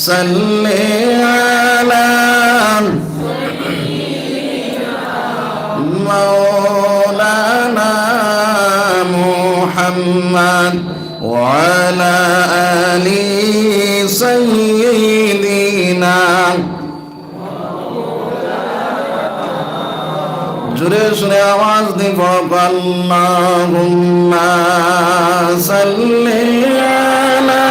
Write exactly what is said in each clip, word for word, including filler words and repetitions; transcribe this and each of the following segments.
صل على مولانا محمد وعلى آل سيدنا। জোরে সোরে আওয়াজ দি পড়ো, اللهم صل على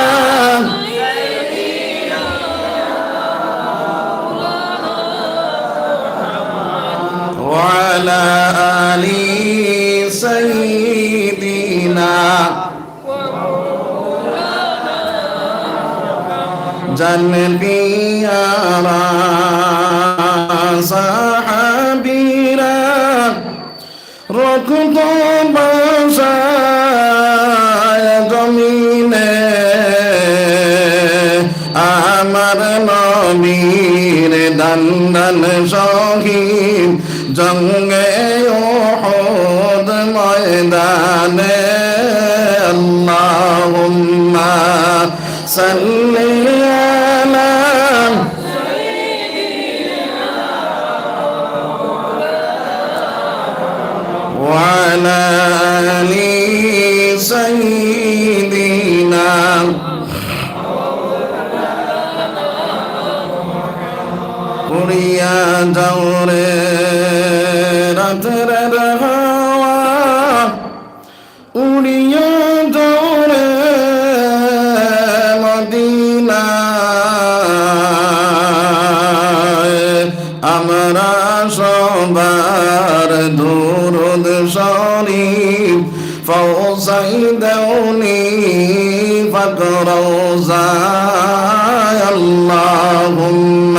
وعلى آل سيدنا। জান পিয়ারা সাহাবীরা রক্ত ভাসায় জমিনে, আমার নবীর দান দান শহীদ জঙ্গে উহুদ ময়দানে। اللهم صل على وعلى آل سيدنا। উড়িয়া যাও রে রাতের হাওয়া, উড়িয়া যাও রে মদিনায়, আমরা সবার দুরুদ শরীফ পৌঁছাই দেওনি পাক রওজায়। اللهم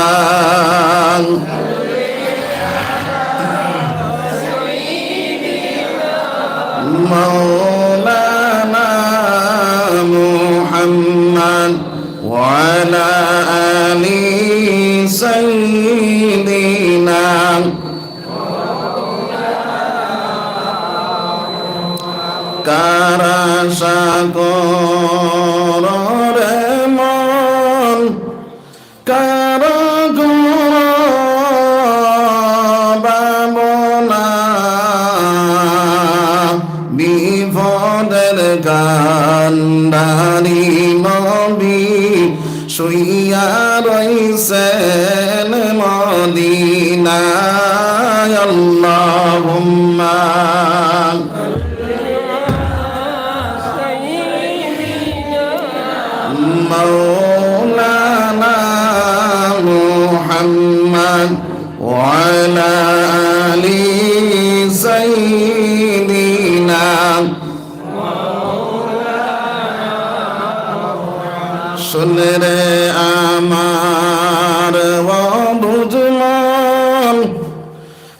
مولانا محمد وعلى آل سيدنا। কার আশা করো রে মন, কার করো ভাবনা, বিপদের কান্ডারি নবী শুইয়া রইছেন মদিনায়। اللهم مولانا محمد وعلى آل سيدنا। শুন রে আমার ও বুঝমন,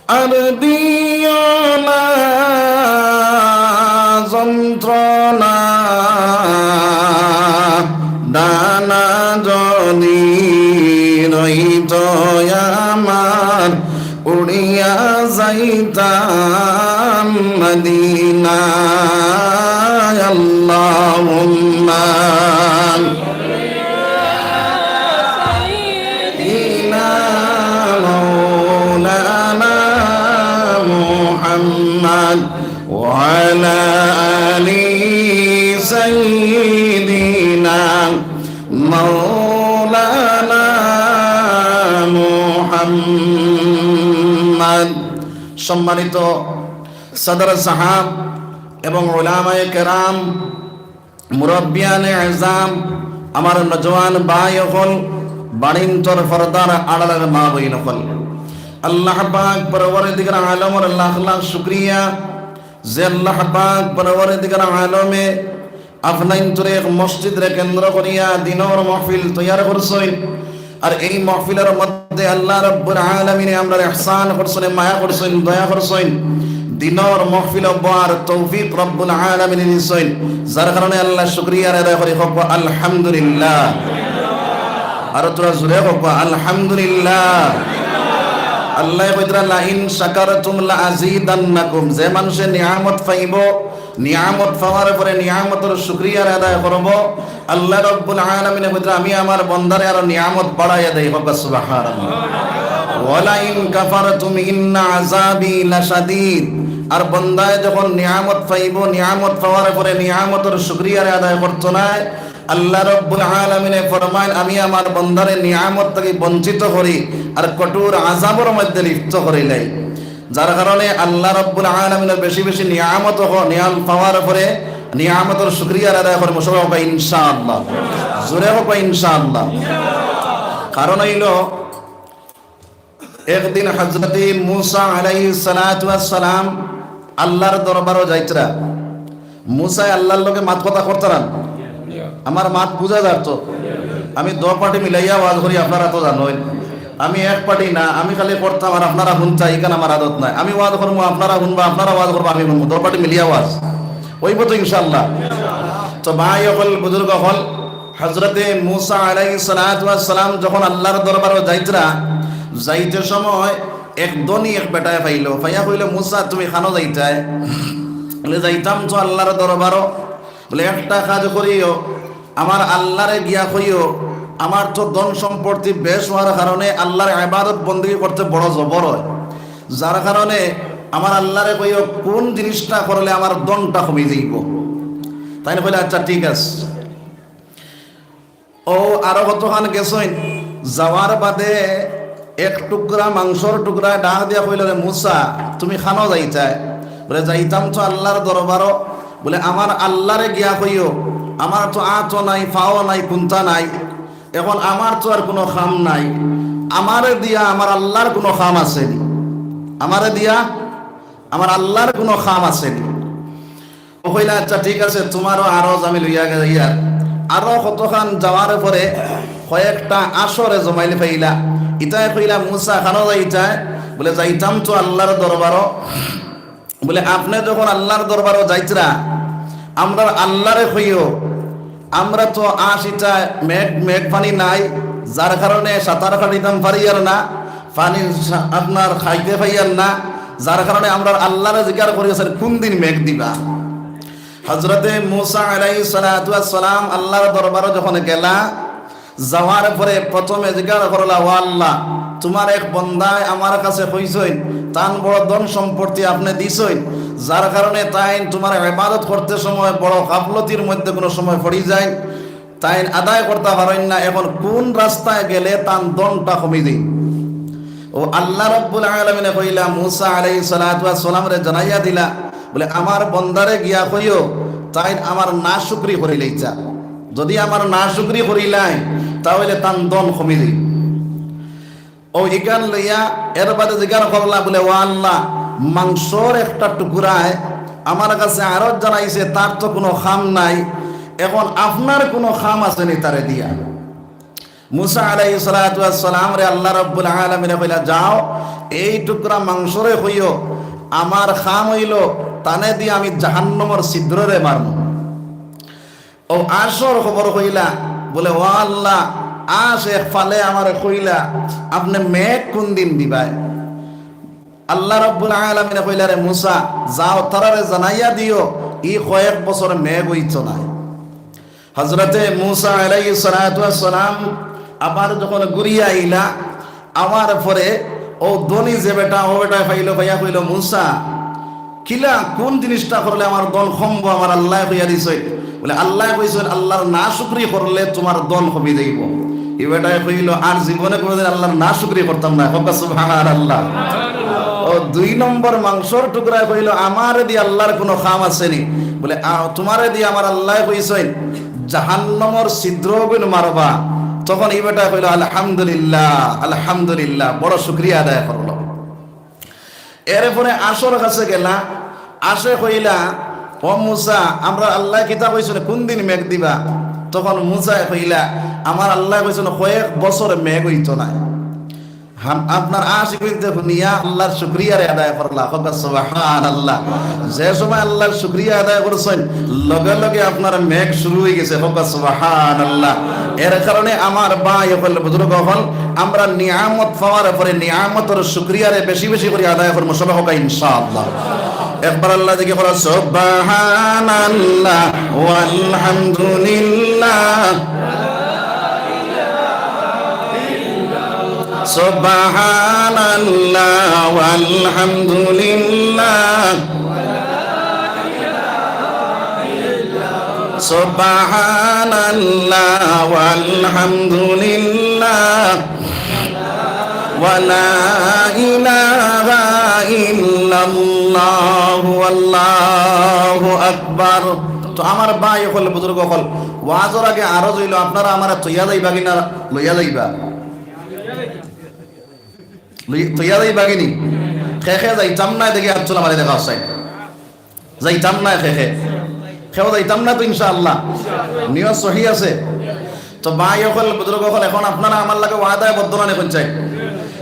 আর দিও না যন্ত্রণা, ডানা যদি রইত আমার, উড়িয়া যাইতাম মদিনায়। اللهم سيدنا مولانا محمد وعلى آل سيدنا مولانا محمد। সম্মানিত সদর সাহাব এবং উলামায়ে কেরাম, মুরব্বিয়ানে এজাম, আমার নওজোয়ান ভাই অকল, বাড়িন্তর পর্দার আড়ালের মা বইন অকল, আল্লাহ পাক পরওয়ারদিগার আলমর লাখ লাখ শুকরিয়া যে আল্লাহ পাক পরওয়ারদিগার আলমে আপনাইন্তরে এক মসজিদরে কেন্দ্র করিয়া দিনর মাহফিল তৈয়ার করছইন। আর এই মাহফিলর মধ্যে আল্লাহ রব্বুল আলামিনে আমরারে ইহসান করছইন, মায়া করছইন, দয়া করছইন, দিনর মাহফিলো বওয়ার তৌফিক রব্বুল আলামিনে দিছইন, যার কারণে আল্লাহর শুকরিয়া আদায় করি। কউক্কা আলহামদুলিল্লাহ। আরো থুড়া জোরে কউক্কা আলহামদুলিল্লাহ। আল্লায় কইতরা, "লাইন শাকারতুম লাআযীদান্নাকুম", যে মানষে নিয়ামত পাইবো, নিয়ামত পাওয়ার পরে নিয়ামতর শুকরিয়া আদায় করব। আল্লাহ রাব্বুল আলামিনে কইরা, "আমি আমার বন্দারে আরো নিয়ামত বাড়াইয়া দেই।" কউক্কা সুবহানাল্লাহ। "ওয়ালাইন কাফারতুম ইন্না আযাবি লাশাদীদ।" আর বন্দায় যখন নিয়ামত পাইবো, নিয়ামত পাওয়ার পরে নিয়ামতর শুকরিয়া আদায় করতো নায়, আল্লাহ রাব্বুল আলামিনে ফরমাইন, "আমি আমার বন্দারে নিয়ামত থাকি বঞ্চিত করি আর কঠোর আযাবর মধ্যে লিপ্ত করিলাই।" যার কারণে আল্লাহ রাব্বুল আলামিনের বেশি বেশি নিয়ামত হ-, নিয়াম পাওয়ার পরে নিয়ামতর শুকরিয়া আদায় করমু। সবাই কউক্কা ইনশাআল্লাহ, জোরে কউক্কা ইনশাআল্লাহ। কারণ অইলো, একদিন হযরতে মুসা আলাইহিস সালাতু ওয়াস সালাম আল্লাহর দরবারো যাইতরা। মুসায় আল্লাহর লগে মাত কথা করতারা না। আমার মাত বুঝা যার তো? আমি দো পার্টি মিলাইয়া ওয়াজ করি, আপনারা তো জানইন। আমি এক পার্টি না, আমি খালি করতাম আর আপনারা হুনতা, ইখান আমার আদত নায়। আমি ওয়াজ করমু, আপনারা হুনবা, আপনারা ওয়াজ করবা, আমি হুনমু। দো পার্টি মিলিয়া ওয়াজ অইবো তো ইনশাআল্লাহ। তো ভাই অকল, বুজুর্গ অকল, হযরতে মুসা আলাইহিস সালাতু ওয়াস সালাম যখন আল্লাহর দরবারো যাইতরা, যাইতে সময় এক ধনী এক বেটায় পাইলো, পাইয়া কইলো, "মুসা, তুমি কানো যাইতায়?" বলে, "যাইতাম তো আল্লাহর দরবারো।" বলে, "একটা কাজ করিও, আমার আল্লাহরে গিয়া কইও, আমার তো ধন সম্পত্তি বেশ অওয়ার কারণে আল্লাহর ইবাদত বন্দেগি করতে বড় জবর অয়, যার কারণে আমার আল্লাহরে কইও কুন জিনিসটা করলে আমার ধনটা কমি যাইবো।" তাইন কইলা, "আচ্ছা, ঠিক আছে।" অউ আরো কতখান গেছইন, যাওয়ার বাদে এক টুকরা মাংসর টুকরা ডাক দিয়া কইলো, "রে মুসা, তুমি কানো যাইতায়?" বলে, "যাইতাম তো আল্লাহর দরবারো।" বলে, "আমার আল্লাহরে গিয়া কইও, আমার তো আতও নাই, পাও নাই, কুন্তা নাই, এখন আমার তো আর কুনু কাম নাই, আমারে দিয়া আমার আল্লাহর কুনু কাম আছে নি? আমারে দিয়া আমার আল্লাহর কুনু কাম আছে নি?" অউ কইলা, "আচ্ছা, ঠিক আছে, তুমারও আরজ আমি লইয়া গেলাম।" আরো কতখান যাওয়ার পরে কয়েকটা আসরে জমাইল পাইলা। ইতায় কইলা, "মুসা, কানো যাইতায়?" বলে, "যাইতাম তো আল্লাহর দরবারো।" বলে, "আপনে যখন আল্লাহর দরবারো যাইতরা, আমরার আল্লাহরে কইও, আমরা তো আশ ইতায় মেঘ, মেঘ পানি নাই, যার কারণে সাঁতার কাটিতাম পারিয়ার না, পানি সা-, আপনার খাইতে পাইয়ার না, যার কারণে আমরার আল্লাহরে জিকার করিয়ার, কুন দিন মেঘ দিবা?" হযরতে মুসা আলাইহিস সালাতু ওয়াস সালাম আল্লাহর দরবারো যখন গেলা, যাওয়ার পরে প্রথমে জিকার করলা, "ও আল্লাহ, তুমার এক বন্দায় আমার কাছে কইছইন, তান বড় ধন সম্পত্তি আপনে দিছইন, যার কারণে তাইন তুমার ইবাদত করতে সময় বড় গাফলতির মধ্যে কুনু সময় পড়ি যাইন, তাইন আদায় করতা পারইন না, এখন কুন রাস্তায় গেলে তান ধনটা কমি যাইবো?" অউ আল্লাহ রাব্বুল আলামিনে কইলা, মুসা আলাইহিস সালাতু ওয়াস সালামরে জানাইয়া দিলা, বলে, "আমার বন্দারে গিয়া কইও, তাইন আমার নাশুকরি করিলাইতা। যুদি আমার নাশুকরি করিলাইন, তা অইলে তান ধন কমি যাইবো।" অউ ইখান লইয়া এর বাদে জিকার করলা, বলে, "ও আল্লাহ, মাংসর একটা টুকরায় আমার কাছে আরজ জানাইছে, তার তো কুনু কাম নাই, এখন আপনার কুনু কাম আছে নি তারে দিয়া?" মুসা আলাইহিস সালাতু ওয়াস সালামরে আল্লাহ রাব্বুল আলামিনে কইলা, "যাও, এই টুকরা মাংসরে কইও, আমার কাম অইলো, তানে দিয়া আমি জাহান্নামর ছিদ্ররে মারমু।" অউ আসর খবর কইলা, বলে, "ও আল্লাহ, আশ এক ফালে আমারে কইলা, আপনে মেঘ কুন দিন দিবায়?" আল্লাহ রাব্বুল আলামিনে কইলা, "রে মুসা, যাও, তারারে জানাইয়া দিও, ই কয়েক বছর মেঘ অইতো নায়।" হযরতে মুসা আলাইহিস সালাতু ওয়াস সালাম আবার যখন ঘুরিয়া আইলা, আওয়ার পরে অউ ধনী যে বেটা, অউ বেটায় পাইলো, পাইয়া কইলো, "মুসা, কিলা, কুন জিনিসটা করলে আমার ধন কমবো? আমার আল্লায় কইয়া দিছইন।" বলে, "আল্লায় কইছইন, আল্লাহর নাশুকরি করলে তুমার ধন কমি যাইবো।" ই বেটায় কইলো, "আর জীবনে কুনুদিন আল্লাহর নাশুকরি করতাম না।" কউক্কা সুবহানাল্লাহ। অউ দুই নম্বর মাংসর টুকরায় কইলো, "আমারে দি আল্লাহর কুনু কাম আছে নি?" বলে, "আ, তুমারে দি আমার আল্লায় কইছইন, জাহান্নামর ছিদ্রগুইন মারবা।" তখন ই বেটায় কইলো, "আলহামদুলিল্লাহ, আলহামদুলিল্লাহ," বড় শুকরিয়া আদায় করলো। এরপরে আশর কাছে গেলা, আশে কইলা, "ও মুসা, আমরার আল্লায় কিতা কইছইন, কুন দিন মেঘ দিবা?" তখন মুসায় কইলা, "আমার আল্লায় কইছইন, কয়েক বছর মেঘ অইতো নায়।" হাম-, আপনার আশ ইগুইন্তে হুনিয়া আল্লাহর শুকরিয়ারে আদায় করলা। কউক্কা সুবহানাল্লাহ। যে সময় আল্লাহর শুকরিয়া আদায় করছইন, লগে লগে আপনার মেঘ শুরু অইগেছে। কউক্কা সুবহানাল্লাহ। এর কারণে আমার ভাই অকল, বুজুর্গ অকল, আমরা নিয়ামত পাওয়ার পরে নিয়ামতর শুকরিয়ারে বেশি বেশি করি আদায় করমু। সবাই কউক্কা ইনশাআল্লাহ। একবার আল্লাহ দেখি করা, সুবহানাল্লাহ ওয়ালহামদুলিল্লাহ, সুবহানাল্লাহ ওয়ালহামদুলিল্লাহ, সুবহানাল্লাহ ওয়ালহামদুলিল্লাহ, ওয়ালা ইলাহা ইল্লাল্লাহু আল্লাহু আকবার। তো আমার ভাই অকল, বুজুর্গ অকল, ওয়াজর আগে আরজ অইলো, আপনারা আমারে থইয়া যাইবা কিনা লইয়া যাইবা? লই-, থইয়া যাইবা কিনি? কে কে যাইতাম না, দেখি আত তুলা মারি দেখা আছে। যাইতাম না কে কে? কেউ যাইতাম না তো ইনশাআল্লাহ? নিয়ত সহি আছে? তো ভাই অকল, বুজুর্গ অকল, এখন আপনারা আমার লগে ওয়াদায় বদ্ধ না নি কইন চাই?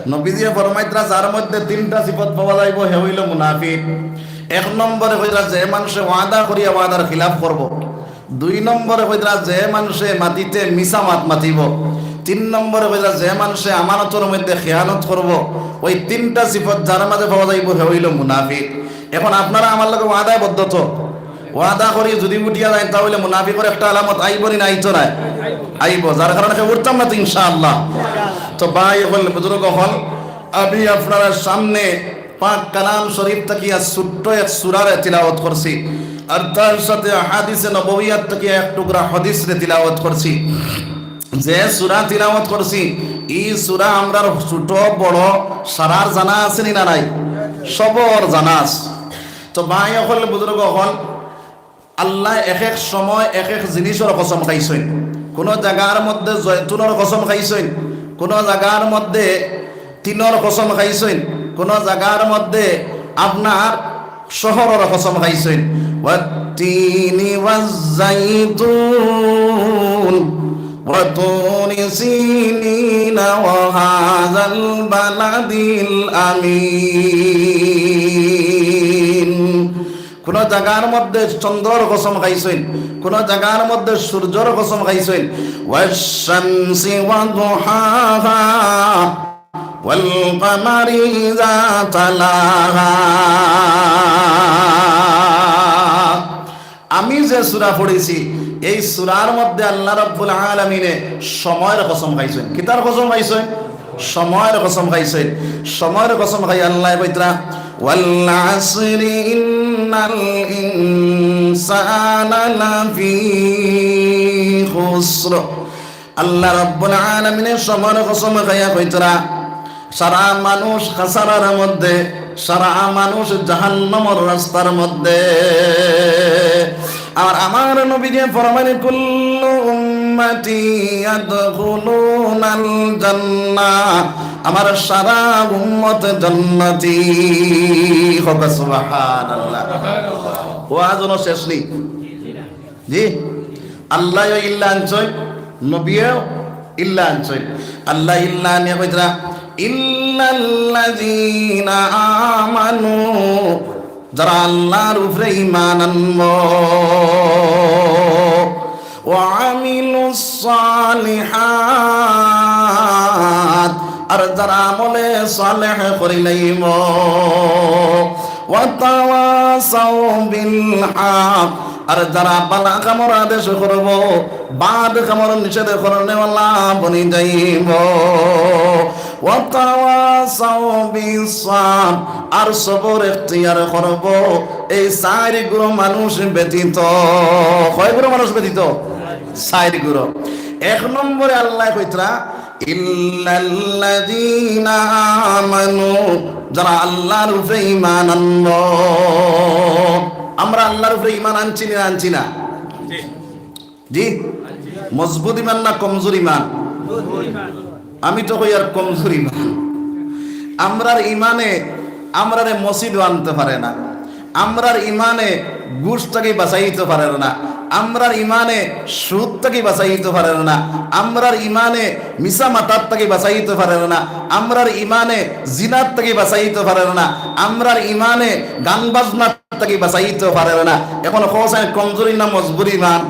নবীজিয়ে ফরমাইতরা, যার মধ্যে তিনটা সিফত পাওয়া যাইবো, হে অইলো মুনাফিক। এক নম্বরে কইতরা, যে মানষে ওয়াদা করিয়া ওয়াদার খিলাফ করবো। দুই নম্বরে কইতরা, যে মানষে মাতিতে মিছা মাত মাতিবো। তিন নম্বরে কইতরা, যে মানষে আমানতর মধ্যে খেয়ানত করবো। ওই তিনটা সিফত যার মাঝে পাওয়া যাইবো, হে অইলো মুনাফিক। এখন আপনারা আমার লগে ওয়াদায় বদ্ধ তো? ওয়াদা করি যদি উঠিয়া যাইন, তা অইলে মুনাফিকর একটা আলামত আইবো নি না আইতো নায়? আইবো, যার কারণে কেউ উঠতাম না তো ইনশাআল্লাহ। তো ভাই অকল, বুজুর্গ অকল, আমি আপনারার সামনে পাক কালাম শরীফ থাকিয়া ছোট্ট এক সূরারে তিলাওয়াত করছি, আর তার সাথে হাদিসে নববিয়াত থাকিয়া এক টুকরা হাদিসরে তিলাওয়াত করছি। যে সূরা তিলাওয়াত করছি, ই সূরা আমরার ছোট বড় সারার জানা আছে নি না নাই? সবর জানা আছে। তো ভাই অকল, বুজুর্গ অকল, আল্লায় এক এক সময় এক এক জিনিসর কসম খাইছইন। কুনু জাগার মধ্যে জয়তুনর কসম খাইছইন, কুনু জাগার মধ্যে তিনর কসম খাইছইন, কুনু জাগার মধ্যে আপনার শহরর কসম খাইছইন। ওয়াত্তিনি ওয়াজ্জাইতুন ওয়া তুরি সিনিনা ওয়া হাযাল বালাদিল আমিন। কুনু জাগার মধ্যে চন্দ্রর কসম খাইছইন, কুনু জাগার মধ্যে সূর্যর কসম খাইছইন। ওয়াশ-শামসি ওয়া দুহাহা ওয়াল কামারি ইযা তালাহা। আমি যে সূরা পড়ছি, এই সূরার মধ্যে আল্লাহ রাব্বুল আলামিনে সময়র কসম খাইছইন। কিতার কসম খাইছইন? সময়র কসম খাইছইন। সময়র কসম খাইয়া আল্লায় কইতরা, "ওয়াল আসরি ইন্নাল ইনসানা লাফি খুসর।" আল্লাহ রাব্বুল আলামিনে সময়র কসম খাইয়া কইতরা, সারা মানুষ খাসারার মধ্যে, সারা মানুষ জাহান্নামর রাস্তার মধ্যে। আর আমার নবীজিয়ে ফরমাইন, "কুল্লু উম্মতি ইয়াদখুলুনাল জান্নাহ।" আমার সারা উম্মত জান্নাতি। কউক্কা সুবহানাল্লাহ। ওয়াজ অনো শেষ নি? জি, আল্লায়ও ইল্লা আনছইন, নবীয়েও ইল্লা আনছইন। আল্লায় ইল্লা আনিয়া কইতরা, "ইল্লাল্লাযীনা আমানু", যারা আল্লাহর উপরে ঈমান আনবো, "ওয়া আমিলুস সালিহাত", আর যারা আমলে সালেহ করিলাইবো, "ওয়া তাওয়াসাউ বিল হক", আর যারা ভালা কামর আদেশ করবো, বাদ কামর নিষেধ করনেওয়ালা বনি যাইবো। "ওয়া তাওয়াসাউ বিস সাবর", আর সবর এখতিয়ার করবো এই চাইর গুরু মানুষ ব্যতীত। কয় গুরু মানুষ ব্যতীত? চাইর গুরু। এক নম্বরে আল্লায় কইতরা, "ইল্লাল্লাযীনা আমানু", যারা আল্লাহর উপরে ঈমান আনলো। আমরা আল্লাহর উপরে ঈমান আনছি না, আনছি না? জি, মজবুত ঈমান না কমজোর ঈমান? আমি তো কই আর কমজোর ঈমান। আমরার ঈমানে আমরারে মসজিদও আনতে পারে না। আমরার ইমানে ঘুষ থাকি বাঁচাইতে পারের না, আমরার ইমানে সুদ থাকি বাঁচাইতে পারের না, আমরার ইমানে মিছা মাতার থাকি বাঁচাইতে পারের না, আমরার ইমানে জিনার থাকি বাঁচাইতে পারের না, আমরার ইমানে গান বাজনার থাকি বাঁচাইতে পারের না। এখন কও চাই কমজোরি না মজবুত ইমান?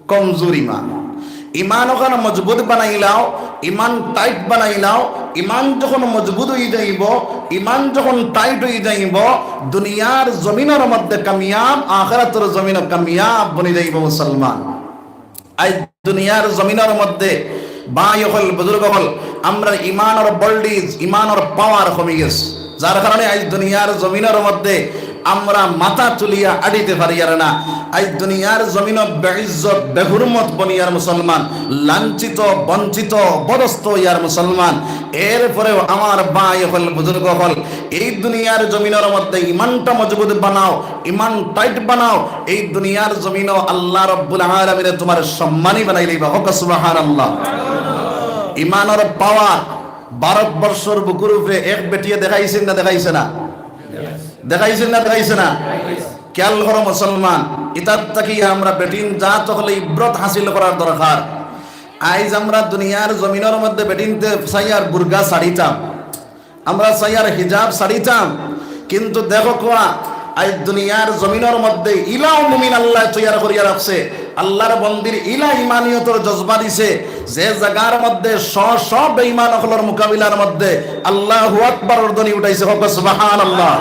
কমজোর ইমান। ইমান অখান মজবুত বানাইলাও, ইমান টাইট বানাইলাও। ইমান যখন মজবুত অই যাইবো, ইমান যখন টাইট অই যাইবো, দুনিয়ার জমিনর মধ্যে কামিয়াব, আখিরাতর জমিনো কামিয়াব বনি যাইবো মুসলমান। আইজ দুনিয়ার জমিনর মধ্যে ভাই অকল, বুজুর্গ অকল, আমরার ইমানর ভোল্টেজ, ইমানর পাওয়ার কমি গেছে, যার কারণে আইজ দুনিয়ার জমিনর মধ্যে আমরা মাথা তুলিয়া আটিতে পারিয়ার না। আইজ দুনিয়ার জমিনো বেইজ্জত, বেহুরমত বনিয়ার মুসলমান, লাঞ্ছিত, বঞ্চিত, অপদস্থ অইয়ার মুসলমান। এরপরেও আমার ভাই অকল, বুজুর্গ অকল, এই দুনিয়ার জমিনর মধ্যে ইমানটা মজবুত বানাও, ইমান টাইট বানাও। এই দুনিয়ার জমিনো আল্লাহ রব্বুল আলামিনে তুমার সম্মানী বানাইলাইবা। কউক্কা সুবহানাল্লাহ। ইমানর পাওয়ার ভারতবর্ষর বুকুর উপরে এক বেটিয়ে দেখাইছে না, দেখাইছে না? দেখাইছে না, দেখাইছে না? খেয়াল করো মুসলমান, ইতার থাকি আমরা বেটিন জাত অকলে ইব্রত হাসিল করার দরকার। আইজ আমরা দুনিয়ার জমিনর মধ্যে বেটিনতে চাইয়ার বুরকা ছাড়িতাম, আমরা চাইয়ার হিজাব ছাড়িতাম, কিন্তু দেখো কুয়া, আইজ দুনিয়ার জমিনর মধ্যে ইলাও মুমিন আল্লাহ তৈয়ার করিয়া রাখছে। আল্লাহর বন্দির ইলা ইমানিয়তর জজবা দিছে, যে জাগার মধ্যে শ শ বেঈমান অকলর মোকাবিলার মধ্যে আল্লাহু আকবারর ধ্বনি উঠাইছে, কউক্কা সুবহানাল্লাহ।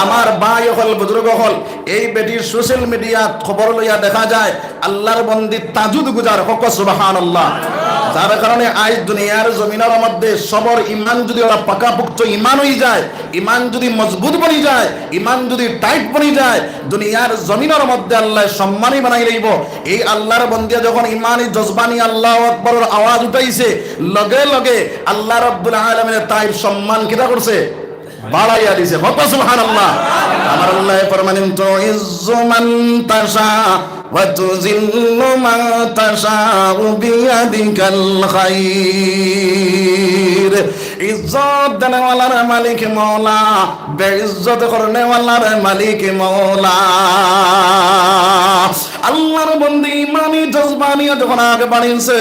আমার ভাই অকল, বুজুর্গ অকল, এই বেটির সোশ্যাল মিডিয়াত খবর লইয়া দেখা যায় আল্লাহর বন্দি তাজুদ গুজার, কউক্কা সুবহানাল্লাহ। যার কারণে আইজ দুনিয়ার জমিনর মধ্যে সবর ইমান যদি ওরা পাকাপোক্ত ইমান অই যায়, ইমান যদি মজবুত বনি যায়, ইমান যদি টাইট বনি যায়, দুনিয়ার জমিনর মধ্যে আল্লাহ সম্মানী বানাইলাইবো। এই আল্লাহর বন্দিয়ে যখন ইমানি জজবা নিয়া আল্লাহু আকবারর আওয়াজ উঠাইছে, লগে লগে আল্লাহ রব্বুল আলামিনে তাইর সম্মান কিতা করছে? বাড়াইয়া দিছে। কউক্কা সুবহানাল্লাহ। আমার আল্লাহ ফরমাইন, "তুইজ্জু মান তাশা ওয়া তুযিল্লু মান তাশা বিয়াদিকাল খাইর।" ইজ্জত দেনেওয়ালার মালিক মওলা, বেইজ্জত করনেওয়ালার মালিক মওলা। আল্লাহর বন্দি ইমানি জজবা নিয়া যখন আগে বাড়িছে,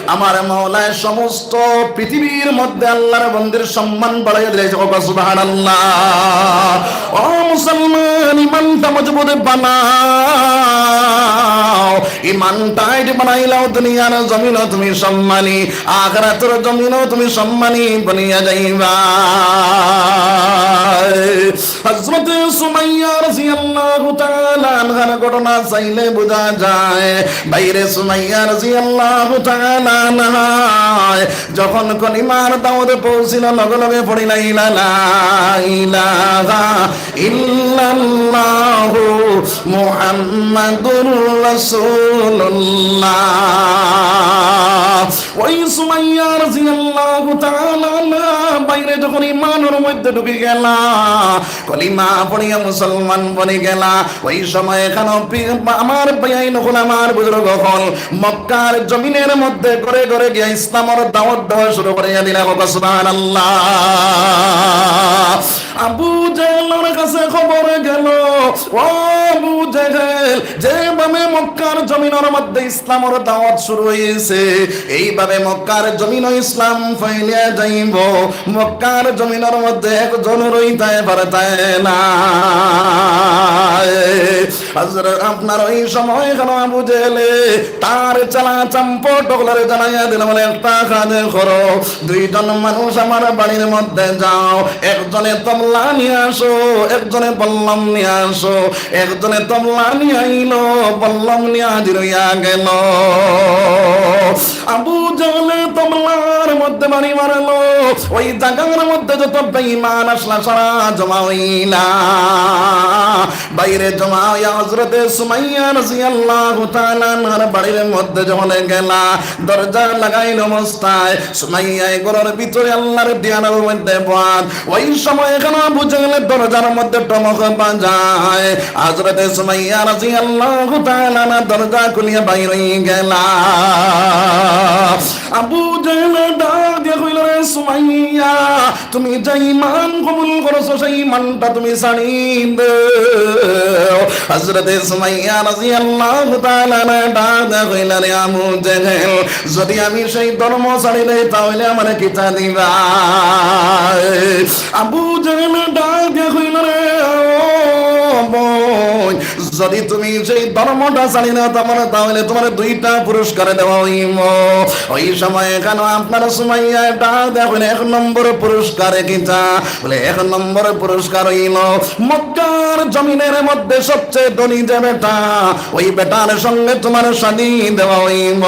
আমার মওলায় সমস্ত পৃথিবীর মধ্যে আল্লাহর বন্দির সম্মান বাড়াইয়া দিলাইছে। কউক্কা সুবহানাল্লাহ। ও মুসলমান, ইমানটা মজবুত বানাও, ইমান টাইট বানাইলাও, দুনিয়ার জমিনো তুমি সম্মানী, আখিরাতর জমিনো তুমি সম্মানী বনিয়া যাইবা। হযরতে সুমাইয়া রাদিয়াল্লাহু তাআলা আনহার ঘটনা চাইলে বুঝা যায়। ভাইরে, সুমাইয়া রাদিয়াল্লাহু তাআলা আনহা যখন কলিমার দাওয়াত পৌঁছিল, লগে লগে পড়িলা, "লা ইলাহা ইল্লাল্লাহু মুহাম্মাদুর রাসূলুল্লাহ।" ওই সুমাইয়া রাদিয়াল্লাহু তাআলা আনহা ভাইরে যখন ইমানর মধ্যে ঢুকি গেলা, কলিমা পড়িয়া মুসলমান বনি গেলা, ওই সময় এখানো পি-, আমার ভাইয়াইন অকল, আমার বুজুর্গ অকল, মক্কার জমিনর মধ্যে ঘরে ঘরে গিয়া ইসলামর দাওয়াত দেওয়া শুরু করিয়া দিলা। কউক্কা সুবহানাল্লাহ। আবু জেহেলর কাছে খবর গেল, "ও আবু জেহেল, যেভাবে মক্কার জমিনর মধ্যে ইসলামর দাওয়াত শুরু অইছে, এইভাবে মক্কার জমিনো ইসলাম ফাইলিয়া যাইবো, মক্কার জমিনর মধ্যে একজনও রইতায় পারতায় না।" হযরত আপনার ওই সময় এখানো আবু জেহেলে তার চালা চম্পট অকলরে জানাইয়া দিল, বলে, "একটা কাজ করো, দুইজন মানুষ আমার বাড়ির মধ্যে যাও, একজনে তবলা নিয়া আসো, একজনে বল্লম নিয়া আসো।" একজনে তবলা নিয়া আইলো, বল্লম নিয়া হাজির অইয়া গেল। আবু জেহেলে তবলার মধ্যে বাড়ি মারলো, ওই জাগার মধ্যে যত বেঈমান আসলা সারা জমা অইলা। বাইরে জমা অইয়া হযরতে সুমাইয়া রাদিয়াল্লাহু তাআলা আনহার বাড়ির মধ্যে যখন গেলা, দরজা লাগাইল অবস্থায় সুমাইয়া এই ঘরর ভিতরে আল্লাহর ধ্যানর মধ্যে বওয়াত। ওই সময় এখানো আবু জেহেলে দরজার মধ্যে টমক বাজায়। হযরতে সুমাইয়া রাদিয়াল্লাহু তাআলা আনহা দরজা খুলিয়া বাইর অই গেলা। আবু জেহেলে ডাক দিয়া কইল, "রে সুমাইয়া, তুমি যে ঈমান কবুল করছো, সেই ঈমানটা তুমি ছাড়ি দেও।" হযরতে সুমাইয়া রাদিয়াল্লাহু তাআলা আনহা ডাক দিয়া কইলা, "রে আবু জেহেল, যদি আমি সেই ধর্ম ছাড়ি দেই, তাহলে আমারে কিতা দিবা?" আবু জেহেল ডাক দিয়া কইল, "রে ও বইন, যদি তুমি সেই ধর্মটা ছাড়ি না, তাহলে, তাহলে তোমার দুইটা পুরস্কার দেওয়া হইব। ওই সময় কেন আপনার সুমাইয়া ডাক দেয়, বলে, "এক নম্বর পুরস্কার কিতা?" বলে, "এক নম্বর পুরস্কার হইল মক্কার জমিনের মধ্যে সবচেয়ে ধনী যে বেটা, ওই বেটার সঙ্গে তোমার শাদী দেওয়া হইব।"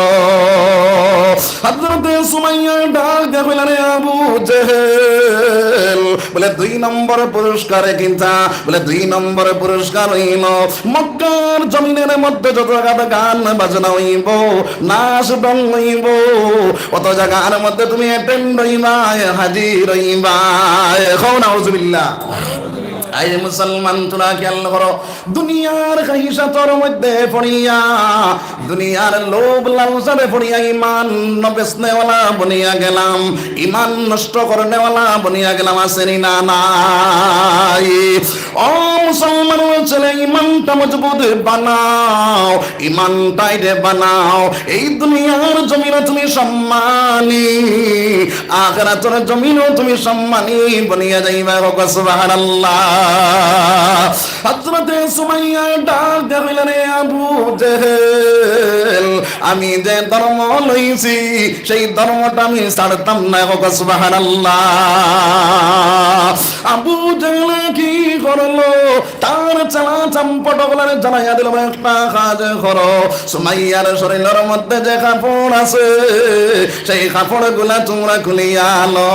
হযরতে সুমাইয়া ডাক দেয়, বলে, "রে আবু জেহেল," বলে, "দুই নম্বর পুরস্কার কিতা?" বলে, "দুই নম্বর পুরস্কার হইল মক্কার জমিনের মধ্যে যত জাগাত গান বাজনা হইব, নাচ ঢং হইব, অত জাগার মধ্যে তুমি অ্যাটেন্ড হইবায়, হাজির হইবায়।" কও নাউজুবিল্লাহ। আই মুসলমান, তোরা খেয়াল করো, দুনিয়ার খাহিশাতর মধ্যে পড়িয়া, দুনিয়ার লোভ লালসারে পড়িয়া ইমান বেচনেওয়ালা বনিয়া গেলাম, ইমান নষ্ট করনেওয়ালা বনিয়া গেলাম, আছে নি না নাই? ও মুসলমানর ছেলে, ইমানটা মজবুত বানাও, ইমানটারে বানাও। এই দুনিয়ার জমিনো তুমি সম্মানী, আখিরাতর জমিনো তুমি সম্মানী বনিয়া যাইবায়। কও সুবহানাল্লাহ। হযরতে সুমাইয়া ডাক দিয়া কইলা, "রে আবু জেহেল, আমি যে ধর্ম লইছি, সেই ধর্মটা আমি ছাড়তাম না।" কও সুবহানাল্লাহ। আবু জেহেল কি করলো? তার ছেলা চম্পট অকলরে জানাইয়া দিল, "একটা কাজ করো, সুমাইয়ার শরীলর মধ্যে যে কাপড় আছে, সেই কাপড়গুলা তুমরা খুলিয়া আনো।"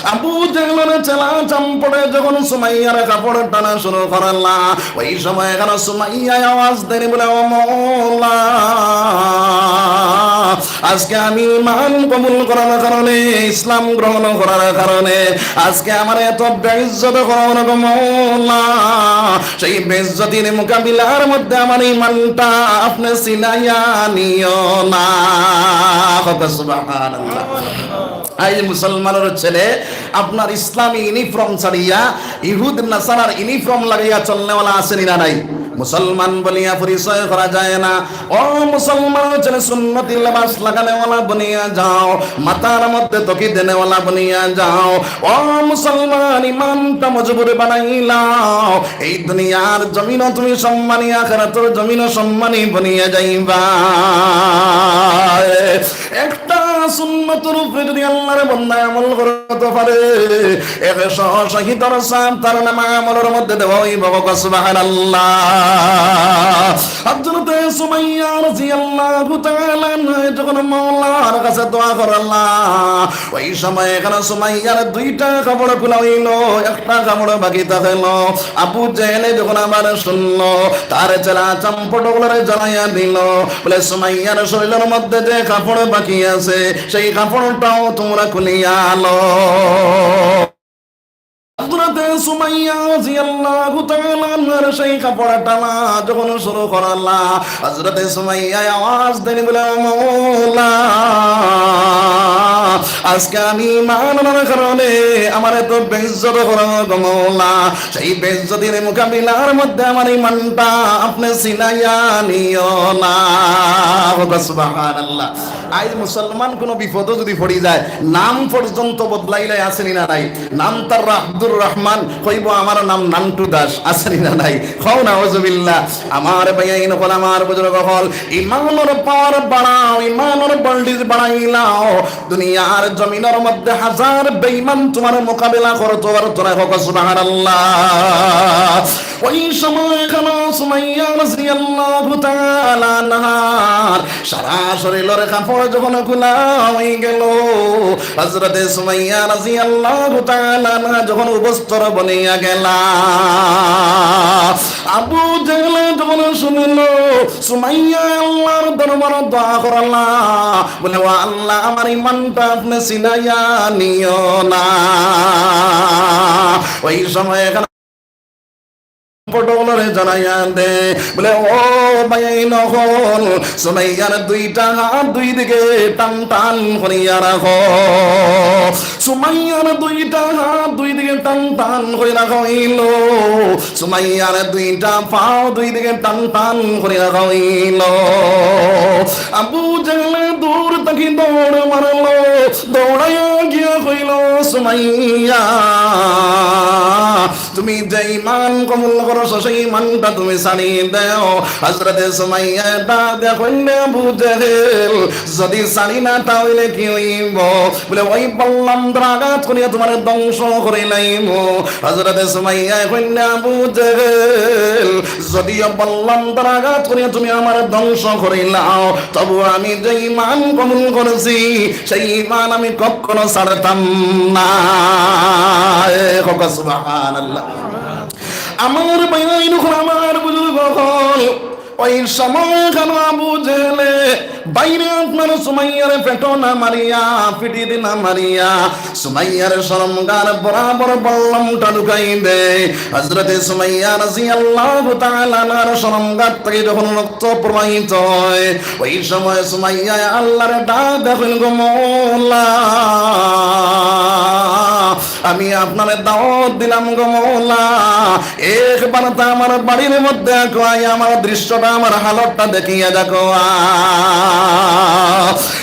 আবু জেহেলর ছেলা চম্পটে যখন সুমাইয়ার কাপড় টানা শুরু করলা, ওই সময় কেন সুমাইয়ায় আওয়াজ দেন বলে, "ও মওলা, আজকে আমি ইমান কবুল করার কারণে, ইসলাম গ্রহণ করার কারণে আজকে আমার এত বেইজ্জত করা অইলো গো মওলা, সেই বেইজ্জতির মোকাবিলার মধ্যে আমার ইমানটা আপনে ছিনাইয়া নিও না।" কও সুবহানাল্লাহ। আই মুসলমানর ছেলে, আপনার ইসলামী ইউনিফর্ম ছাড়িয়া ইহুদ নাসারার ইউনিফর্ম লাগাইয়া চলনেওয়ালা আছে নি না নাই? মুসলমান বলিয়া পরিচয় করা যায় না। ও মুসলমানর ছেলে, সুন্নতি লেবাস লাগানেওয়ালা বনিয়া যাও, মাথার মধ্যে টুপি দেনেওয়ালা বনিয়া যাও। ও মুসলমান, ইমানটা মজবুত বানাইলাও। এই দুনিয়ার জমিনো তুমি সম্মানী, আখিরাতর জমিনো সম্মানী বনিয়া যাইবা। একটা সুন্নতর উপরে যদি আল্লাহর বান্দা আমল করতে পারে, একশো শহীদর সওয়াব তার নামে আমলর মধ্যে দেওয়া অইবো। কও সুবহানাল্লাহ। হযরতে সুমাইয়া রাদিয়াল্লাহু তাআলা আনহা যখন মওলার কাছে দোয়া করলা, ওই সময় কেন সুমাইয়ার দুইটা কাপড় খুলা অইলো, একটা কাপড় বাকি থাকলো। আবু জেহেলে যখন আবার শুনলো, তার ছেলা চম্পট অকলরে জানাইয়া দিল, বলে, "সুমাইয়ার শরীলর মধ্যে যে কাপড় বাকি আছে, সেই কাপড়টাও তুমরা খুলিয়া আনো।" হযরতে সুমাইয়া রাদিয়াল্লাহু তাআলা আনহার সেই কাপড় টানা যখন শুরু করলা, হযরতে সুমাইয়ায় আওয়াজ দেন বলে, "ও মওলা, আজকে আমি ইমান আনার কারণে আমার এত বেইজ্জত করা অইলো গো মওলা, সেই বেইজ্জতির মোকাবিলার মধ্যে আমার ইমানটা আপনে ছিনাইয়া নিও না।" কও সুবহানাল্লাহ। আইজ মুসলমান কোনো বিপদো যদি পড়ি যায়, নাম পর্যন্ত বদলাইলে আছে নি না নাই? নাম তার আব্দুর রহমান, কইবো, "আমার নাম নান্টু দাস", আছে নি না নাই? কও নাউজুবিল্লাহ। আমার ভাইয়াইন অকল, আমার বুজুর্গ অকল, ইমানর পাওয়ার বাড়াও, ইমানর ভোল্টেজ বাড়াইলাও। দুনিয়ার জমিনর মধ্যে হাজার বেঈমান তুমার মোকাবিলা করতো পারতো নায়। কও সুবহানাল্লাহ। ওই সময় কেন সুমাইয়া রাদিয়াল্লাহু তাআলা আনহার সারা শরীলর কাপড় যখন খুলা অইগেলো, হযরতে সুমাইয়া রাদিয়াল্লাহু তাআলা আনহা যখন অবস্ত্র বনিয়া গেলা, আবু জেহেলে যখন শুনলো সুমাইয়া আল্লাহর দরবারো দোয়া করলা, বলে, "ও আল্লাহ, আমার ইমানটা আপনে ছিনাইয়া নিও না।" ওই সময় এখানে পটলরে জানাইয়া দে, বলে, "ও ভাইয়াইন অকল, সুমাইয়ার দুইটা হাত দুই দিকে টান টান করিয়া রাখো।" সুমাইয়ার দুইটা হাত দুই দিকে টান টান করি রাখা অইলো। সুমাইয়ার দুইটা পাও দুই দিকে টান টান করি রাখা অইলো। আবু জেহেলে দূর থাকি দৌড় মারলো, দৌড়াইয়া গিয়া কইলো, "সুমাইয়া, তুমি যে ঈমান কবুল করছো, সেই ঈমানটা তুমি ছাড়ি দেও। হযরতে সুমাইয়া ডাক দিয়া কইলা, "আবু জেহেল, যদি ছাড়ি না, তাইলে কি অইবো?" বলে, "ওই বল্লম দ্বারা আঘাত করিয়া তুমারে ধ্বংস করিলাইমু।" হযরতে সুমাইয়া কইলা, "আবু জেহেল, যদিও বল্লম দ্বারা আঘাত করিয়া তুমি আমারে ধ্বংস করিলাও, তবু আমি যে ঈমান কবুল করছি, সেই ঈমান আমি কখনো ছাড়তাম না।" এ, কও সুবহানাল্লাহ। আমার ভাইরাইন অকল, আমার বুজুর্গ অকল, ওই সময় কেন আবু জেহেলে বাইরে আপনার সুমাইয়ারে পেটো না মারিয়া, পিঠিদি না মারিয়া, সুমাইয়ার শরমগার বরাবর বল্লমটা ঢুকাই দেয়। হযরতে সুমাইয়া রাদিয়াল্লাহু তাআলা আনহার শরমগার থাকি যখন রক্ত প্রবাহিত হয়, ওই সময় সুমাইয়া আল্লাহরে ডাক দেয়, কইল, "গো মওলা, আমি আপনারে দাওয়াত দিলাম গো মওলা, একবার তো আমার বাড়ির মধ্যে আইয়া আমার দৃশ্যটা, আমার হালতটা দেখিয়া দেখো।"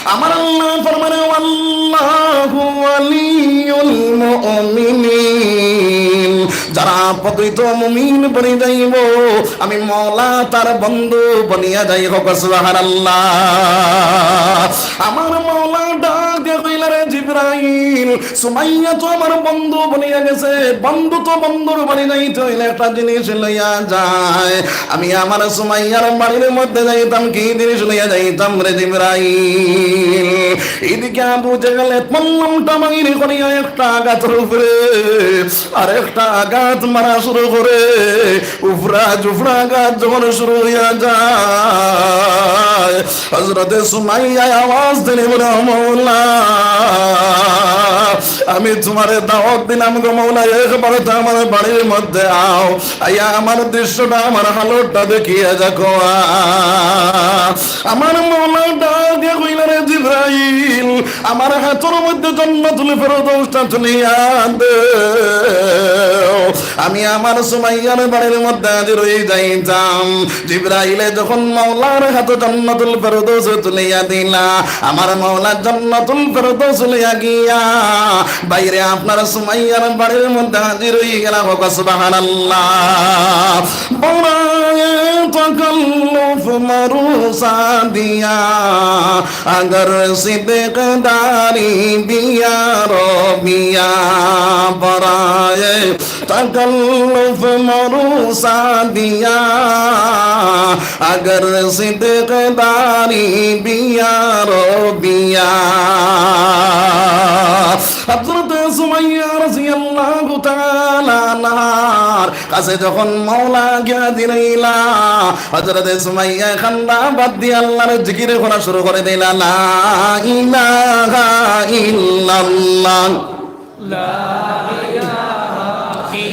আমার আল্লাহ ফরমানে, "ওয়াল্লাহু ওয়ালিয়ুল মুমিনিন।" যারা প্রকৃত মুমিন বনি যাইবো, আমি মওলা তার বন্ধু বনিয়া যাইবো। সুবহানাল্লাহ। আমার মওলা ডাক দিয়া কইলা, "রে জিবরাইল, সুমাইয়া তো আমার বন্ধু বনিয়া গেছে, বন্ধু তো বন্ধুর বাড়ি যাইতে অইলে একটা জিনিস লইয়া যায়। আমি আমার সুমাইয়ার বাড়ির মধ্যে যাইতাম, কি জিনিস লইয়া যাইতাম রে জিবরাইল?" এদিকে আবু জেহেলে বল্লমটা বাইর করিয়া একটা আঘাতর উপরে আর একটা আঘাত মারা শুরু করে। উফরা জুফরা আঘাত যখন শুরু হইয়া যায়, হযরতে সুমাইয়া আওয়াজ দিলে বলে, "ও মওলা, আমি তুমারে দাওয়াত দিলাম গো মওলা, একবার তো আমার বাড়ির মধ্যে আও, আইয়া আমার দৃশ্যটা, আমার হালতটা দেখিয়া দেখো।" আমার মওলা ডাক দিয়া কইলা, "রে জিবরাইল, আমার হাতর মধ্যে জান্নাতুল ফেরদৌসটা তুলিয়া দেও, আমি আমার সুমাইয়ার বাড়ির মধ্যে হাজির হই যাইতাম।" জিবরাইলে যখন মওলার হাতে জান্নাতুল ফেরদৌস তুলিয়া দিলা, আমার মওলা জান্নাতুল ফেরদৌস লইয়া গিয়া বাইরে আপনার সুমাইয়ার বাড়ির মধ্যে হাজির হই গেলা। কও সুবহানাল্লাহ। برای تکلف مروسا دیا، اگر صدق داری بیار و بیا۔ برای تکلف مروسا دیا، اگر صدق داری بیار و بیا۔ হযরতে সুমাইয়া রাদিয়াল্লাহু তাআলা আনহার কাছে যখন মওলা গিয়া দিলাইলা, হযরতে সুমাইয়া কান্দা বাদ দিয়া আল্লাহর জিকির করা শুরু করে দিলা, লা ইলাহা ইল্লাল্লাহ।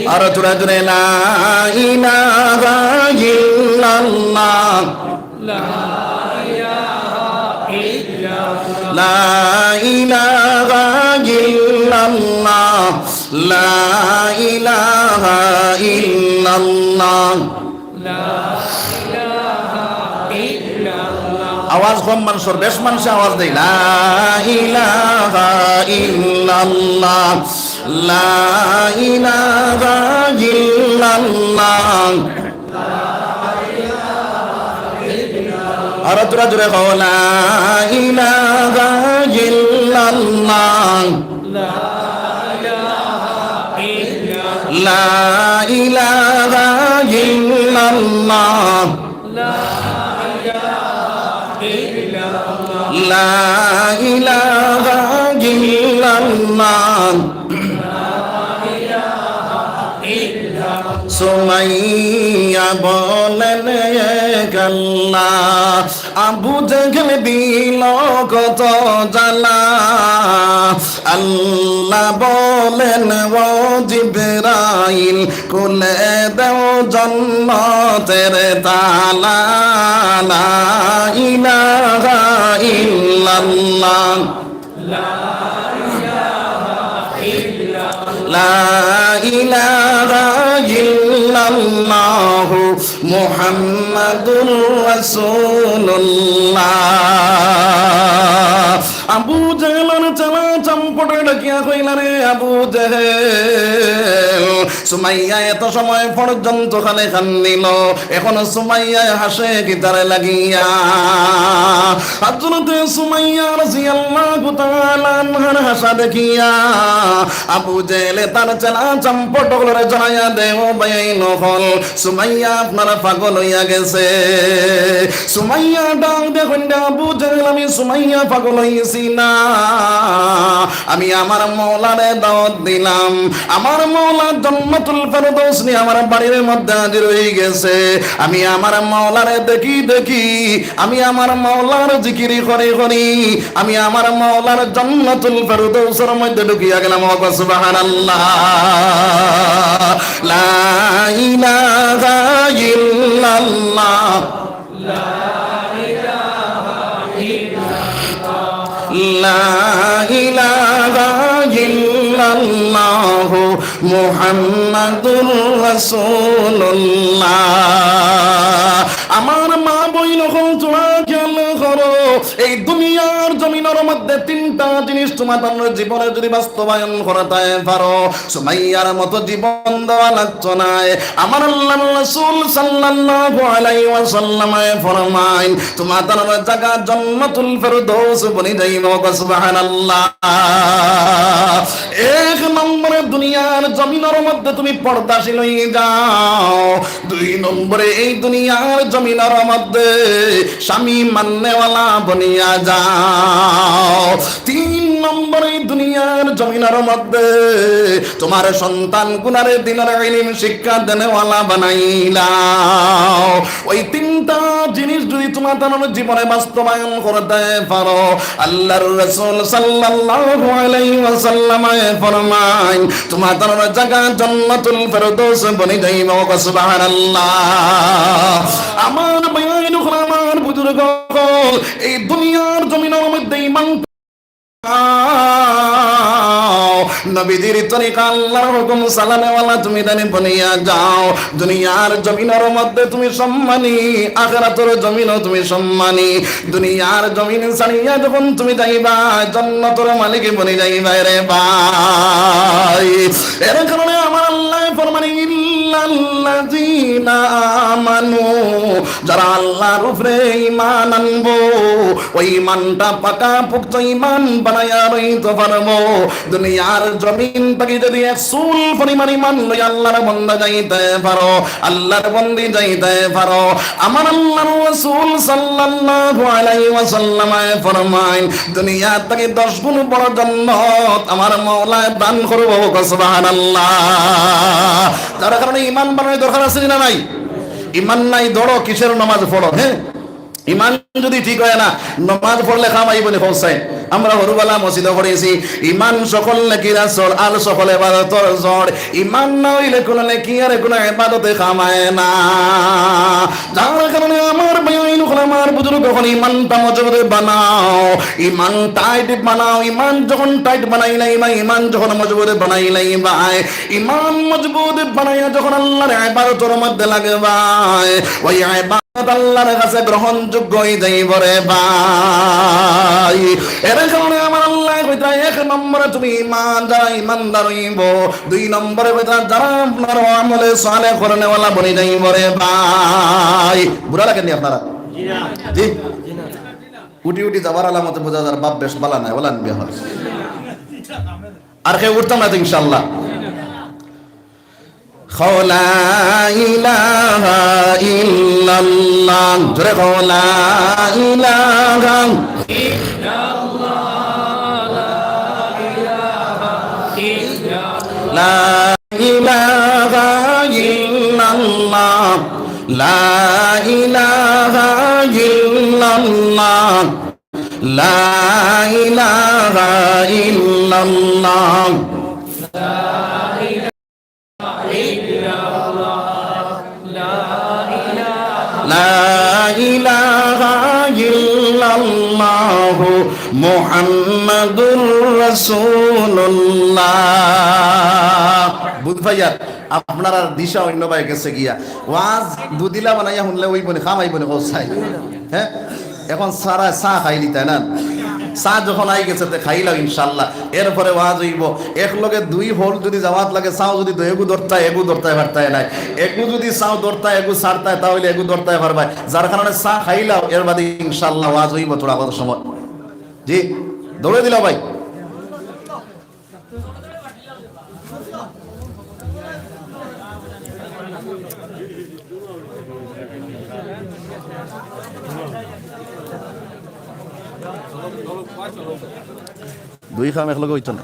আরো জোরে জোরে, লা ইলাহা ইল্লাল্লাহ। লা ইলাহা ইল্লাল্লাহ, লা ইলাহা ইল্লাল্লাহ। আওয়াজ কম মানষর, বেশ মানষে আওয়াজ দেয়, লা ইলাহা ইল্লাল্লাহ, লা ইলাহা ইল্লাল্লাহ। আরো জোরে জোরে কও, লা ইলাহা ইল্লাল্লাহ। লা ইলাহা ইল্লাল্লাহ। লা ইলাহা ইল্লাল্লাহ। সুমাইয়া বলেন, এ আল্লাহ, আবু জেহেল দিল কত জ্বালা। আল্লাহ বলেন, ও জিবরাইল, খুলে দেও জন্নতের তালা। লা ইলাহা ইল্লাল্লাহ। লা ইলাহা ইল্লাল্লাহু মুহাম্মাদুর রাসূলুল্লাহ। আবু জেহেলর চালা চম্পটে ডাকিয়া কইলা, রে আবু জেহেল, সুমাইয়া এত সময় পর্যন্ত খালি কান্দিল, এখন সুমাইয়া হাসে কিতার লাগিয়া। হযরতে সুমাইয়া রাদিয়াল্লাহু তাআলা আনহার হাসা দেখিয়া আবু জেহেলে তার চেলা চম্পট অকলরে জানাইয়া দেয়, "ও ভাইয়াইন অকল, সুমাইয়া আপনার পাগল অইয়া গেছে।" সুমাইয়া ডাক দিয়া কইন, "আবু জেহেল, আমি সুমাইয়া পাগল অইছি না, আমি আমার মওলারে দাওয়াত দিলাম, আমার মওলা জান্নাতুল ফেরদৌস নিয়া আমার বাড়ির মধ্যে হাজির অই গেছে। আমি আমার মওলারে দেখি দেখি, আমি আমার মওলার জিকিরি করি করি, আমি আমার মওলার জান্নাতুল ফেরদৌসর মধ্যে ঢুকিয়া গেলাম।" ওগো সুবহানাল্লাহ, লা ইলাহা ইল্লাল্লাহ। লা ইলাহা ইল্লাল্লাহু মুহাম্মাদুর রাসূলুল্লাহ। আমার মা বইন অকল, তোরা খেয়াল করো, এই দুনিয়ার জমিনর মধ্যে তিনটা জিনিস তুমার জীবনে যদি বাস্তবায়ন করতায় পারো, সুমাইয়ার মতো জীবন দেওয়া লাগতো নায়। আমার আল্লাহর রাসূল সাল্লাল্লাহু আলাইহি ওয়াসাল্লামে ফরমাইন, তুমার জাগা জান্নাতুল ফেরদৌস বনি যাইবো। সুবহানাল্লাহ। এক নম্বরে দুনিয়ার জমিনর মধ্যে তুমি পর্দাশীল অই যাও। দুই নম্বরে এই দুনিয়ার জমিনর মধ্যে স্বামী মাননেওয়ালা বনিয়া যাও। তিন নম্বরে এই দুনিয়ার জমিনর মধ্যে তুমার সন্তানগুলারে দ্বীনর ইলিম শিক্ষা দেনেওয়ালা বানাইলাও। ওই তিনটা জিনিস যদি তুমার জীবনে বাস্তবায়ন করতায় পারো, আল্লাহর রাসূল সাল্লাল্লাহু আলাইহি ওয়াসাল্লামে ফরমাইন, তুমার জাগা জান্নাতুল ফেরদৌস বনি যাইবো। সুবহানাল্লাহ। আমার বইন অকল, আমার বুজুর্গ অকল, এই দুনিয়ার জমিনর মধ্যে ইমান আও। নবীজির তরিকা, আল্লাহর হুকুম চালানেওয়ালা তুমি তাইন বনিয়া যাও। দুনিয়ার জমিনর মধ্যে তুমি সম্মানী, আখিরাতর জমিনও তুমি সম্মানী। দুনিয়ার জমিন ছাড়িয়া যখন তুমি যাইবায়, জান্নাতর মালিক বনি যাইবায় রে ভাই। এর কারণে আমার আল্লায় ফরমাইন, ইল্লাল্লাযীনা আমানু, যারা আল্লাহর উপরে ঈমান আনবো, ওই ঈমানটা পাকা পোক্ত ঈমান বানাইয়া রইতো পারবো। দুনিয়ার জমিন থাকি যদি এক চুল পরিমাণ ঈমান লইয়া আল্লাহর বান্দা যাইতে পারো, আল্লাহর বন্দি যাইতে পারো, আমার আল্লাহর রাসূল সাল্লাল্লাহু আলাইহি ওয়াসাল্লামে ফরমাইন, দুনিয়া থাকি দশ গুণ বড় জান্নাত আমার মওলায় দান করবো। সুবহানাল্লাহ। যার কারণে ঈমান বানানোর দরকার আছে নি না নাই? ঈমান নাই, দৌড়ো, কিসের নামাজ পড়ো? হ্যাঁ, ঈমান যদি ঠিক অয় না, নামাজ পড়লে কাম আইবো নি? কও চাই। আমরা হুরুবালা মসজিদো পড়ছি, "ঈমান সকল নেকির আসল, আল সকল ইবাদতর জড়।" ঈমান না অইলে কুনু নেকি আর কুনু ইবাদতে কাম আয় না। যার কারণে আমার বইন অকল, আমার বুজুর্গ অকল, ঈমানটা মজবুত বানাও, ঈমান টাইট বানাও। ঈমান যখন টাইট বানাইলাইবায়, ঈমান যখন মজবুত বানাইলাইবায়, ঈমান মজবুত বানাইয়া যখন আল্লাহর ইবাদতর মধ্যে লাগবায়, ওই ইবাদত আল্লাহর কাছে গ্রহণযোগ্য অই যাইবো রে ভাই। এর কারণে আমার আল্লায় কইতরা, এক নম্বরে তুমি ঈমান, যারা ঈমানদার অইবো, দুই নম্বরে কইতরা যারা আপনার আমলে সালেহ করনেওয়ালা বনি যাইবো রে ভাই। বুরা লাগেনি আপনারা? জি। উঠি উঠি যাবার আলামতে বুঝা যার বাপ বেশ বালা নাই, ওলা আনবে হয়। আর কেউ উঠতাম না তো ইনশাআল্লাহ। কও লা ইলাহা ইল্লাল্লাহ। জোরে কও লা ইলাহা। লা ইলাহা ইল্লাল্লাহ। লা ইলাহা ইল্লাল্লাহ। লা ইলাহা ইল্লাল্লাহ। লা ইলাহা ইল্লাল্লাহু মুহাম্মাদুর রাসূলুল্লাহ। বুঝ ভাইয়ার, আপনারার দিশা অন্য বায় গেছে গিয়া। ওয়াজ দুদিলা বানাইয়া হুনলে অইবো নি, কাম আইবো নি, কও চাই। হ্যাঁ, এখন সারা চা খাইলিতা না। চা যখন আই গেছে, তে খাইলাও ইনশাআল্লাহ। এরপরে ওয়াজ অইবো। একলগে দুই হল যুদি যাওয়াত লাগে, চাও যুদি দেও, এগু ধরতায়, এগু ধরতায় পারতায় নায়। এগু যুদি চাও ধরতায়, এগু ছাড়তায়, তা অইলে এগু ধরতায় পারবায়। যার কারণে চা খাইলাও, এর বাদে ইনশাআল্লাহ ওয়াজ অইবো থুড়া কত সময়। জি, দৌড়ে দিলাও ভাই। দুই কাম একলগে অইতো না।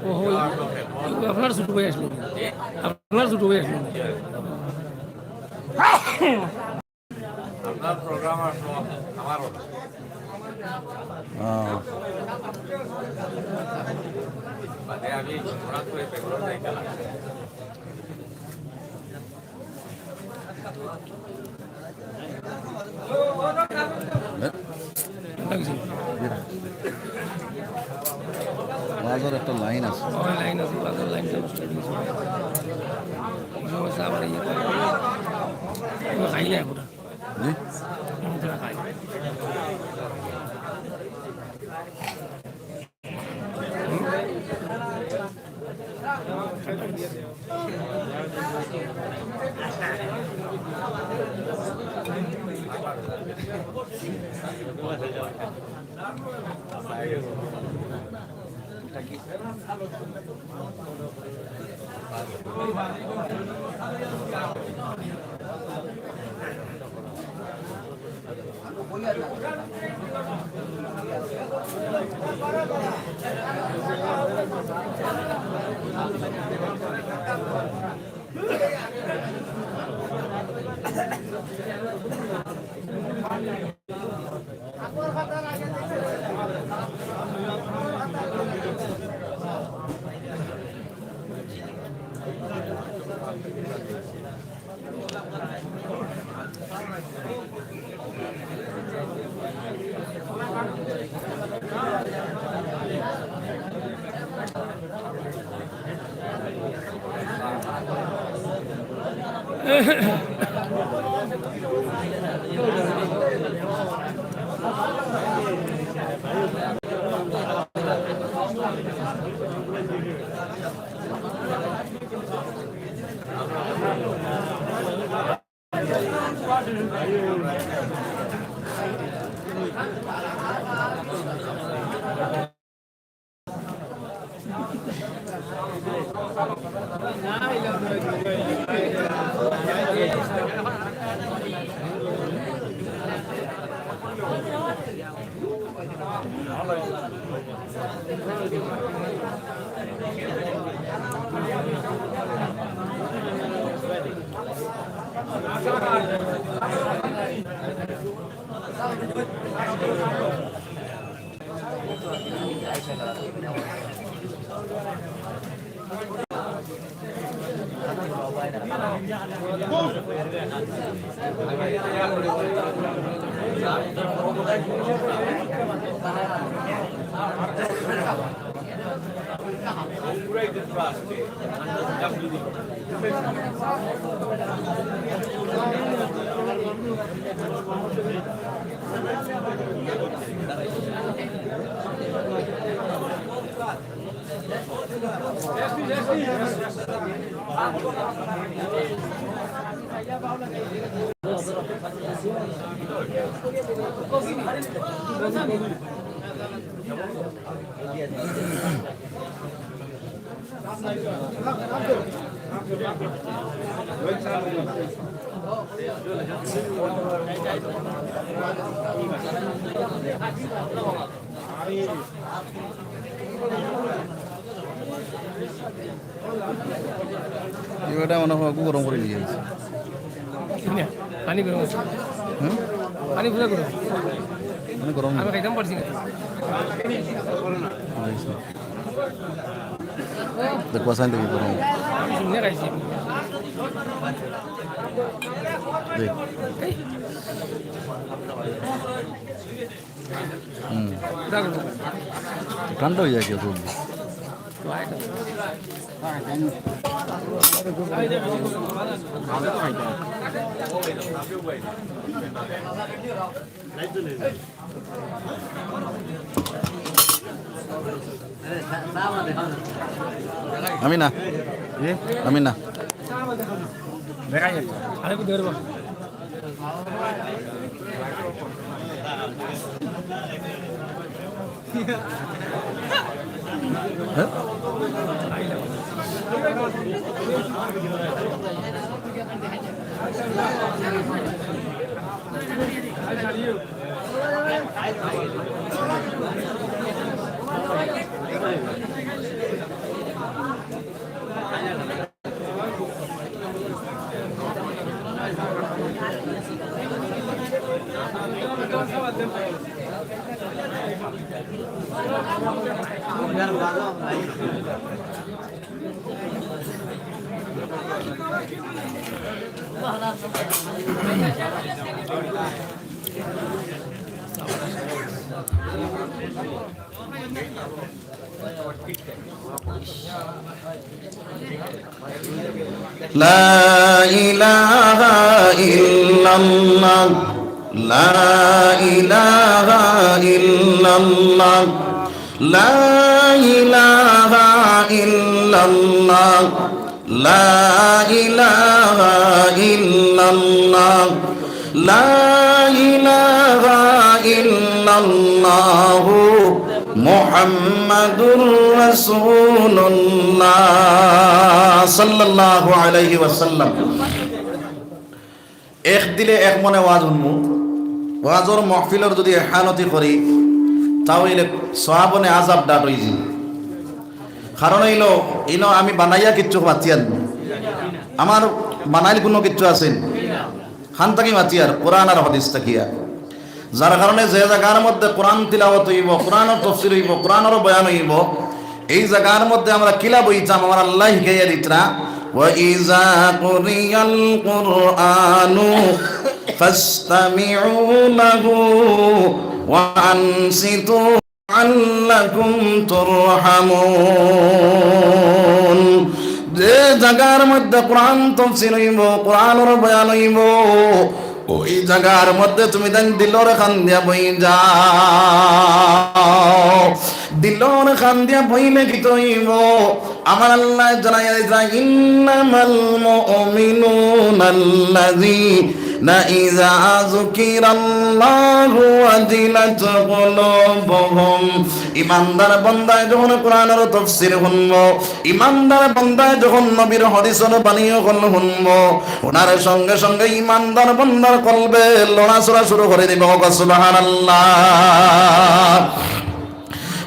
ও, আপনার ছোট ভাই আসলো। আপনার ছোট ভাই আসলো। আপনার প্রোগ্রাম আসলো, আমারও। হ্যাঁ। বাদে আমি হঠাৎ করে বেঙ্গালোর যাইতাম। বাজার একটা লাইন আছে। ওই লাইন আছে, বাজার লাইনটা নষ্ট হয়ে গেছে। ওই সময় আবার ইয়ে করে। ওগুলো খাই না এখন। জি? ওগুলো খাই। এটা মনে হয় গরম করে নিয়ে গেছে। পানি গরম আছে। হুম? পানি পুরা গরম। পানি গরম? আমি খাইতাম পারছি না। দেখো, আসান দেখি গরম। আমি শুনে খাইছি। দেখ। হুম। পুরা গরম। ঠান্ডা অই যায় কি জলদি? আমি না। এ? আমি না। দেখা যাচ্ছে। لا إله إلا الله. لا إله إلا الله. لا إله إلا الله. لا إله إلا الله. لا إله إلا الله. محمد رسول الله صلى الله عليه وسلم. এক দিলে এক মনে ওয়াজ হুনমু। ওয়াজর মাহফিলর যুদি এহানতি করি, তা অইলে সওয়াবনে আজাব ডাট অইযিবো। কারণ অইলো, ইনো আমি বানাইয়া কিচ্ছু মাতিয়ার না। আমার বানাইল কুনু কিচ্ছু আছে নি? কান থাকি মাতিয়ার, কোরআন আর হাদিস থাকিয়া। যার কারণে যে জাগার মধ্যে কোরআন তিলাওয়াত অইবো, কোরআনর তফসির অইবো, কোরআনর বয়ান অইবো, এই জাগার মধ্যে আমরা কিলা বইতাম, আমার আল্লায় হিকাইয়া দিতরা, وإذا قرئ القرآن فاستمعوا له وأنصتوا لعلكم ترحمون। যে জাগার মধ্যে কোরআন তফসির অইবো, কোরআনর বয়ান অইবো, ওই জাগার মধ্যে তুমি তাইন দিলর কান দিয়া বই যাও। দিলর কান দিয়া বইলে কিতা অইবো? আমার আল্লায় জানাইয়া দিতরা, إنما المؤمنون الذين إذا ذكر الله وجلت قلوبهم। ইমানদার বান্দায় যখন কোরআনর তফসির হুনবো, ইমানদার বান্দায় যখন নবীর হাদিসর বাণী যখন হুনবো, হুনার সঙ্গে সঙ্গে ইমানদার বান্দার কলবে লড়াচড়া শুরু করি দিবো। সুবহানাল্লাহ।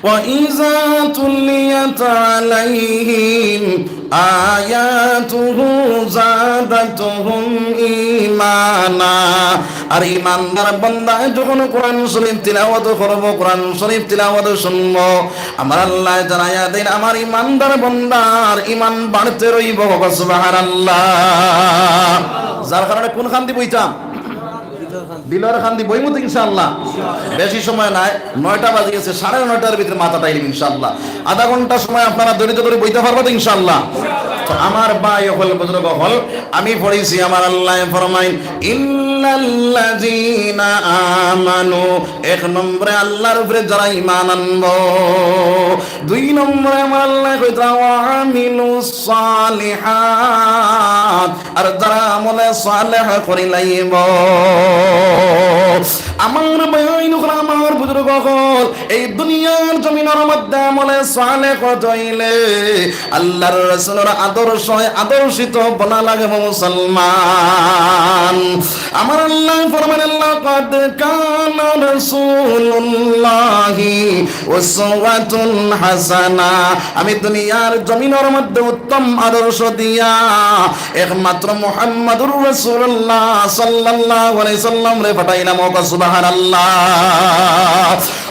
وإذا تليت عليهم آياته زادتهم إيمانا। আর ইমানদার বান্দায় যখন কোরআন শরীফ তিলাওয়াত করবো, কোরআন শরীফ তিলাওয়াত শুনবো, আমার আল্লায় জানাইয়া দেইন, আমার ইমানদার বান্দার ইমান বাড়তে রইবো। সুবহানাল্লাহ। যার কারণে কোন কান দি বইতাম? দিলর কান দি বইমু তো ইনশাআল্লাহ। বেশি সময় নাই, নয়টা বাজি গেছে, সাড়ে নয়টার ভিতরে মাথা টাইলিম ইনশাআল্লাহ। আধা ঘন্টা সময় আপনারা ধৈর্য ধরি বইতা পারবা তো ইনশাআল্লাহ? তো আমার ভাই অকল, বুজুর্গ অকল, আমি পড়ছি, আমার আল্লায় ফরমাইন, إلا الذين آمنوا, এক নম্বরে আল্লার উপরে যারা ইমান আনবো, দুই নম্বরে আমার আল্লায় কইতরা, وعملوا الصالحات, আর যারা আমলে সালেহ করি লাইবো। আমার ভাইয়াইন অকল, আমার বুজুর্গ অকল, এই দুনিয়ার জমিনর মধ্যে আমলে সালেহ করতে অইলে আল্লার রসুলর আদর্শে আদর্শিত বনা লাগে মুসলমান। আমার আল্লায় ফরমাইন, "লাকাদ কানা রাসূলুল্লাহি উসওয়াতুন হাসানা।" আমি দুনিয়ার জমিনর মধ্যে উত্তম আদর্শ দিয়া একমাত্র মুহাম্মাদুর রাসূলুল্লাহ সাল্লাল্লাহু আলাইহি সাল্লামরে পাঠাইলাম। ওগো সুবহানাল্লাহ।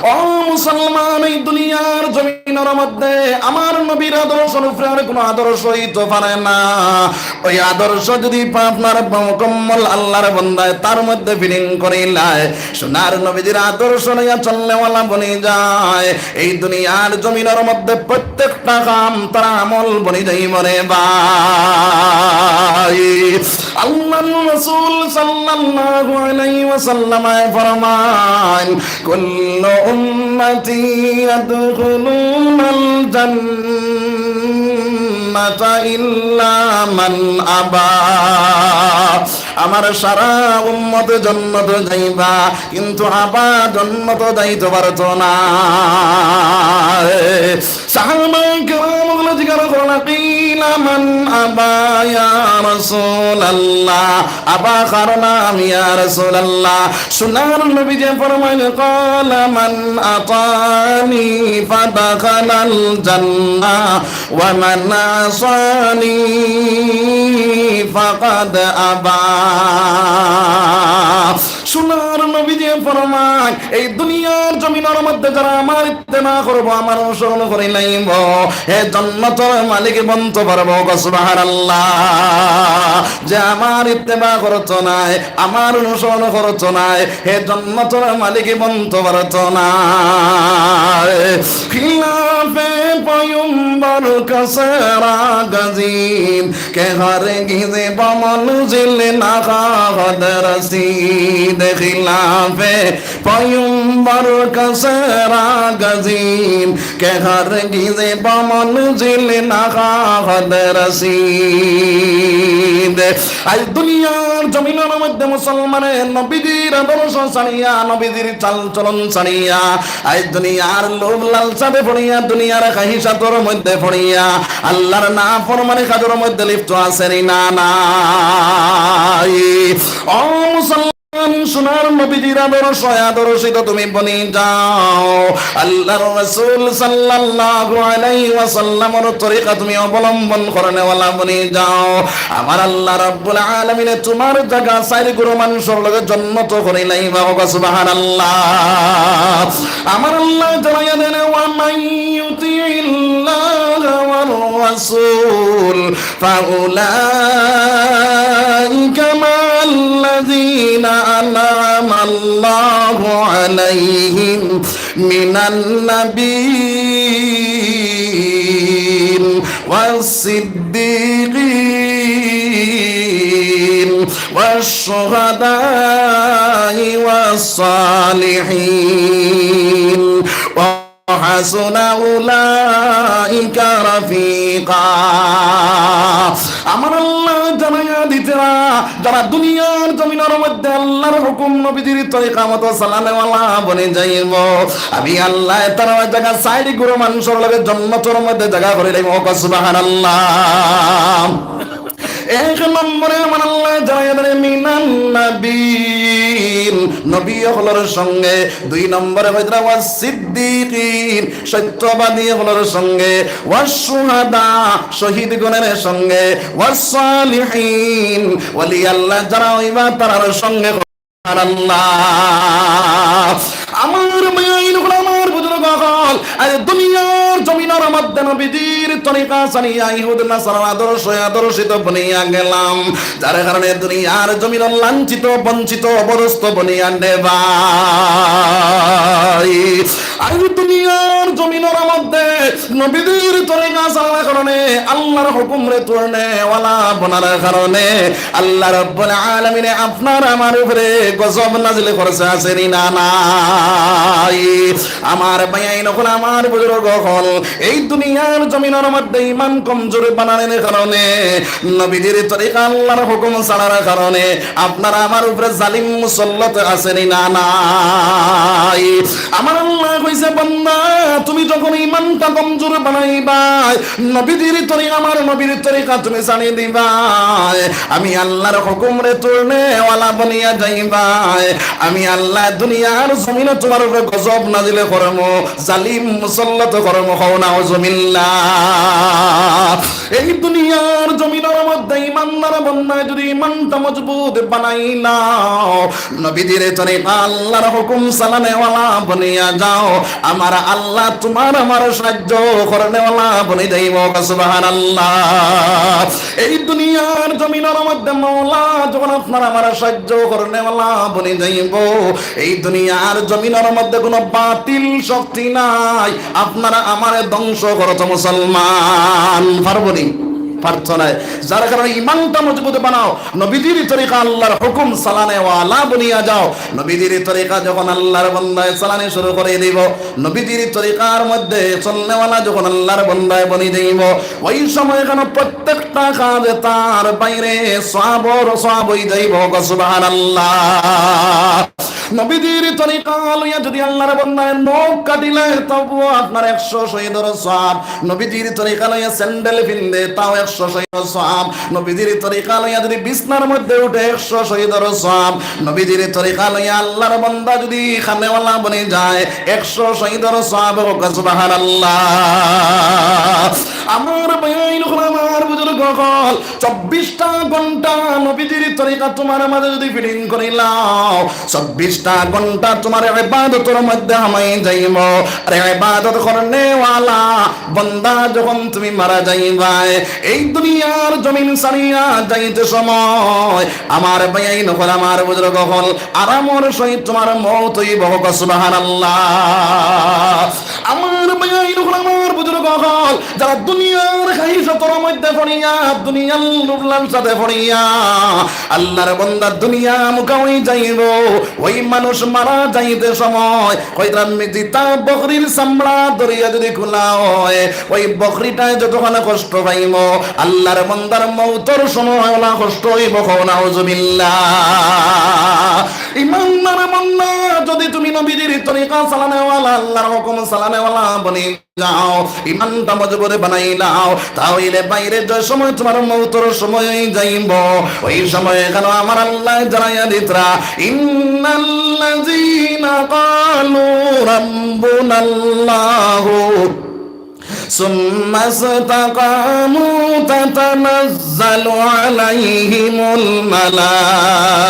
ও মুসলমান, এই দুনিয়ার জমিনর মধ্যে আমার নবীর আদর্শর উপরে আর কোনো আদর্শ অইতো পারে না। ওই আদর্শ যদি আপনার মুকাম্মল আল্লার বন্দায় তার মধ্যে বিলীন করিলায়, সোনার নবীজির আদর্শ লইয়া চলনেওয়ালা বনি যায়, এই দুনিয়ার জমিনর মধ্যে প্রত্যেকটা কাম তার আমল বনি যাইবো রে ভাই। আল্লার রাসূল সাল্লাল্লাহু আলাইহি ওয়াসাল্লামায় ফরমাইন, "কুল্লু উম্মতি ইয়াদখুলুনাল জান্নাতা ইল্লা মান আবা।" আমার সারা উম্মত জন্নত যাইবা, কিন্তু আবা জন্নত যাইতো পারতো না। সাহাবায়ে কেরাম অকলে জিজ্ঞাসা করলা, "কিলা মান আবা ইয়া রাসূলাল্লাহ?" আবা কার নাম ইয়া রাসূলাল্লাহ? সোনার নবীজি ফরমাইন, "ক্বালা মান আতানি ফাদাখালাল জান্নাহ ওয়া মান আসানি ফাকাদ আবা।" সোনার নবীজি ফরমাইন, এই দুনিয়ার জমিনর মধ্যে যারা আমার ইত্তেবা করবো, আমার অনুসরণ করিলাইবো, হে জন্নতর মালিক বনতো পারবো। ওগো সুবহানাল্লাহ। যে আমার ইত্তেবা করতো নায়, আমার অনুসরণ করতো নায়, হে জন্নতর মালিক বনতো পারতো নায়। খিলাফে পয়ম্বর কা সেরা গজিন কে হরগিজ বমনজিল নাখাদ রসিদ। খিলাফে পয়ম্বর কা সেরা গজিন কে হরগিজ বমনজিল নাখাদ রসিদ। আজ দুনিয়ার জমিনর মধ্যে মুসলমানে নবীজির আদর্শ ছাড়িয়া, নবীজির চাল চলন ছাড়িয়া, আজ দুনিয়ার লোভ লালসাতে পড়িয়া, দুনিয়ার খাহিশাতর মধ্যে পড়িয়া, আল্লার নাফরমানি কাজর মধ্যে লিপ্ত আছে নি? না, নাই। ও মুসলমান, সোনার নবীজির আদর্শ আদর্শিত তুমি বনি যাও। আল্লার রাসূল সাল্লাল্লাহু আলাইহি ওয়াসাল্লামর তরিকা তুমি অবলম্বন করনেওয়ালা বনি যাও। আমার আল্লাহ রাব্বুল আলামিনে তুমার জাগা চাইর গুরু মানষর লগে জন্নত করিলাইবা। ওগো সুবহানাল্লাহ। আমার আল্লাহ জানাইয়া দেন, "ওয়া মান ইউতিইল্লাহা ওয়ার রাসূল ফাউলাইকা মাআল্লাযীনা আনআমাল্লাহু আলাইহিম মিনান নাবিয়্যিন ওয়াস সিদ্দীকিন ওয়াশ শুহাদাই ওয়াস সালিহিন ওয়া হাসুনা উলাইকা রাফিকা।" আমার আল্লাহ জানাইয়া দিতেরা, যারা দুনিয়ার জমিনর মধ্যে আল্লার হুকুম নবীজির তরিকা মতো চালানেওয়ালা বনি যাইবো, আমি আল্লাহ তারার জাগা চাইর গুরু মানষর লগে জন্নতর মধ্যে জাগা করিলাইমু। ওগো সুবহানাল্লাহ। এক নম্বরে আমার আল্লাহ জানাইয়া দেন মিনান নাবিয়্যিন, নবী অকলর সঙ্গে। দুই নম্বরে কইতরা ওয়াস সিদ্দীকিন, সত্যবাদী অকলর সঙ্গে। ওয়াস শুহাদা, শহীদগণের সঙ্গে। ওয়াস সালিহিন, ওলি আল্লাহ যারা অইবা তারার সঙ্গে। আল্লাহ। আমার ভাইয়াইন অকল, আমার বুজুর্গ অকল, আজ দুনিয়ার জমিনর মধ্যে নবীজির তরিকা ছাড়িয়া ইহুদ নাসারার আদর্শ আদর্শিত বনিয়া গেলাম, যার কারণে দুনিয়ার জমিন লাঞ্ছিত, বঞ্চিত, অপদস্থ বনিয়া রে ভাই। আইজ দুনিয়ার জমিনর মধ্যে নবীজির তরিকা চলার কারণে, আল্লাহর হুকুমরে তুলনেওয়ালা বনার কারণে আল্লাহ রাব্বুল আলামিনে আপনার আমার উপরে গজব নাজিল করছে, আছে নি না নাই? আমার ভাইয়াইন অকল, আমার বুজুর্গ অকল, এই দুনিয়ার জমিনর মধ্যে ইমান কমজোর বানানির কারণে, নবীজির তরিকা আল্লাহর হুকুম ছাড়ার কারণে আপনার আমার উপরে জালিম মুসল্লত আছে নি না নাই? আমার আল্লাহ কইছে, বান্দা, তুমি যখন ইমানটা কমজোর বানাইবায়, নবীজির তরিকা, আমার নবীর তরিকা তুমি ছাড়ি দিবায়, আমি আল্লাহর হুকুমরে তুলনেওয়ালা বনিয়া যাইবায়, আমি আল্লাহ দুনিয়ার জমিনো তোমার উপরে গজব নাজিল করমু, জালিম মুসল্লত করমু। কও নাউজুবিল্লাহ। এই দুনিয়ার জমিনর মধ্যে ইমানদার বন্দায় যদি ইমানটা মজবুত বানাই নাও, নবীজির তরিকা আল্লাহর হুকুম চালানেওয়ালা বনিয়া যাও, আমার আল্লাহ তোমার আমার সাহায্য করনেওয়ালা বনি যাইব। সুবহানাল্লাহ। এই দুনিয়ার জমিনর মধ্যে মাওলা যখন আপনার আমার সাহায্য করনেওয়ালা বনি যাইব, এই দুনিয়ার জমিনর মধ্যে কোনো বাতিল শক্তি নাই আপনারা আমারে ধ্বংস করতো। মুসলমান, পারবো নি? পারতো নায়। যার কারণে ইমানটা মজবুত বানাও, নবীজির তরিকা আল্লাহর হুকুম চালানেওয়ালা বনিয়া যাও। নবীজির তরিকা যখন আল্লাহর বন্দায় চালানি শুরু করে দিব, নবীজির তরিকার মধ্যে চলনেওয়ালা যখন আল্লাহর বন্দায় বনি দিব, ওই সময় কেন প্রত্যেকটা কাজে তার বাইরে সওয়াবর সওয়াব হই যাইব। সুবহানাল্লাহ। নবীজির তরিকা লইয়া যদি আল্লাহর বন্দায় নখ কাটিলে, তবুও আপনার একশো শহীদর সওয়াব। নবীজির তরিকা লইয়া স্যান্ডেল পিন্দে, তাও একশো শহীদর সওয়াব। নবীজির তরিকা লইয়া যদি বিছনার মধ্যে উঠে, একশো শহীদর সওয়াব। নবীজির তরিকা লইয়া আল্লাহর বন্দা যদি খানেওয়ালা বনি যায়, একশো শহীদর সওয়াব। সুবহানাল্লাহ। আমার ভাইয়াইন অকল, আমার বুজুর্গ অকল, চব্বিশটা ঘন্টা নবীজির তরিকা তোমার মাঝে যদি ফিটিং করিলাও, চব্বিশটা ঘন্টা তোমার ইবাদতর মধ্যে হামাই যাইব। আর ইবাদত করনেওয়ালা বন্দা যখন তুমি মারা যাইবায়, এই দুনিয়ার জমিন ছাড়িয়া যাইতে সময়, আমার ভাইয়াইন অকল, আমার বুজুর্গ অকল, আরামর সহিত তোমার মউত হইব। সুবহানাল্লাহ। আমার ভাইয়াইন অকল, আমার বুজুর্গ অকল, যারা দুনিয়ার খাহিশাতর মধ্যে পড়িয়া, দুনিয়ার লোভ লালসাতে পড়িয়া, আল্লাহর বন্দা দুনিয়া মুখা হই যাইব, ওই মানুষ মারা যাইতে সময় কইরা, আমি যেতা বকরির চামড়া ধরিয়া যদি খুলা হয়, ওই বকরিটায় যতখান কষ্ট পাইব, আল্লাহর বন্দার মউতর সময় ওলা কষ্ট হইব। কও নাউজুবিল্লাহ। ইমানদার বন্দা, যদি তুমি নবীজির তরিকা চালানেওয়ালা, আল্লাহর হুকুম চালানেওয়ালা বনি যাও, ইমানটা মজবুত বানাই নাও, তাহলে বাইরে যে সময় তোমার মউতর সময় হই যাইব, ওই সময় কেন আমার আল্লাহ জানাইয়া দিতরা, ইন্নাল্লাযীনা ক্বালু রাব্বুনাল্লাহু ثم استقاموا تتنزل عليهم الملائكة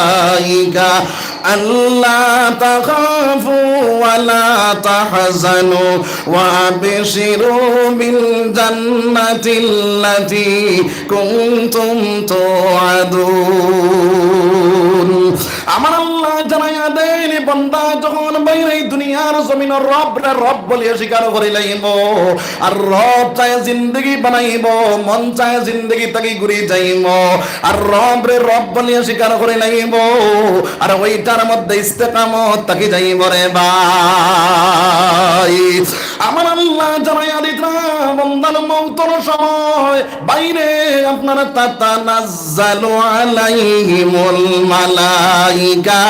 ألا تخافوا ولا تحزنوا وأبشروا بالجنة التي كنتم توعدون। আমার আল্লাহ জানাইয়া দেন, বন্দা যখন বাইরে দুনিয়ার জমিনর রবরে রব বলিয়া স্বীকার করি লাইব, আর রব চায় জিন্দেগি বানাইব, মন চায় জিন্দেগি থাকি ঘুরি যাইব, আর রবরে রব বলিয়া স্বীকার করি লাইব, আর ওইটার মধ্যে ইস্তেকামত থাকি যাইব রে ভাই। আমার আল্লাহ জানাইয়া দিতরা, বন্দার মউতর সময় বাইরে আপনারা তাতানাজ তাতানাজ্জালু আলাইহিমুল মালাইকা।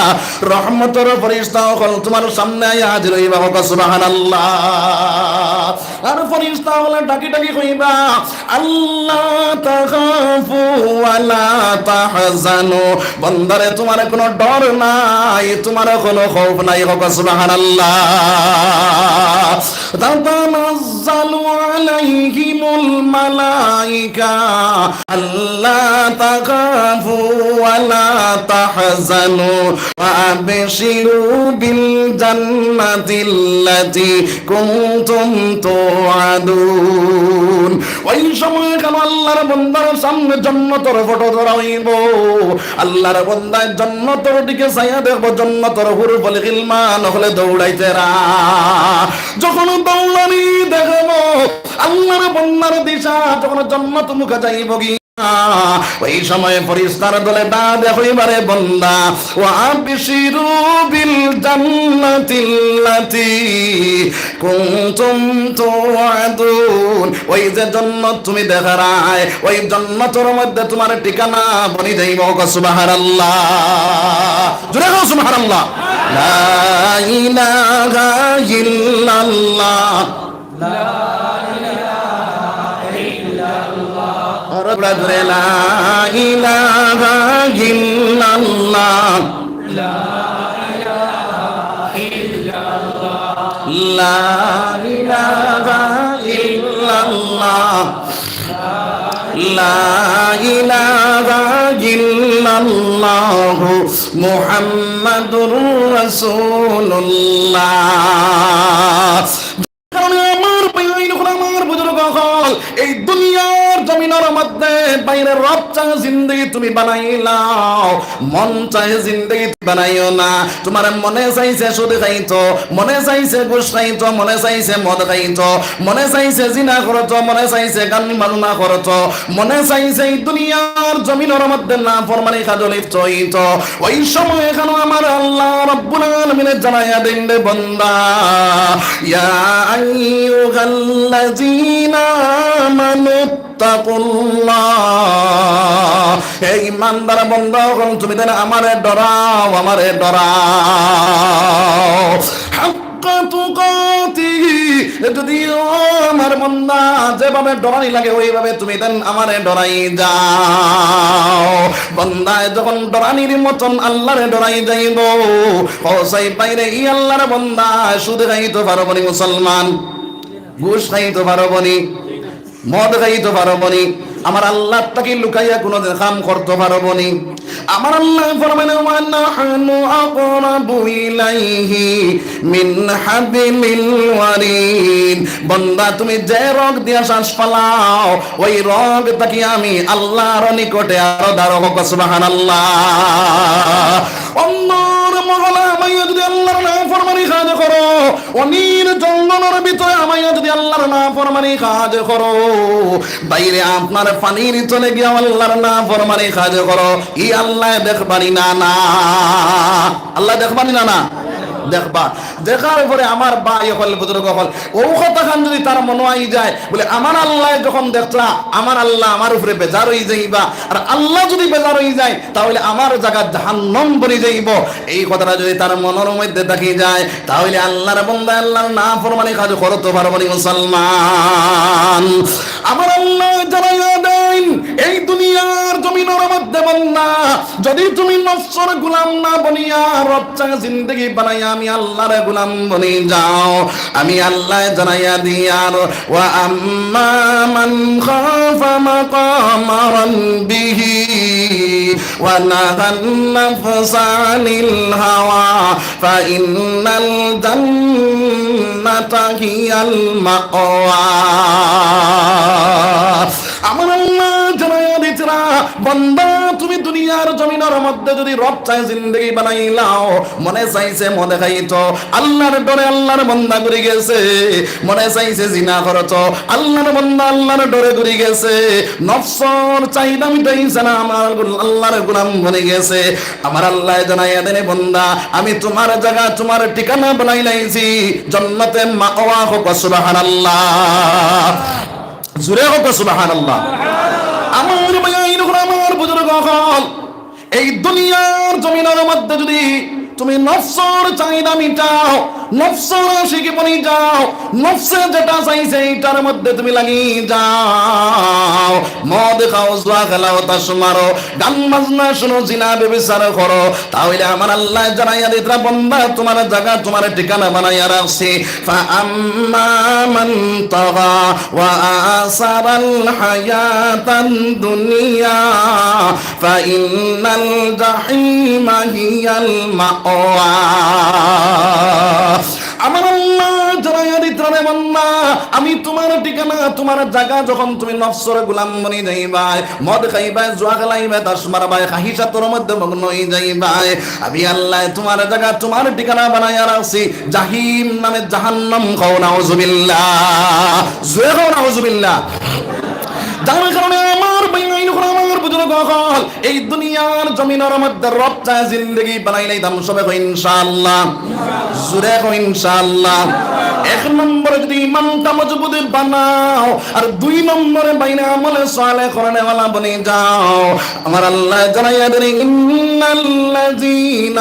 রহমতর ফিরিস্তা অকল তোমার সামনে আইয়া হাজির অইবা, কও সুবহানাল্লাহ। আর ফিরিস্তা অকলে ডাকি ডাকি কইবা, আল্লা তাখাফু ওয়া লা তাহজানু। বন্দারে, তোমার কোনো ডর নাই, তোমার কোনো খৌফ নাই, কও সুবহানাল্লাহ। তাতানাজ্জালু আলাইহিমুল মালাইকা। ألا تخافوا ولا تحزنوا وأبشروا بالجنة التي كنتم توعدون। ওই সময় কেন আল্লাহর বান্দার সামনে জান্নাতর ফটো ধরা অইবো? আল্লাহর বান্দায় জান্নাতর দিকে চাইয়া দেখবো, জান্নাতর হুরুল গিলমান অকলে দৌড়াইতেরা। যখন দৌড়ানি দেখবো, আল্লাহর বান্দার দিশা যখন জান্নাত মুখা যাইবোগি, ওই সময় ফিরিস্তার দলে ডাক দিয়া কইবা, রে বান্দা, وأبشروا بالجنة التي كنتم توعدون। ওই যে জান্নাত তুমি দেখরায়, ওই জান্নাতর মধ্যে তুমার ঠিকানা বনি যাইবো। কও সুবহানাল্লাহ। জোরে কও সুবহানাল্লাহ। لا إله إلا الله। আরো জোরে, لا إله إلا الله। لا إله إلا الله। لا إله إلا الله محمد رسول الله। কারণ আমার ভাই অকল, আমার বুজুর্গ অকল, এই দুনিয়ার জমিনর মধ্যে বাইরে রব চায় জিন্দেগি তুমি বানাইলাও, মন চায় জিন্দেগি তুমি বানাইও না। তুমার মনে চাইছে সুদ খাইতো, মনে চাইছে ঘুষ খাইতো, মনে চাইছে মদ খাইতো, মনে চাইছে জিনা করতো, মনে চাইছে গান বাজনা করতো, মনে চাইছে এই দুনিয়ার জমিনর মধ্যে নাফরমানি কাজো লিপ্ত অইতো। ওই সময় কেন আমার আল্লাহ রাব্বুল আলামিনে জানাইয়া দেইন, রে বান্দা, يا أيها الذين آمنوا اتقوا الله। হে ইমানদার বান্দা অকল, তুমি তাইন আমারে ডরাও, আমারে ডরাও। حق تقاته, যদি ও আমার বান্দা, যেভাবে ডরানি লাগে ওইভাবে তুমি তাইন আমারে ডরাই যাও। বান্দায় যখন ডরানির মতন আল্লাহরে ডরাই যাইবো, কও চাই ভাইরে, ই আল্লাহর বান্দায় সুদ খাইতো পারবো নি মুসলমান? ঘুষ খাইতো পারবো নি? মদ খাইতো পারবো নি? আমার আল্লাহ থাকি লুকাইয়া কুনুদিন কাম করতো পারবো নি? আমার আল্লাহ ফরমাইন, ونحن أقرب إليه من حبل الوريد। বান্দা, তুমি যে রগ দিয়া শ্বাস ফালাও, ওই রগ থাকি আমি আল্লাহর নিকটে আরো দারো। কও সুবহানাল্লাহ। অন্ধর মহলে হামাইয়া যদি আল্লাহর নাফরমানি কাজ করো, অনির জঙ্গলর ভিতরে হামাইয়া যদি আল্লাহর নাফরমানি কাজ করো, বাইরে আপনার পানির তলে গিয়া আল্লাহর নাফরমানি কাজ করো, ই আল্লায় দেখবা নি না? না, আল্লায় দেখবা নি না? না, দেখবা। দেখার পরে আমার ভাই অকল, বুজুর্গ অকল, অউ কথাখান যদি তার মনো আই যায়, বুলে, আমার আল্লায় যখন দেখরা, আমার আল্লাহ আমার উপরে বেজার অই যাইবা, আর আল্লাহ যদি বেজার অই যায়, তাইলে আমার জাগা জাহান্নাম বনি যাইবো। এই কথাটা যদি তার মনর মধ্যে থাকি যায়, তাইলে আল্লাহর বান্দা আল্লাহর নাফরমানি কাজ করতো পারবো নি মুসলমান? আমার আল্লাহ জানাইয়া দেইন, এই দুনিয়ার জমিনর মধ্যে বান্দা, যদি তুমি নফসর গোলাম না বনিয়া রব চায় জিন্দেগি বানাইয়া আমি আল্লাহর গোলাম বনি যাও, আমি আল্লাহ জানাইয়া দিয়ার, وأما من خاف مقام ربه ونهى النفس عن الهوى فإن الجنة هي المأوى। আমার আল্লাহ জানাইয়া দিতরা, বান্দা, তুমি দুনিয়ার জমিনর মধ্যে যদি রব চায় জিন্দেগি বানাইলাও, মনে চাইছে মদ খাইতো, আল্লাহর ডরে আল্লাহর বান্দা ঘুরি গেছে, মনে চাইছে জিনা করতো, আল্লাহর বান্দা আল্লাহর ডরে ঘুরি গেছে, নফসর চাহিদা মিটাইছে না, আমার গুল-, আল্লাহর গোলাম বনি গেছে। আমার আল্লাহ জানাইয়া দেইন, বান্দা, আমি তুমার জাগা, তুমার ঠিকানা বানাই লাইছি জান্নাতে মাওয়া। কও সুবহানাল্লাহ। জোরে কও সুবহানাল্লাহ। আমার ভাই অকল, আমার বুজুর্গ অকল, এই দুনিয়ার জমিনর মধ্যে যদি তুমি নফসর চাহিদা মিটাও, নফসর আশিকি বনি যাও, নফসে যেটা চাইছে এইটার মধ্যে তুমি লাগি যাও। মদ খাও, জুয়া খেলাও, তাস মারো, গান বাজনা শুনো, জিনা ব্যভিচার করো, তাহলে আমার আল্লায় জানাইয়া দিতরা, বন্দা, তুমার জাগা, তুমার ঠিকানা বানাইয়া রাখছি। فأما من طغى وآثر الحياة الدنيا فإن الجحيم هي المأوى। আমার আল্লায় জানাইয়া দিতরা, রে বন্দা, আমি তুমার ঠিকানা, তুমার জাগা, যখন তুমি নফসর গোলাম বনি যাইবায়, মদ খাইবায়, জুয়া খেলাইবায়, তাস মারবায়, খাহিশাতর মধ্যে মগ্ন অই যাইবায়, আমি আল্লায় তুমার জাগা, তুমার ঠিকানা বানাইয়া রাখছি জাহিম নামে জাহান্নাম। কও নাউজুবিল্লাহ, জোরে কও নাউজুবিল্লাহ। যার কারণে আমার ভাইয়াইন অকল, আমার বুজুর্গ অকল, এই দুনিয়ার জমিনর মধ্যে রব চায় জিন্দেগি বানাইলাইতাম, সবে কও ইনশাআল্লাহ, জোরে কও ইনশাআল্লাহ। এক নম্বরে যদি ইমানটা মজবুত বানাও, আর দুই নম্বরে বাইরে আমলে সালেহ করনেওয়ালা বনি যাও, আমার আল্লায় জানাইয়া দেন, إن الذين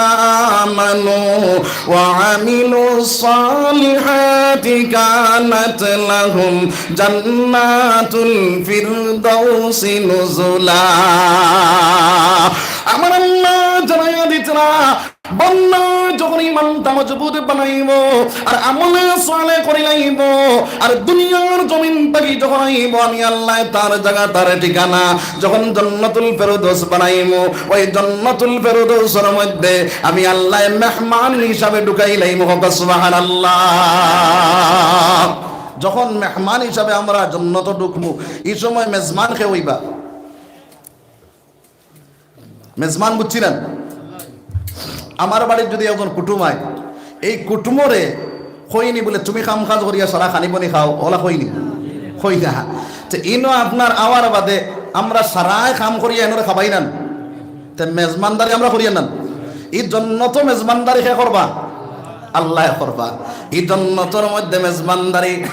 آمنوا وعملوا الصالحات كانت لهم جنات الفردوس نزلا। আমার আল্লায় জানাইয়া দিতরা, বন্দা যখন ইমানটা মজবুত বানাইবো, আর আমলে সালেহ করিলাইবো, আর দুনিয়ার জমিন থাকি যখন আইবো, আমি আল্লায় তার জাগা, তার ঠিকানা যখন জান্নাতুল ফেরদৌস বানাইমু, ওই জান্নাতুল ফেরদৌসর মধ্যে আমি আল্লায় মেহমান হিসাবে ঢুকাইলাইমু। কও সুবহানাল্লাহ। যখন মেহমান হিসাবে আমরা জন্নত ঢুকমু, ই সময় মেজমান কে অইবা? মেজমান বুঝছিলেন? আমার বাড়িত যদি একজন কুটুম আয়, এই কুটুমরে কইনি বুলে, "তুমি কাম কাজ করিয়া সারা খানি পানি খাও", অলা কইনি? কই না। তে ইনো আপনার আওয়ার বাদে আমরা সারায় কাম করিয়া এনরে খাবাই না। তে মেজমানদারি আমরা করিয়া না। ই জন্নত মেজমানদারি কে করবা? আল্লায় করবা। ই জন্নতর মধ্যে মেজমানদারি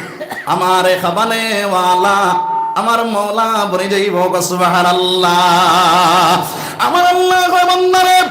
আমারে খাবানেওয়ালা আমার মওলা বনি যাইবো। কও সুবহানাল্লাহ। আমার আল্লায় কয়, বান্দারে,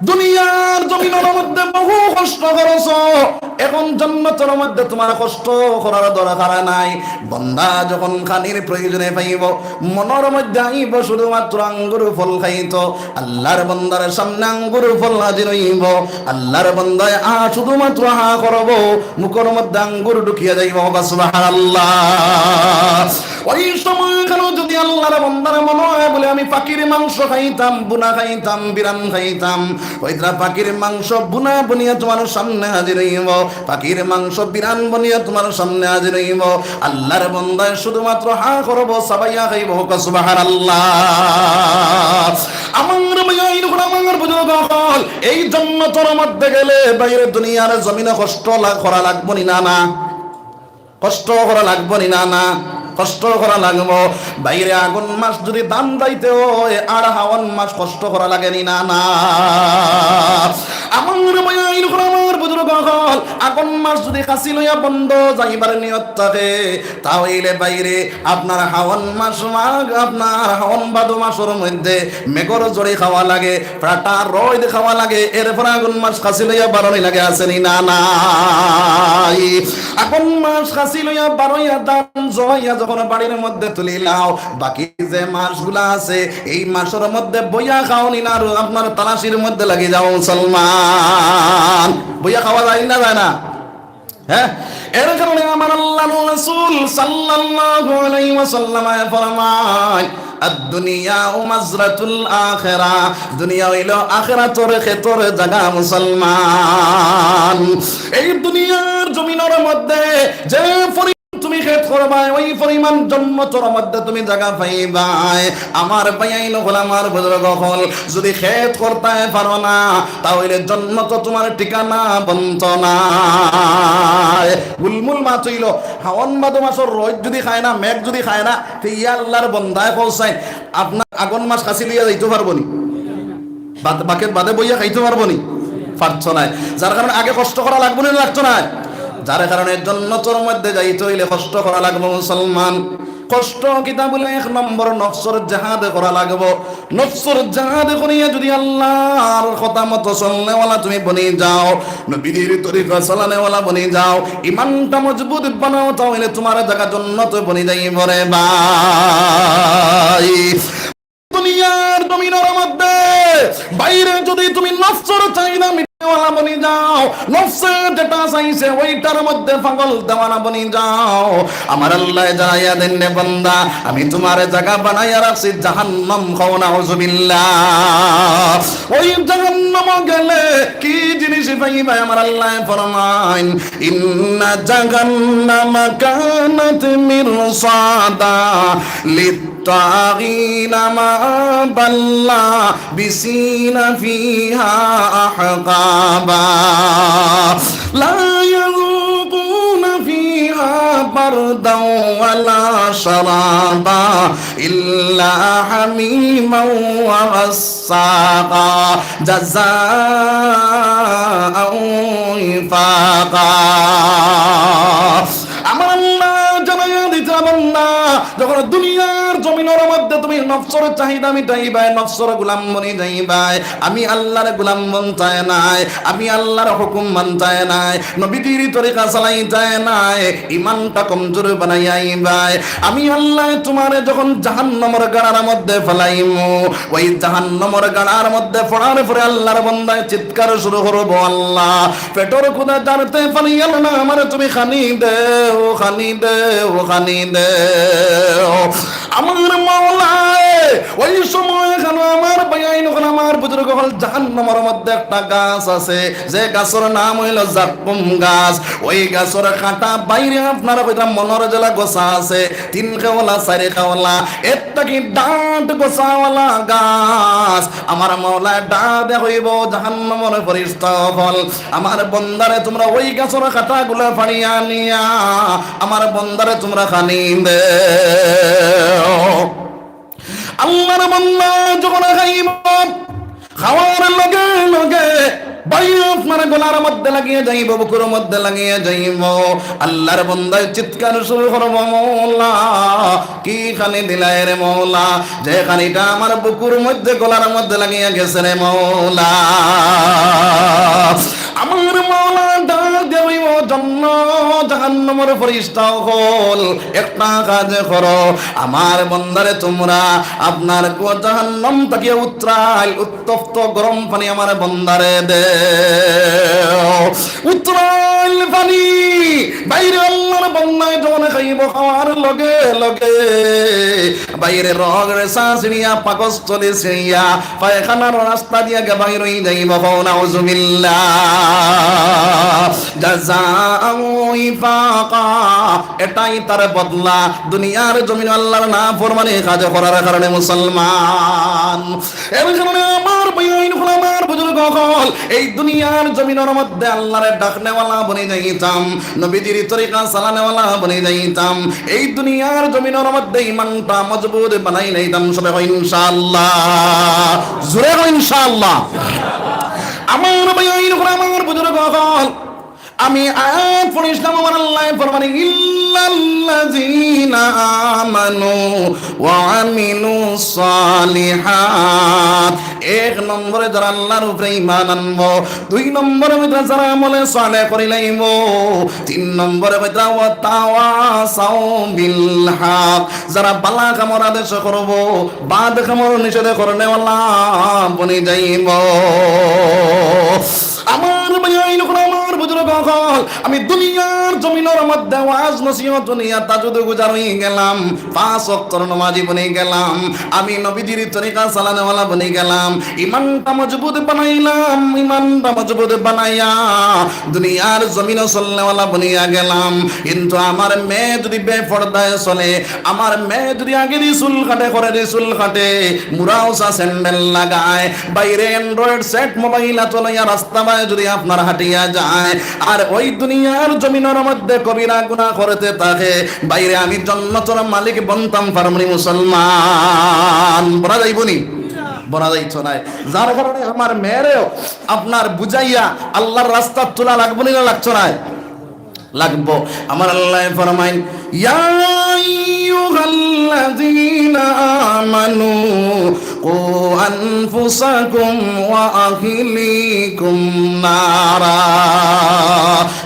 দুনিয়ার জমিনর মধ্যে বহু কষ্ট করছো, এখন জন্নতর মধ্যে তুমার কষ্ট করার দরকার নাই। বন্দা যখন খানির প্রয়োজনে পাইবো, মনর মধ্যে আইবো শুধুমাত্র আঙ্গুর ফল খাইতো, আল্লার বন্দার সামনে আঙ্গুর ফল হাজির অইবো, আল্লার বন্দায় আ শুধুমাত্র হা করবো, মুখর মধ্যে আঙ্গুর ঢুকিয়া যাইবো। কও সুবহানাল্লাহ। ওই সময় কেন যদি আল্লার বন্দার মনো অয় বুলে, "আমি পাখির মাংস খাইতাম, বুনা খাইতাম, বিরান খাইতাম", ওইতরা পাখির মাংস বুনা বনিয়া তুমার সামনে হাজির অইবো। পাখির মাংস বিরান বনিয়া তুমার সামনে হাজির অইবো। আল্লার বন্দায় শুধুমাত্র হা করবো, চাবাইয়া খাইবো। কও সুবহানাল্লাহ। আমার ভাইয়াইন অকল, আমার বুজুর্গ অকল, এই জন্নতর মধ্যে গেলে বাইরে দুনিয়ার জমিনে কষ্ট লাগ-, করা লাগবো নি না, না? কষ্ট করা লাগবো নি না, না? কষ্ট করা লাগবো। বাইরে আগুন মাস যদি দান যাইতে অয়, আর হাওন মাস কষ্ট করা লাগে নি না, না? আমার ভাইয়াইন অকল, আমার বুজুর্গ অকল, আগুন মাস যদি খাসি লইয়া বন্দ যাইবার নিয়ত থাকে, তাইলে বাইরে আপনার হাওন মাস, মাঘ, আপনার হাওন ভাদো মাসর মধ্যে মেঘর জড়ি খাওয়া লাগে, ফাটা রইদ খাওয়া লাগে, এরপরে আগুন মাস খাসি লইয়া বারনি লাগে, আছে নি না, নাই? আগুন মাস খাসি লইয়া বারইয়া ধান জমাইয়া যখন বাড়ির মধ্যে তুলিলাও, বাকি যে মাসগুলা আছে, এই মাসর মধ্যে বইয়া খাওনি না, আর আপনার তালাশির মধ্যে লাগি যাও মুসলমান। বইয়া খাওয়া যায় না, যায় না? হ্যাঁ, এর কারণে আমার আল্লার রাসূল সাল্লাল্লাহু আলাইহি ওয়াসাল্লাম ফরমায়, "আদ-দুনিয়া মাজরাতুল আখিরা।" দুনিয়া অইলো আখিরাতর খেতর জাগা মুসলমান। এই দুনিয়ার জমিনর মধ্যে যে পরিমাণ তুমি খেত করবায়, ওই পরিমাণ জন্নতর মধ্যে তুমি জাগা পাইবায়। আমার ভাইয়াইন অকল, আমার বুজুর্গ অকল, যদি খেত করতায় পারো না, তাইলে জন্নত তুমার ঠিকানা বনতো নায়। গুলমুল মাত অইলো, হাওন ভাদো মাসর রইদ যদি খায় না, মেঘ যদি খায় না, তে ইয়া আল্লার বন্দায় কও চাইন, আপনার আগুন মাস খাসি লইয়া যাইতো পারবো নি? বাদ-, বাকের বাদে বইয়া খাইতো পারবো নি? পারতো নায়। যার কারণে আগে কষ্ট করা লাগবো নি, লাগতো নায়? যার কারণে জন্নতর মধ্যে যাইতে অইলে কষ্ট করা লাগবো মুসলমান। কষ্ট কিতা বুলে? এক নম্বর, নফসর জেহাদ করা লাগবো। নফসর জেহাদ করিয়া যুদি আল্লার কথা মতো চলনেওয়ালা তুমি বনি যাও, নবীজির তরিকা চালানেওয়ালা বনি যাও, ইমানটা মজবুত বানাও, তাইলে তুমার জাগা জন্নত বনি যাইবো রে ভাই। দুনিয়ার জমিনর মধ্যে বাইরে যুদি তুমি নফসর চাহিদা মিটানেওয়ালা বনি যাও, নফসে যেটা চাইছে ওইটার মধ্যে পাগল দেওয়ানা বনি যাও, আমার আল্লায় জানাইয়া দেন রে বান্দা, আমি তুমার জাগা বানাইয়া রাখছি জাহান্নাম। কও নাউজুবিল্লাহ। ওই জাহান্নামো গেলে কি জিনিস পাইবায়? আমার আল্লায় ফরমাইন, ইন্না জাহান্নামা কানাত মিরসাদা লিত্তাগিনা মাআবা লাবিসিনা ফিহা আহকাবা। لا يذوقون فيها بردا ولا شرابا إلا حميما وغساقا جزاء وفاقا। আমার আল্লায় জানাইয়া দিতা বান্দা, যখন দুনিয়ার জমিনর মধ্যে তুমি নফসর চাহিদা মিটাইবায়, নফসর গোলাম বনি যাইবায়, আমি আল্লার গোলাম বনতায় নায়, আমি আল্লার হুকুম মানতায় নায়, নবীজির তরিকা চালাইতায় নায়, ইমানটা কমজোর বানাইয়া আইবায়, আমি আল্লায় তুমারে যখন জাহান্নামর গাড়ার মধ্যে ফালাইমু, ওই জাহান্নামর গাড়ার মধ্যে পড়ার পরে আল্লার বান্দায় চিৎকার শুরু করবো, আল্লাহ, পেটর ক্ষুধা জারতে পারিয়ার না, আমারে তুমি খানি দেও, খানি দেও, খানি দেও। আমার মাওলায়, ওই সময় কেন আমার ভাইয়াইন অকল, আমার বুজুর্গ অকল, জাহান্নামর মধ্যে একটা গাছ আছে, যে গাছর নাম অইলো জাক্কুম গাছ। ওই গাছর কাটা বাইরে আপনারা কইতাম মনর যেলা গোছা আছে, তিন কেওলা, চাইর কেওলা, এর থাকি ডাট গোছাওয়ালা গাছ। আমার মাওলায় ডাক দিয়া কইবো, জাহান্নামর ফিরিস্তা অকল, আমার বন্দারে তুমরা ওই গাছর কাটাগুলা ফাড়িয়া নিয়া আমার বন্দারে তুমরা খানি দেও। আল্লার বন্দা যখন খাইবো, খাওয়ার লগে লগে ভাই আপনার গলার মধ্যে লাগিয়া যাইবো, বুকুর মধ্যে লাগিয়া যাইবো। আল্লার বন্দায় চিৎকার শুরু করবো, "মওলা, কি খানি দিলায় রে মওলা, যে খানিটা আমার বুকুর মধ্যে, গলার মধ্যে লাগিয়া গেছে রে মওলা।" আমার মাওলা ডাক দিয়া কইবো, "জাহান্নামর ফিরিস্তা অকল, একটা কাজ করো, আমার বন্দারে তুমরা আপনার গো জাহান্নাম থাকিয়া উতরাইল, উত্তপ্ত গরম পানি আমার বন্দারে দেও।" উতরাইল পানি বাইরে আল্লার বন্দায় যখন খাইবো, খাওয়ার লগে লগে বাইরে রগ রেশা ছিড়িয়া, পাকস্থলী ছিড়িয়া, পায়খানার রাস্তা দিয়া গিয়া বাইর অই যাইবো। কও নাউজুবিল্লাহ। জাযাআও ওয়িফাকা, এটাই তার বদলা দুনিয়ার জমিন আল্লার নাফরমানি কাজ করার কারণে। মুসলমান, এর কারণে আমার ভাইয়াইন অকল, আমার বুজুর্গ অকল, এই দুনিয়ার জমিনর মধ্যে আল্লারে ডাকনেওয়ালা বনি যাইতাম, নবীজির তরিকা চালানেওয়ালা বনি যাইতাম, এই দুনিয়ার জমিনর মধ্যে ইমানটা মজবুত বানাই লাইতাম। সবে কও ইনশাআল্লাহ, জোরে কও ইনশাআল্লাহ। আমার ভাইয়াইন অকল, আমার বুজুর্গ অকল, আমি আয়াত পড়ছিলাম, আমার আল্লায় ফরমাইন, "ইল্লাল্লাযীনা আমানু ওয়া আমিলুস সালিহাত।" এক নম্বরে যারা আল্লার উপরে ঈমান আনবো, দুই নম্বরে ভিতরে যারা আমলে সালেহ করি লাইবো, তিন নম্বরে ভিতরে ওয়া তাওয়াসাউ বিল হক, যারা ভালা কামর আদেশ করবো, বাদ কামর নিষেধ করনেওয়ালা বনি যাইবো। আমার ভাইয়াইন অকল, আমার বুজুর্গ অকল, আমি দুনিয়ার জমিনর মধ্যে ওয়াজ নসিহত হুনিয়া তাহাজ্জুদ গুজার অই গেলাম, পাঁচ ওয়াক্তর নমাজি বনি গেলাম, আমি নবীজির তরিকা চালানেওয়ালা বনি গেলাম, ইমানটা মজবুত বানাইলাম, ইমানটা মজবুত বানাইয়া দুনিয়ার জমিনো চলনেওয়ালা বনিয়া গেলাম। কিন্তু আমার মেয়ে যুদি বেপর্দায় চলে, আমার মেয়ে যুদি আগেদি চুল কাটে, পরেদি চুল কাটে, মুড়া উচা স্যান্ডেল লাগায়, বাইরে Android set মোবাইল আতো লইয়া রাস্তা বায় যুদি আপনার হাঁটিয়া যায়, আর ওই দুনিয়ার জমিনর মধ্যে কবিরা গুনা করতে থাকে, বাইরে আমি জন্নতর মালিক বনতাম পারমুনি মুসলমান? বনা যাইবো নি? বনা যাইতো নায়। যার কারণে আমার মেয়েরেও আপনার বুঝাইয়া আল্লার রাস্তাত তুলা লাগবো নি না লাগতো নায়? লাগবো। আমার আল্লায় ফরমাইন, "ইয়া আইয়ুহাল্লাযীনা আমানু কু আনফুসাকুম ওয়া আহলিকুম নারা।"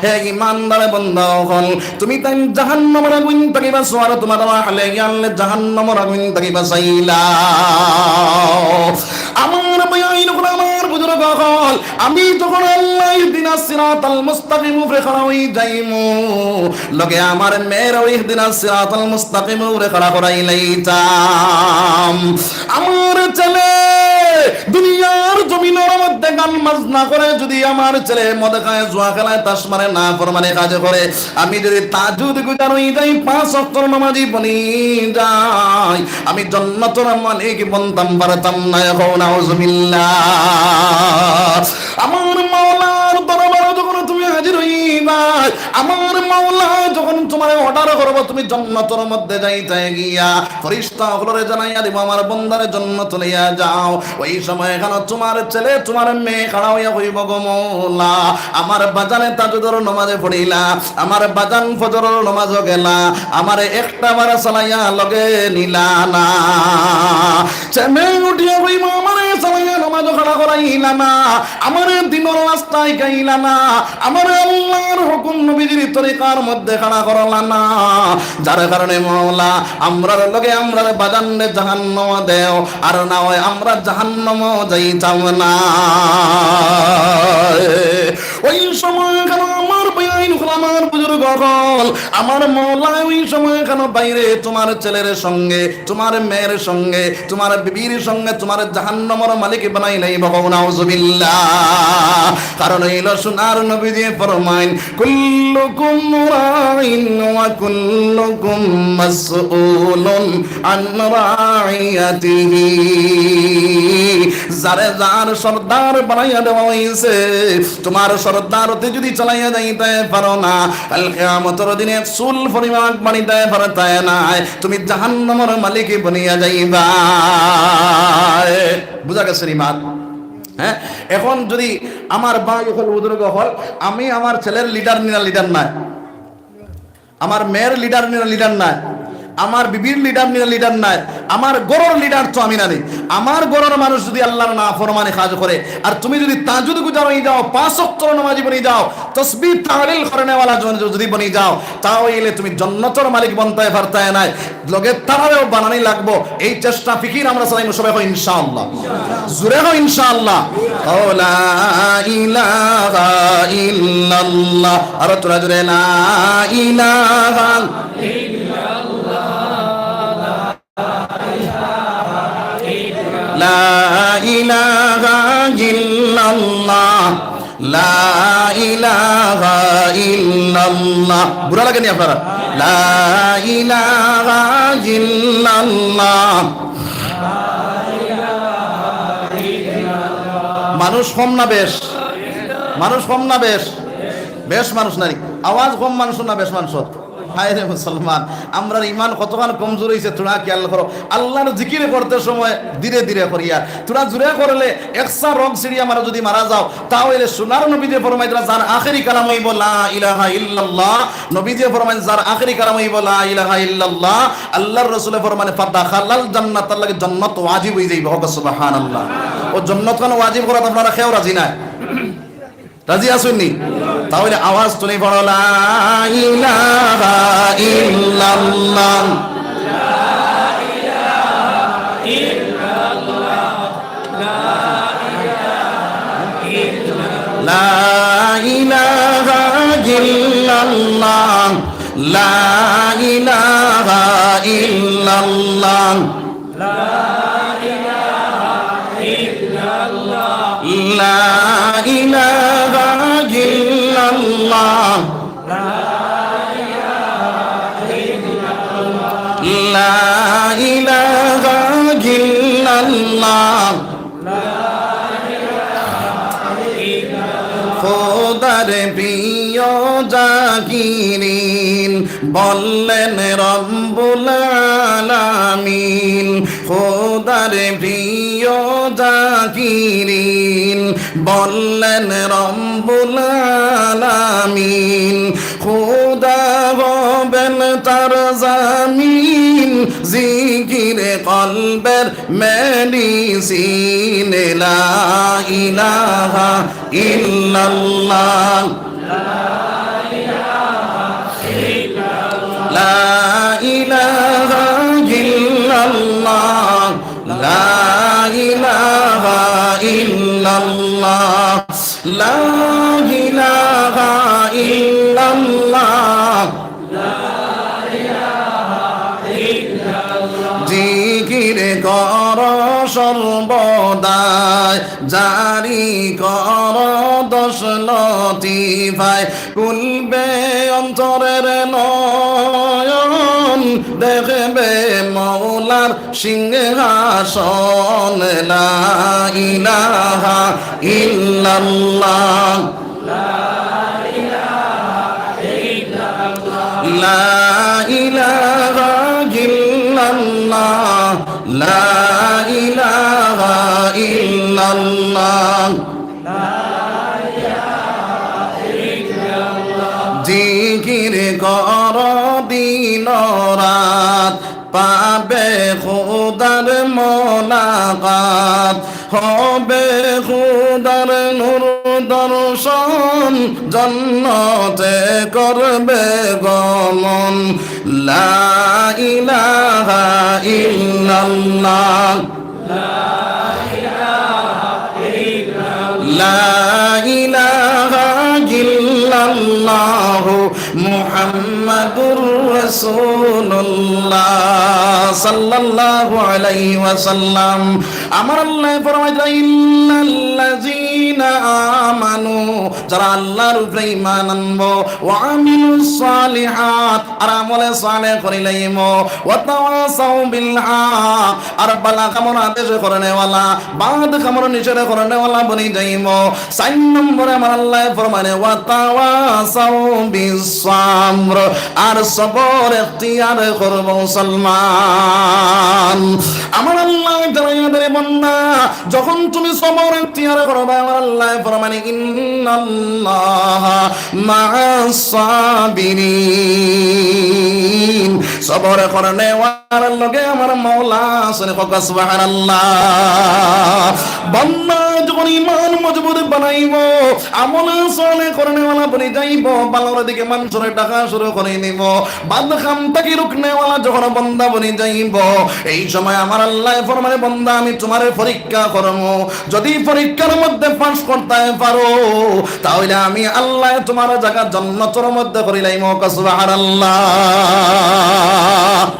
হে ঈমানদার বান্দা অকল, তুমি তাইন জাহান্নামর আগুইন থাকি বাঁচো, আর তুমার আহলে ইয়াল জাহান্নামর আগুইন থাকি বাঁচাইলাও। আমার ভাইয়াইন অকল, আমার বুজুর্গ অকল, আমি যখন আল্লাহ ইহদিনাস সিরাতাল মুস্তাকিম উপরে খাড়া অই যাইমু, লগে আমার মেয়েরও ইহদিনাস সিরাতাল মুস্তাকিম উপরে খাড়া করাইলাইতাম। আমার ছেলে দুনিয়ার জমিনর মধ্যে গান বাজনা করে, যদি আমার ছেলে মদ খায়, জুয়া খেলায়, তাস মারে, নাফরমানি কাজ করে, আমি যদি তাহাজ্জুদ গুজার অই যাই, পাঁচ ওয়াক্তর নামাজি বনি যাই, আমি জান্নাতর মালিক বনতাম পারতাম না। কও নাউজুবিল্লাহ। আমার মাওলার দরবারো যখন তুমি হাজির অইবায়, আমার মাওলা যখন তুমারে অর্ডার করবো, তুমি জান্নাতর মধ্যে যাইতায় গিয়া, ফিরিস্তা অকলরে জানাইয়া দিবো, "আমার বন্দারে জান্নাতো লইয়া যাও।" ওই সময় কেনো তুমার ছেলে, তুমার মেয়ে খাড়া অইয়া কইবো, "গো মাওলা, আমার বাজানে তাহাজ্জুদর নামাজে পড়িলা, আমার বাজান ফজরর নামাজো গেলা, আমারে একটা বার চালাইয়া লগে নিলা না।" ছেলে উঠিয়া কইবো, "আমারে চালাইয়া নামাজো খাড়া করাইলা না, আমারে দিনর রাস্তায় গাইলা না, আমারে আল্লাহর হুকুম নবীজির তরিকার মধ্যে খাড়া করলা না, যার কারণে মাওলা আমরার লগে আমরার বাজানরে জাহান্নামো দেও, আর না অয় আমরা জাহান্নামো যাইতাম না।" ওই সময় কেনো আমার ভাইয়াইন অকল, আমার বুজুর্গ অকল, আমার মাওলা ওই সময় কেনো বাইরে তুমার ছেলের সঙ্গে, তুমার মেয়ের সঙ্গে, তুমার বিবির সঙ্গে তুমারে জাহান্নামর মালিক বানাইলাইবো। কও নাউজুবিল্লাহ। কারণ অইলো সোনার নবীজিয়ে ফরমাইন, "কুল্লুকুম রাইন ওয়া কুল্লুকুম মাসউলুন আন রাইয়াতিহি।" যারে যার সর্দার বানাইয়া দেওয়া অইছে, তুমার সর্দারতি যদি চালাইয়া যাইতায় পারো না, কাল কিয়ামতর দিনে এক চুল পরিমাণ বাড়িতায় পারতায় নায়, তুমি জাহান্নামর মালিক বনিয়া যাইবায়। বুজা গেছে নি মাত? হ্যাঁ, এখন যদি আমার ভাই অকল, বুজুর্গ অকল, আমি আমার ছেলের লিডার নি না লিডার নায়, আমার মেয়ের লিডার নি না লিডার নায়, আমার বিবির লিডার নি না লিডার নায়, আমার ঘরর লিডার তো আমি না নি। আমার ঘরর মানুষ যদি আল্লাহর নাফরমানি কাজ করে, আর তুমি যদি তাহাজ্জুদ গুজার অই যাও, পাঁচ ওয়াক্তর নামাজি বনি যাও, তসবিহ তাহলিল করনেওয়ালা জন যদি বনি যাও, তা অইলে তুমি জান্নাতর মালিক বনতায় পারতায় নায়। লগে তারারেও বানানি লাগবো। এই চেষ্টা ফিকির আমরা চালাইমু সবাই, কও ইনশাআল্লাহ। জোরে কও ইনশাআল্লাহ। কও লা ইলাহা ইল্লাল্লাহ। আরো থুড়া জোরে, লা ইলাহা। লা ইলাহা ইল্লাল্লাহ। লা ইলাহা ইল্লাল্লাহ। বুড়া লাগে নি আপনারা? লা ইলাহা ইল্লাল্লাহ। মানুষ কম না বেশ? মানুষ কম না বেশ? বেশ মানুষ নানি? আওয়াজ কম মানুষ না বেশ মানুষ? হায় রে মুসলমান, আমরার ইমান কতখান কমজোর অইছে, থুড়া খেয়াল করো। আল্লাহর জিকির করতে সময় ধীরে ধীরে করিয়া, থুড়া জোরে করলে একসা রগ ছিড়িয়া মারা, যদি মারা যাও, তা অইলে সোনার নবীজিয়ে ফরমাইতরা, যার আখেরি কালাম অইবো লা ইলাহা ইল্লাল্লাহ, নবীজিয়ে ফরমাইন, যার আখেরি কালাম অইবো লা ইলাহা ইল্লাল্লাহ, আল্লাহর রসুলে ফরমাইন, ফাদাখালাল জান্নাত, তার লাগি জান্নাত ওয়াজিব অই যাইবো। কও সুবহানাল্লাহ। ও জান্নাত কেন ওয়াজিব করাত আপনারা কেউ রাজি নায়? রাজি আছইন নি? তা অইলে আওয়াজ তুলি পড়ো, লা ইলাহা ইল্লাল্লাহ। লা ইলাহা ইল্লাল্লাহ। লা ইলাহা ইল্লাল্লাহ। লা ইলাহা ইল্লাল্লাহ। লা ইলাহা ইল্লাল্লাহ। খোদার প্রিয় জাকিরিন, বললেন রব্বুল আলামিন। খোদার প্রিয় জাকিরিন, বললেন রব্বুল আলামিন। খুদা হবেন তার জামিন, জিকির কলবের মেডিসিন। লা ইলাহা ইল্লাল্লাহ। লা ইলাহা ইল্লাল্লাহ। লা ইলাহা ইল্লাল্লাহ। লা ইলাহা ইল্লাল্লাহ। জিকির কর সর্বদাই, জারি কর দশ লতিফায়। খুলবে অন্তরের নয়ন, দেখবে মৌলার সিংহাসন। লা ইলাহা ইল্লাল্লাহ। লা ইলাহা ইল্লাল্লাহ। লা ইলাহা ইল্লাল্লাহ। জিকির কর দিন রাত, পাবে খুদার মোলাকাত। হবে খুদার নূর দর্শন, জন্নতে করবে গমন। লা ইলাহা ইল্লাল্লাহ। লা ইলাহা ইল্লাল্লাহ মুহাম্মাদুর রাসূলুল্লাহ সাল্লাল্লাহু আলাইহি ওয়াসাল্লাম। আমার আল্লাহ ফরমাইতরা, "ইন্নাল্লাযীনা আমানু", যারা আল্লাহর উপরে ঈমান আনবো, "ওয়া আমিলুস সালিহাত", আর আমলে সালেহ করিলাইমু, "ওয়া তাওয়াসাউ বিল হক", আর ভালা কামর আদেশ করনেওয়ালা, বাদ কামর নিষেধ করনেওয়ালা বনি যাইমু। চাইর নম্বরে আমার আল্লাহ ফরমানে, "ওয়া তাওয়াসাউ বিস সাবর", আর সবর এখতিয়ার করবো মুসলমান। আমার আল্লাহ জানাইয়া দেন, বন্দা, যখন তুমি সবর এখতিয়ার করবা, আমার আল্লাহ ফরমানে, "ইন্নাল্লাহা মাআস সাবিরিন", সবর করনেওয়ালা আর লগে আমার মওলা আছইন, কউক্কা সুবহানাল্লাহ। বন্দা যখন ঈমান মজবুত বানাইবো, আমলে সালেহ করনেওয়ালা বনি যাইবো, ভালার দিকে মানষরে ডাকা শুরু করি দিবো, বাদ কাম থাকি রুকনেওয়ালা যখন বন্দা বনি যাইবো, এই সময় আমার আল্লাহ ফরমানে, "বন্দা, আমি তুমারে পরীক্ষা করমু, যুদি পরীক্ষার মধ্যে পাস করতায় পারো, তা অইলে আমি আল্লাহ তুমার জাগা জন্নতর মধ্যে করিলাইমু।" কউক্কা সুবহানাল্লাহ।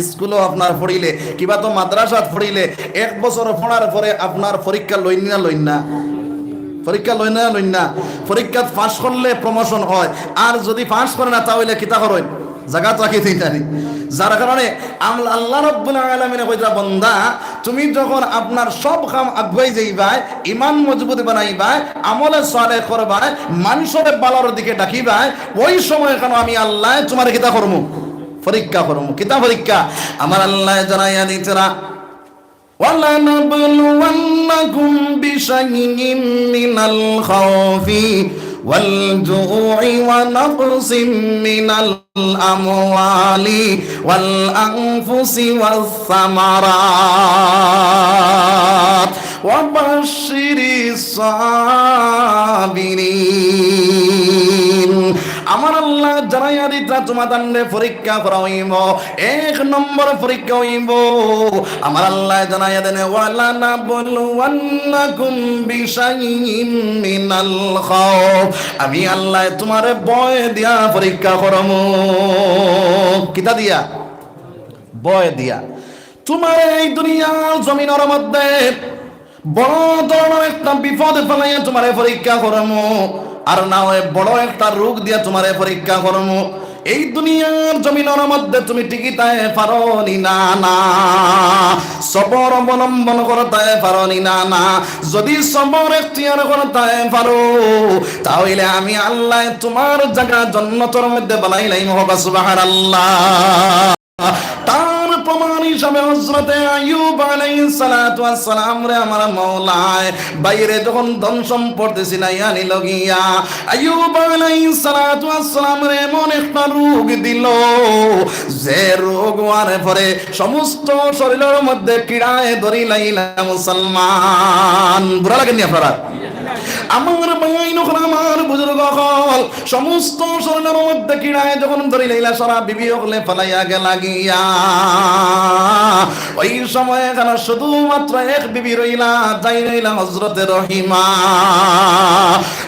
স্কুলো আপনার পড়িলে, কিবা তো মাদ্রাসাত পড়িলে, এক বছর পড়ার পরে আপনার পরীক্ষা লইন না, লইন না? পরীক্ষা লইন না, লইন না? পরীক্ষাত পাস করলে promotion অয়, আর যুদি পাস করে না, তা অইলে কিতা করইন? জাগাত রাখি দেইন তারে। যার কারণে আম-, আল্লাহ রাব্বুল আলামিনে কইতরা, বন্দা, তুমি যখন আপনার সব কাম আগুয়াই যাইবায়, ঈমান মজবুত বানাইবায়, আমলে সালেহ করবায়, মানষরে ভালার দিকে ডাকিবায়, ওই সময় কেন আমি আল্লাহ তুমারে কিতা করমু? পরীক্ষা করমু। কিতা পরীক্ষা? আমার আল্লাহ জানাইয়া দিতরা, "ওয়ালানাবলুওয়ান্নাকুম বিশাইইম মিনাল খাউফি ওয়াল জুই ওয়া নাকসিম মিনাল আমওয়ালি ওয়াল আনফুসি ওয়াস সামারাত ওয়া বাশশিরিস সাবিরিন।" আমার আল্লাহ জানাইয়া দিতরা, তুমাতানরে পরীক্ষা করা অইবো। এক নম্বর পরীক্ষা অইবো, আমার আল্লাহ জানাইয়া দেন, "ওয়ালানাবলুওয়ান্নাকুম বিশাইইম মিনাল খাউফ।" আমি আল্লাহ তুমারে ভয় দিয়া পরীক্ষা করমু। কিতা দিয়া? ভয় দিয়া। তুমারে এই দুনিয়ার জমিনর মধ্যে বড় ধরনর একটা বিপদ ফালাইয়া তুমারে পরীক্ষা করমু, আর না অয় বড় একটা রোগ দিয়া তুমারে পরীক্ষা করমু। এই দুনিয়ার জমিনর মধ্যে তুমি টিকিতায় পারো নি না, না, সবর অবলম্বন করতায় পারো নি না, না। যুদি সবর এখতিয়ার করতায় পারো, তা অইলে আমি আল্লাহ তুমার জাগা জন্নতর মধ্যে বানাইলাইমু। কউক্কা সুবহানাল্লাহ। তার প্রমাণ হিসাবে হযরতে আইয়ুব আলাইহিস সালাতু ওয়াস সালামরে আমার মাওলায় বাইরে যখন ধন সম্পদ ছিনাইয়া নিল গিয়া, আইয়ুব আলাইহিস সালাতু ওয়াস সালামরে এমন একটা রোগ দিল, যে রোগ হওয়ার পরে সমস্ত শরীরের মধ্যে কিড়ায় ধরিলাইলা মুসলমান। বুড়া লাগেননি আপনারা? আমার ভাইয়াইন অকল, আমার বুজুর্গ অকল, সমস্ত শরীরের মধ্যে কিড়ায় যখন ধরিলাইলা, সারা বিবি অকলে ফালাইয়া গেলা গিয়া। ওই সময় এখানো শুধুমাত্র এক বিবি রইলা, যাই রইলা হযরতে রহিমা।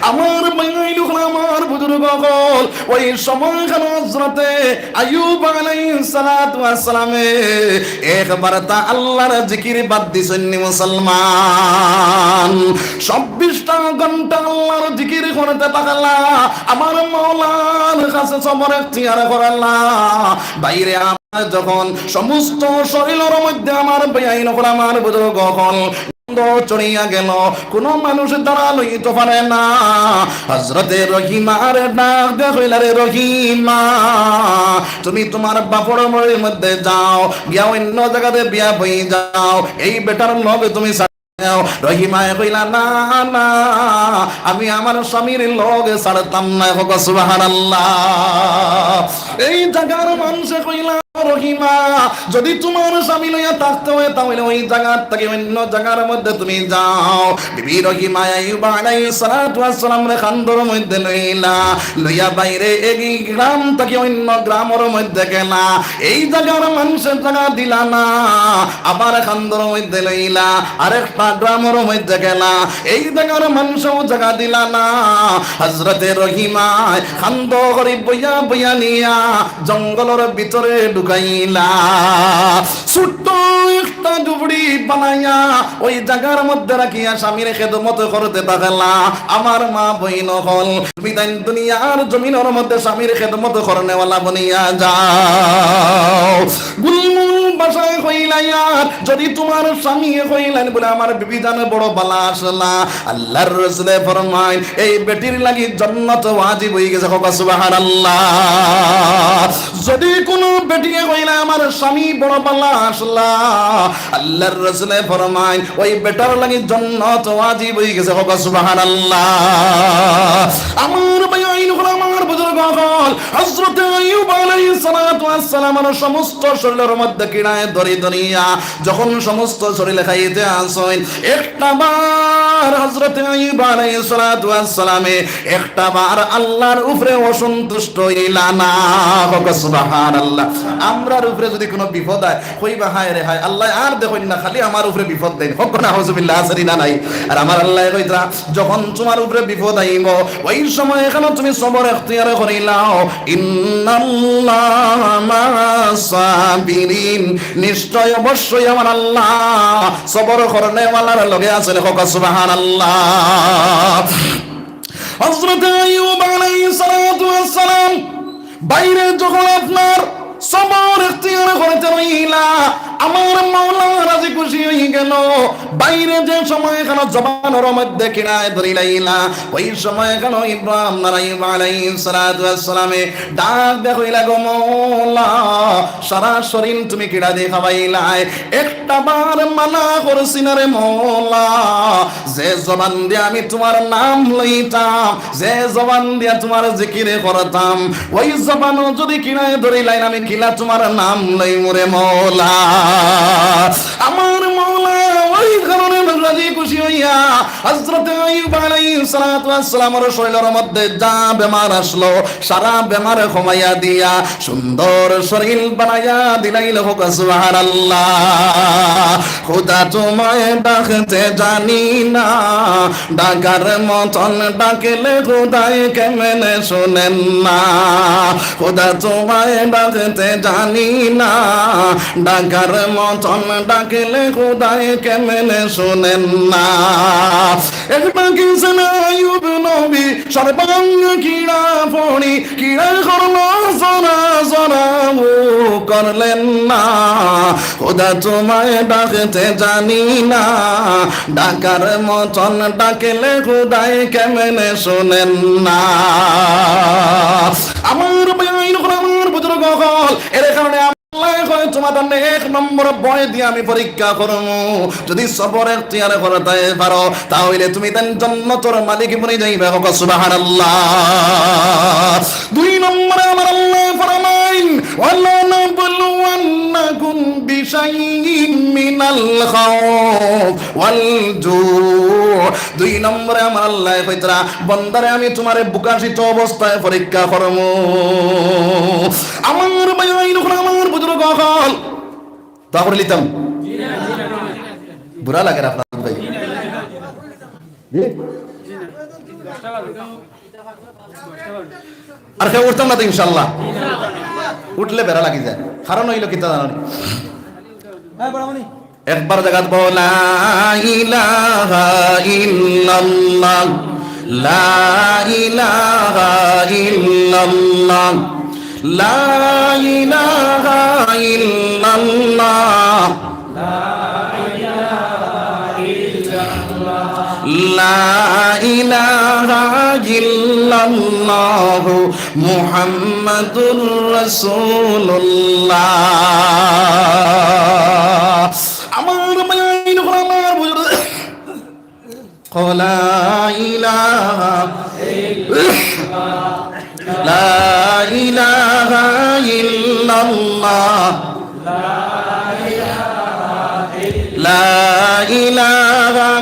আমার ভাইয়াইন অকল, আমার বুজুর্গ অকল, ওই সময় এখানো হযরতে আইয়ুব আলাইহিস সালাতু ওয়াস সালামে একবার তা আল্লাহর জিকির বাদ দিছইন নি মুসলমান। চব্বিশটা ঘন্টা আল্লাহর জিকির করতে থাকলা, আমার মাওলার কাছে সবর এখতিয়ার করলা। বাইরে আমার যখন সমস্ত শরীরের মধ্যে আমার ভাইয়াইন অকল, আমার বুজুর্গ অকল, গন্ধ ছড়িয়া গেল, কোনো মানুষ দাঁড়া লইতে পারে না। হযরতে রহিমারে ডাক দিয়া কইলা, "রে রহিমা, তুমি তোমার বাপর বাড়ির মধ্যে যাও, গিয়া অন্য জাগাতে বিয়া বই যাও, এই বেটার লগে তুমি ছাড়ি দাও।" রহিমায় কইলা, "না, না, আমি আমার স্বামীর লগে ছাড়তাম না।" কও সুবহানাল্লাহ। এই জাগার মানুষে কইলা, "রহিমা, যদি তোমার স্বামী লইয়া থাকতে হয়, তাহলে ওই জাগার থাকি অন্য জাগার মধ্যে তুমি যাও।" বিবি রহিমা আইয়ুব আলাইহিস সালাতু ওয়াস সালামরে কান্দর মধ্যে লইলা, লইয়া বাইরে এই গ্রাম থাকি অন্য গ্রামর মধ্যে গেলা। এই জাগার মানুষে জাগা দিলা না, আবার কান্দর মধ্যে লইলা, আরেকটা গ্রামর মধ্যে গেলা। এই জাগার মানুষেও জাগা দিলা না। হযরতে রহিমায় কান্দ করি বইয়া বইয়া নিয়া জঙ্গলর ভিতরে ঢুকাইলা। ছোট্ট একটা ঝুপড়ি বানাইয়া ওই জাগার মধ্যে রাখিয়া স্বামীর খেদমত করতে থাকলা। আমার মা বইন অকল, তুমি তাইন দুনিয়ার জমিনর মধ্যে স্বামীর খেদমত করনেওয়ালা বনিয়া যাও। গুলমুল ভাষায় কইলা, ইয়ার যদি তোমার স্বামী কইলেন বলে, "আমার বিবি জানে বড় বালা আসলা," আল্লাহর রসুলে ফরমাইন, এই বেটির লাগি জন্নত ওয়াজিব হই গেছে। কও সুবহানাল্লাহ। যদি কোনো বেটিয়ে কইলে, "আমার স্বামী বড় বালা আসলা," আল্লাহর রসুলে ফরমাইন, ওই বেটার লাগি জন্নত ওয়াজিব হই গেছে। কও সুবহানাল্লাহ। আমার ভাইয়াইন অকল, আমার বুজুর্গ অকল, হযরতে আইয়ুব আলাইহিস সালাতু ওয়াস সালামর সমস্ত শরীরের মধ্যে কিড়ায় ধরি ধরিয়া যখন সমস্ত শরীরে খাইতে আসইন, একটা বার হযরতে আইয়ুব আলাইহিস সালাতু ওয়াস সালামে একটা বার আল্লাহর উপরে অসন্তুষ্ট হইলা না। কও সুবহানাল্লাহ। আমরার উপরে যদি কোনো বিপদ হয়, কইবা, "হায় রে হায়, আল্লাহ আর দেখইন না, খালি আমার উপরে বিপদ দেইন।" কও না, নাউজুবিল্লাহ, আছে নি না নাই? আর আমার আল্লাহ কইতরা, যখন তোমার উপরে বিপদ আইব, ওই সময় এখানো তুমি সবর এখতিয়ার করিলাও। ইন্নাল্লাহা মাআস সাবিরিন, নিশ্চয় অবশ্যই আমার আল্লাহ সবর করনেওয়ালার লগে আছেন। কও সুবহানাল্লাহ। হযরত আইয়ুব আলাইহিস সালাতু ওয়াস সালাম বাইরে যখন আপনার সবর এখতিয়ার করতে রইলা, আমার মাওলা রাজি খুশি হই গেল। বাইরে যে সময় এখানো জবানর মধ্যে কিড়ায় ধরিলাইলা, ওই সময় এখানো ইব্রাহিম, আপনার আইয়ুব আলাইহিস সালাতু ওয়াস সালামে ডাক দিয়া কইলা, "গো মাওলা, সারা শরীর তুমি কিড়া দিয়া খাবাইলায়, একটা বার মানা করছি না রে মাওলা, যে জবান দিয়া আমি তোমার নাম লইতাম, যে জবান দিয়া তোমার জিকির করতাম, ওই জবানও যদি কিড়ায় ধরিলাইন, আমি কিলা তোমার নাম লইমু রে মাওলা।" আমার মাওলা ওই কারণে রাজি খুশি হইয়া হযরত আইয়ুব আলাইহিস সালাতু ওয়াস সালামর শরীরের মধ্যে যা বেমার আসলো, সারা বেমার কমাইয়া দিয়া সুন্দর শরীর বানাইয়া দিলাইল। কও সুবহানাল্লাহ। খোদা তোমায় ডাকতে জানি না, ডাকার মতন ডাকলে খোদায় কেমনে শোনেন না। খোদা তোমায় ডাকতে জানি না, ডাকার মতন ডাকলে খোদায় কেমনে শোনেন না। এক ডাক দিছেন আইয়ুব নবী, সর্বাঙ্গ কিড়া পড়ি, কিড়া করলো জরা জরা, ও করলেন না। খোদা তোমায় ডাকতে জানি না, ডাকার মতন ডাকলে খোদায় কেমনে শোনেন না। আমার ভাইয়াইন অকল, আমার বুজুর্গ অকল, এর কারণে কয়, "তুমার তানে এক নম্বর ভয় দিয়া আমি পরীক্ষা করমু, যুদি সবর এখতিয়ার করতায় পারো, তা অইলে তুমি তান জন্নতর মালিক বনি যাইবায়।" কও সুবহানাল্লাহ। দুই নম্বরে আমার আল্লায় ফরমাইন, "ওয়ালানাবলুওয়ান্নাকুম বিশাইইম মিনাল খাউফ ওয়াল জু।" দুই নম্বরে আমার আল্লায় কইতরা, "বন্দারে, আমি তুমারে ভুকাশিত অবস্থায় পরীক্ষা করমু।" আমার ভাইয়াইন অকল, আমার বুজুর্গ অকল, দোয়া করিলিতাম। বুড়া লাগের আপনার ভাই? জি? আর কেউ উঠতাম না তো ইনশাআল্লাহ। উঠলে বেড়া লাগি যায়। কারণ অইলো কিতা জানো নি? একবার জাগাত বলো, লা ইলাহা ইল্লাল্লাহ, লা ইলাহা ইল্লাল্লাহ, লা ইলাহা ইল্লাল্লাহ, লা ইলাহা ইল্লাল্লাহু মুহাম্মাদুর রাসূলুল্লাহ। আমার ভাইয়াইন অকল, আমার বুজুর্গ, লা ইলাহা, লা ইলাহা ইল্লাল্লাহ, লা ইলাহা,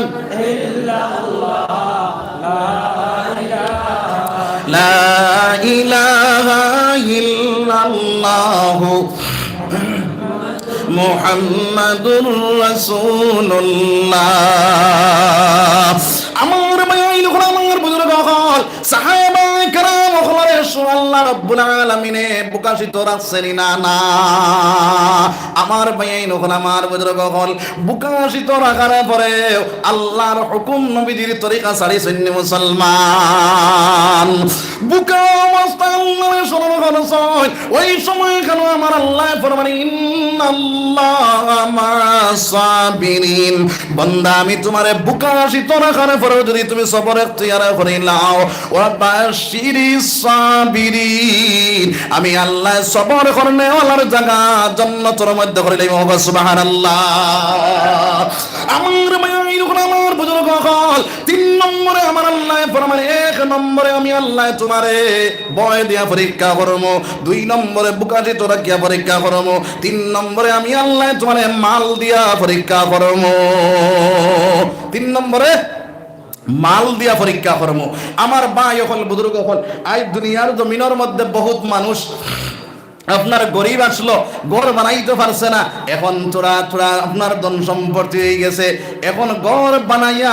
লা ইলাহা ইল্লাল্লাহু মুহাম্মাদুর রাসূলুল্লাহ। আমার ভাইয়াইন অকল, আমার বুজুর্গ অকল, সাহাবায়ে কেরাম অকলরে আল্লাহ রাব্বুল আলামিনে ভুকাশিত রাখছইন নি না? না। আমার ভাইয়াইন অকল, আমার বুজুর্গ অকল, ভুকাশিত রাখার পরেও আল্লাহর হুকুম নবীজির তরিকা ছাড়িছইন নি মুসলমান? ভুকা অবস্থায় আল্লাহরে স্মরণ করছইন, ওই সময় কেন আমার আল্লায় ফরমাইন, "ইন্নাল্লাহা মা'আস সাবিরিন।" বন্দা, আমি তুমারে ভুকাশিত রাখার পরেও যুদি তুমি সবর এখতিয়ার করিলাও, ওয়া বাশশিরিস সাবিরিন, আমি আল্লায় সবর করনেওয়ালার জাগা জন্নতর মধ্যে করিলাইমু। সুবহানাল্লাহ। আমার ভাইয়াইন অকল, আমার বুজুর্গ অকল, তিন নম্বরে আমার আল্লায় ফরমাইন, এক নম্বরে আমি আল্লায় তুমারে ভয় দিয়া পরীক্ষা করমু, দুই নম্বরে ভুকাশিত রাখিয়া পরীক্ষা করমু, তিন নম্বরে আমি আল্লায় তুমারে মাল দিয়া পরীক্ষা করমু। তিন নম্বরে মাল দিয়া পরীক্ষা করমু। আমার ভাই অকল, বুজুর্গ অকল, আইজ দুনিয়ার জমিনর মধ্যে বহুত মানুষ আপনার গরিব আছলো, ঘর বানাইতো পারছে না, এখন থুড়া থুড়া আপনার ধন সম্পত্তি অইগেছে, এখন ঘর বানাইয়া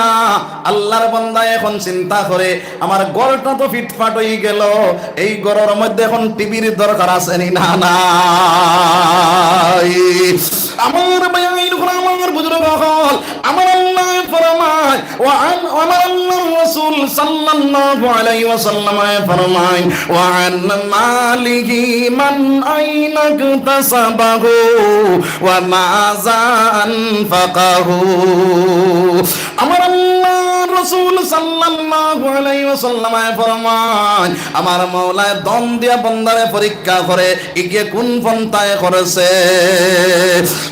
আল্লাহর বান্দা এখন চিন্তা করে, "আমার ঘরটা তো ফিটফাট অইগেলো, এই ঘরর মধ্যে এখন টিভির দরকার আছে নি না নাই?" আমার ভাইয়াইন অকল, আমার বুজুর্গ অকল, আমার আল্লায় ফরমাইন, ওয়া আন, আমার আল্লাহর রাসূল সাল্লাল্লাহু আলাইহি ওয়াসাল্লামে ফরমাইন, "ওয়া আন মালিহি মান আইনা ইকতাসাবাহু ওয়া মাযা আনফাকাহু।" আমার আল্লাহর রাসূল সাল্লাল্লাহু আলাইহি ওয়াসাল্লামে ফরমাইন, আমার মাওলায় ধন দিয়া বন্দারে পরীক্ষা করে, ইগিয়ে কুন পন্থায় করছে।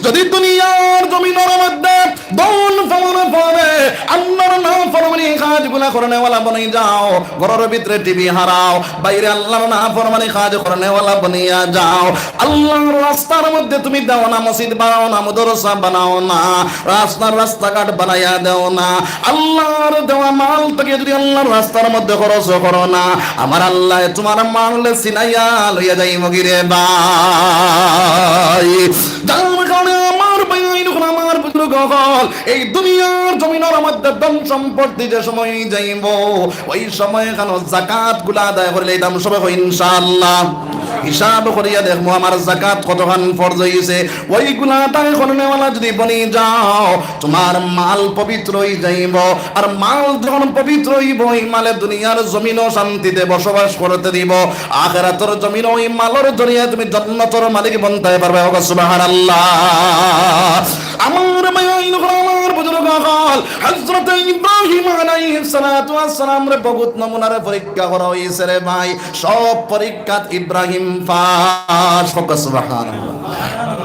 যুদি দুনিয়ার জমিনর মধ্যে ধন পাওয়ার পরে আল্লাহর নাফরমানি কাজগুলা করনেওয়ালা বনি যাও, ঘরর ভিতরে টিভি হারাও, বাইরে আল্লাহর নাফরমানি কাজ করনেওয়ালা বনিয়া যাও, আল্লাহর রাস্তার মধ্যে তুমি দেও না, মসজিদ বানাও না, মাদ্রাসা বানাও না, রাস্তার রাস্তাঘাট বানাইয়া দেও না, আল্লাহর দেওয়া মাল থাকি যুদি আল্লাহর রাস্তার মধ্যে খরচ করো না, আমার আল্লায় তুমার মাল ছিনাইয়া লইয়া যাইমুগি রে ভাই। যার কারণে আমার ভাইয়াইন অকল, আমার বুজুর্গ অকল, এই দুনিয়ার জমিনর মধ্যে ধন সম্পত্তি যে সময় যাইবো, ওই সময় কেন যাকাতগুলা আদায় করিলাইতাম সবে কই ইনশাআল্লাহ। হিসাব করিয়া দেখমু আমার যাকাত কতখান ফরজ অইছে, ওইগুলা আদায় করনেওয়ালা যুদি বনি যাও, তুমার মাল পবিত্র অইযাইবো। আর মাল যখন পবিত্র অইবো, ওই মালে দুনিয়ার জমিনো শান্তিতে বসবাস করতে দিবো, আখেরাতর জমিনো ওই মালর জরিয়ে তুমি জন্নতর মালিক বনতে পারবে। হোক সুবহানাল্লাহ। আমার ভাইয়াইন অকল, আমার বুজুর্গ অকল, হযরত ইব্রাহিম আলাইহিস সালাতু ওয়াস সালামরে বহুত নমুনারে পরীক্ষা করা অইছে রে ভাই। সব পরীক্ষাত ইব্রাহিম পাস। হোক সুবহানাল্লাহ।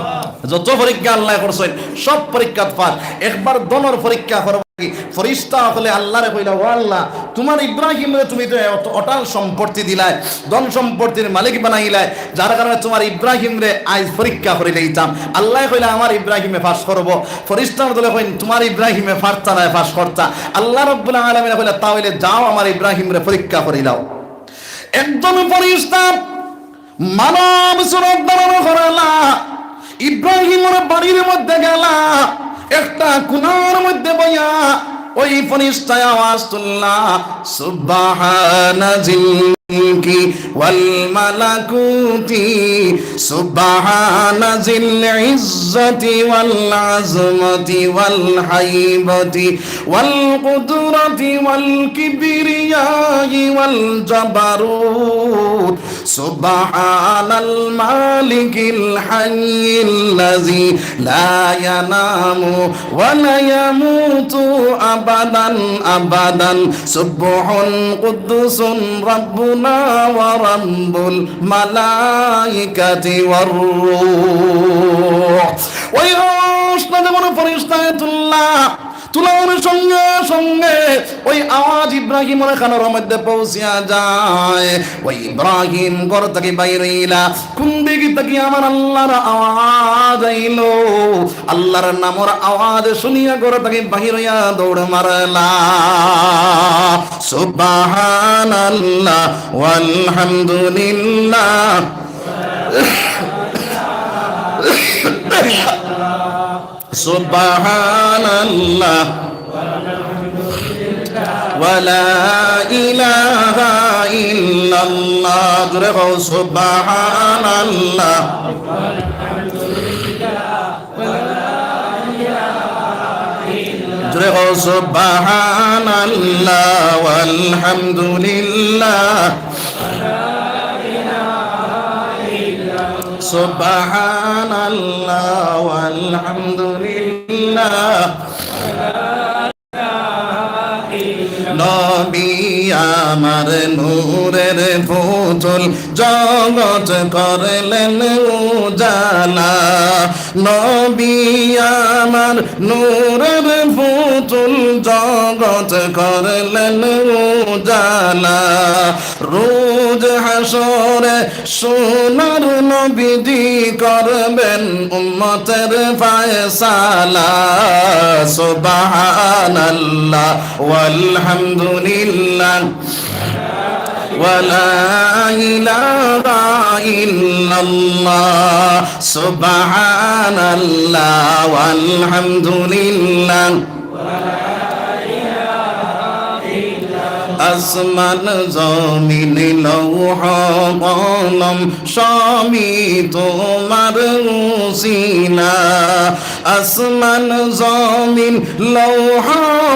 যত পরীক্ষা আল্লায় করছইন, সব পরীক্ষাত পাস। একবার ধনর পরীক্ষা করবা কি? ফিরিস্তা অকলে আল্লারে কইলা, "ও আল্লাহ, তুমার ইব্রাহিমরে তুমি তো অট-, অটাল সম্পত্তি দিলায়, ধন সম্পত্তির মালিক বানাইলায়, যার কারণে তুমার ইব্রাহিমরে আইজ পরীক্ষা করিলাইতাম।" আল্লায় কইলা, "আমার ইব্রাহিমে পাস করবো।" ফিরিস্তার দলে কইন, "তুমার ইব্রাহিমে পারতা নায় পাস করতা।" আল্লাহ রাব্বুল আলামিনে কইলা, "তা অইলে যাও, আমার ইব্রাহিমরে পরীক্ষা করিলাও।" একজন ফিরিস্তা মানব সুরত ধারণ করালা, ইব্রাহিমর বাড়ির মধ্যে গেলা, একটা কুনার মধ্যে বইয়া ওই ফিরিস্তায় আওয়াজ তুললা, "সুবহানা জিল মুলকি ওয়াল মালাকুতি, সুবহানা জিল ইজ্জতি ওয়াল আজমতি ওয়াল হাইবতি ওয়াল কুদরতি ওয়াল কিবরিয়াই ওয়াল জাবারুত।" سبحان الملك الحي الذي لا ينام ولا يموت أبدا أبدا، سبح قدوس ربنا ورب الملائكة والروح। ওই আরশ না যেমন ফিরিস্তায় তুললা, তুলার সঙ্গে সঙ্গে ওই আওয়াজ ইব্রাহিমর কানর মধ্যে পৌঁছিয়া যায়। ওই ইব্রাহিম ঘর থাকি বাইর অইলা, কুন দিক থাকি আমার আল্লাহর আওয়াজ আইলো? আল্লাহর নামর আওয়াজ শুনিয়া ঘর থাকি বাইর অইয়া দৌড় মারলা। সুবহানাল্লাহ ওয়ালহামদুলিল্লাহ। সুবহানাল্লাহ ওয়ালা ইলাহা ইল্লাল্লাহ। জোরে কও, সুবহানাল্লাহ। জোরে কও, সুবহানাল্লাহ ওয়ালহামদুলিল্লাহ। সুবহানাল্লাহ ওয়ালহামদুলিল্লাহ। নবী আমার নূরের পুতুল, জগৎ করলেন উজালা। নবী আমার নূরের পুতুল, জগৎ করলেন উজালা। রোজ হাশরে সোনার নবীজি করবেন উম্মতের ফয়সালা। সুবহানাল্লাহ ওয়ালহামদুলিল্লাহ ওয়ালা ইলাহা ইল্লাল্লাহ। সুবহানাল্লাহ ওয়ালহামদুলিল্লাহ। আসমান জমিন লৌহ কলম সবই তোমার উসিলা। আসমান জমিন লৌহ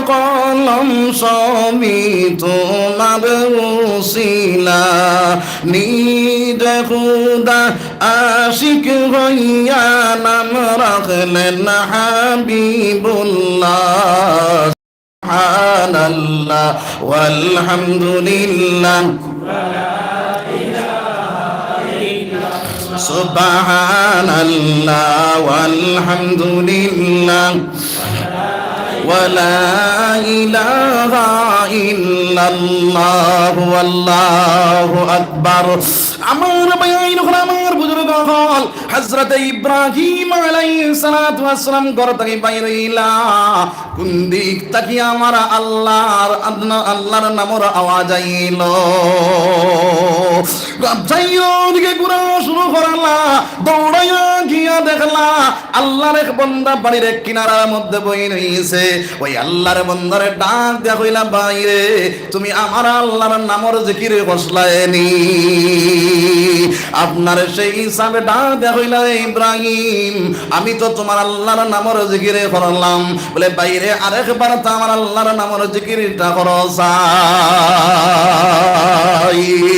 কলম সবই তোমার উসিলা। নিজ খুদা আশিক হইয়া নাম রাখলেন হাবিবুল্লাহ। সুবহানাল্লাহ ওয়ালহামদুলিল্লাহ। সুবহানাল্লাহ ওয়ালহামদুলিল্লাহ। ওয়ালা ইলাহা ইল্লাল্লাহু আল্লাহু আকবার। আমার ভাইয়াইন অকল, আমার বুজুর্গ অকল, হযরতে ইব্রাহিম আলাইহিস সালাতু ওয়াস সালাম ঘর থাকি বাইর অইলা। কুন দিক থাকি আমার আল্লাহর, আল্লাহর নামর আওয়াজ আইলো? চাইরোদিকে ঘুরা শুরু করলা, দৌড়াইয়া গিয়া দেখলা আল্লাহর এক বন্দা বাড়ির এক কিনারার মধ্যে বই রইছে। ওই আল্লাহর বন্দারে ডাক দিয়া কইলা, "ভাইরে, তুমি আমার আল্লাহর নামর জিকির করছলায়নি?" আপনার সেই হিসাবে ডাক দিয়া কইলা, "ইব্রাহিম, আমি তো তোমার আল্লাহর নামর জিকিরে করলাম।" বলে, "ভাইরে, আরেকবার তো আমার আল্লাহর নামর জিকিরটা করো চাই।"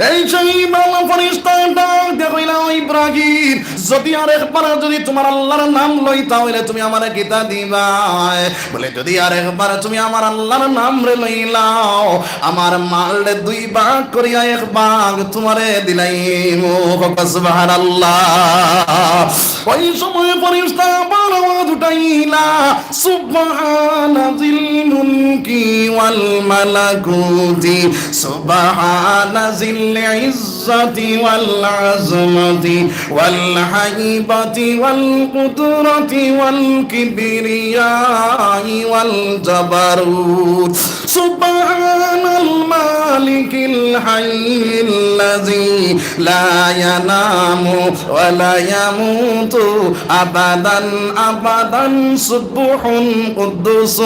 এই সেই বালা ফিরিস্তায় ডাক দিয়া কইলা, "ইব্রাহিম, যদি আরেকবার যদি তুমার আল্লার নাম লই, তা অইলে তুমি আমারে কিতা দিবায়? বলে, যদি আরেকবার তুমি আমার আল্লার নামরে লইলাও, আমার মালরে দুই ভাগ করিয়া এক ভাগ তুমারে দিলাইমু। কউক্কা সুবহানাল্লাহ। ওই সময় ফিরিস্তায় আবার আওয়াজ উঠাইলা, سبحان ذي الملك والملكوت، سبحان ذي العزة والعظمة والهيبة والقدرة والكبرياء والجبروت، سبحان الملك الحي الذي لا ينام ولا يموت أبدا أبدا، سبوح قدوس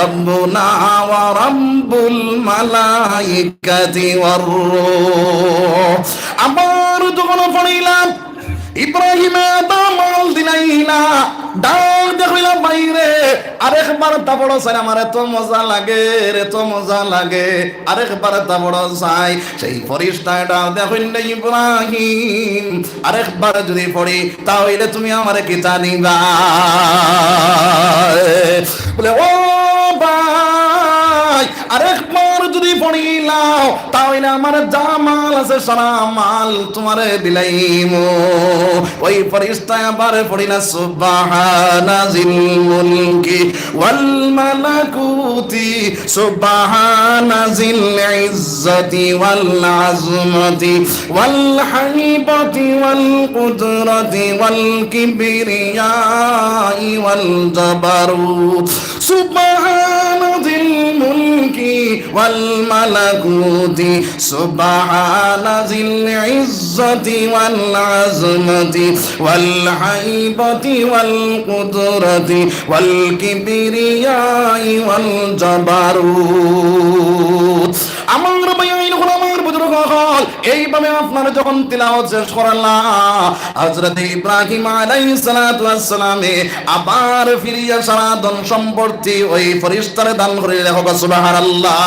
ربنا ورب الملائكة والروح। আবার যখন পড়িলা, ইব্রাহিমে আদা মাল দিলাইলা, ডাক দিয়া কইলা, ভাইরে, আরেকবার তা পড়ো চাই, আমার এত মজা লাগে রে, এত মজা লাগে, আরেকবার তা পড়ো চাই। সেই ফিরিস্তায় ডাক দিয়া কইলা, ইব্রাহিম, আরেকবার যদি পড়ি, তা অইলে তুমি আমারে কিতা দিবায়? বলে, ও ভাই, আরেকবার যদি পড়িলাও, তা অইলে আমার যা মাল আছে, সারা মাল তুমারে দিলাইমু। ওই ফিরিস্তায় আবার পড়িলা, سبحان ذي الملك والملكوت، سبحان ذي العزة والعظمة والهيبة والقدرة والكبرياء والجبروت، سبحان ذي الملك والملكوت، سبحان ذي العزة والعظمة والهيبة والقدرة والكبرياء والجبروت. আমার ভাইয়াইন অকল, আমার বুজুর্গ অকল, এইভাবে আপনারা যখন তিলাওয়াত শেষ করলা, হযরত ইব্রাহিম আলাইহিস সালাতু ওয়াস সালামে আবার ফিরিয়া সারা ধন সম্পত্তি ওই ফিরিস্তারে দান করিলা। কউক্কা সুবহানাল্লাহ।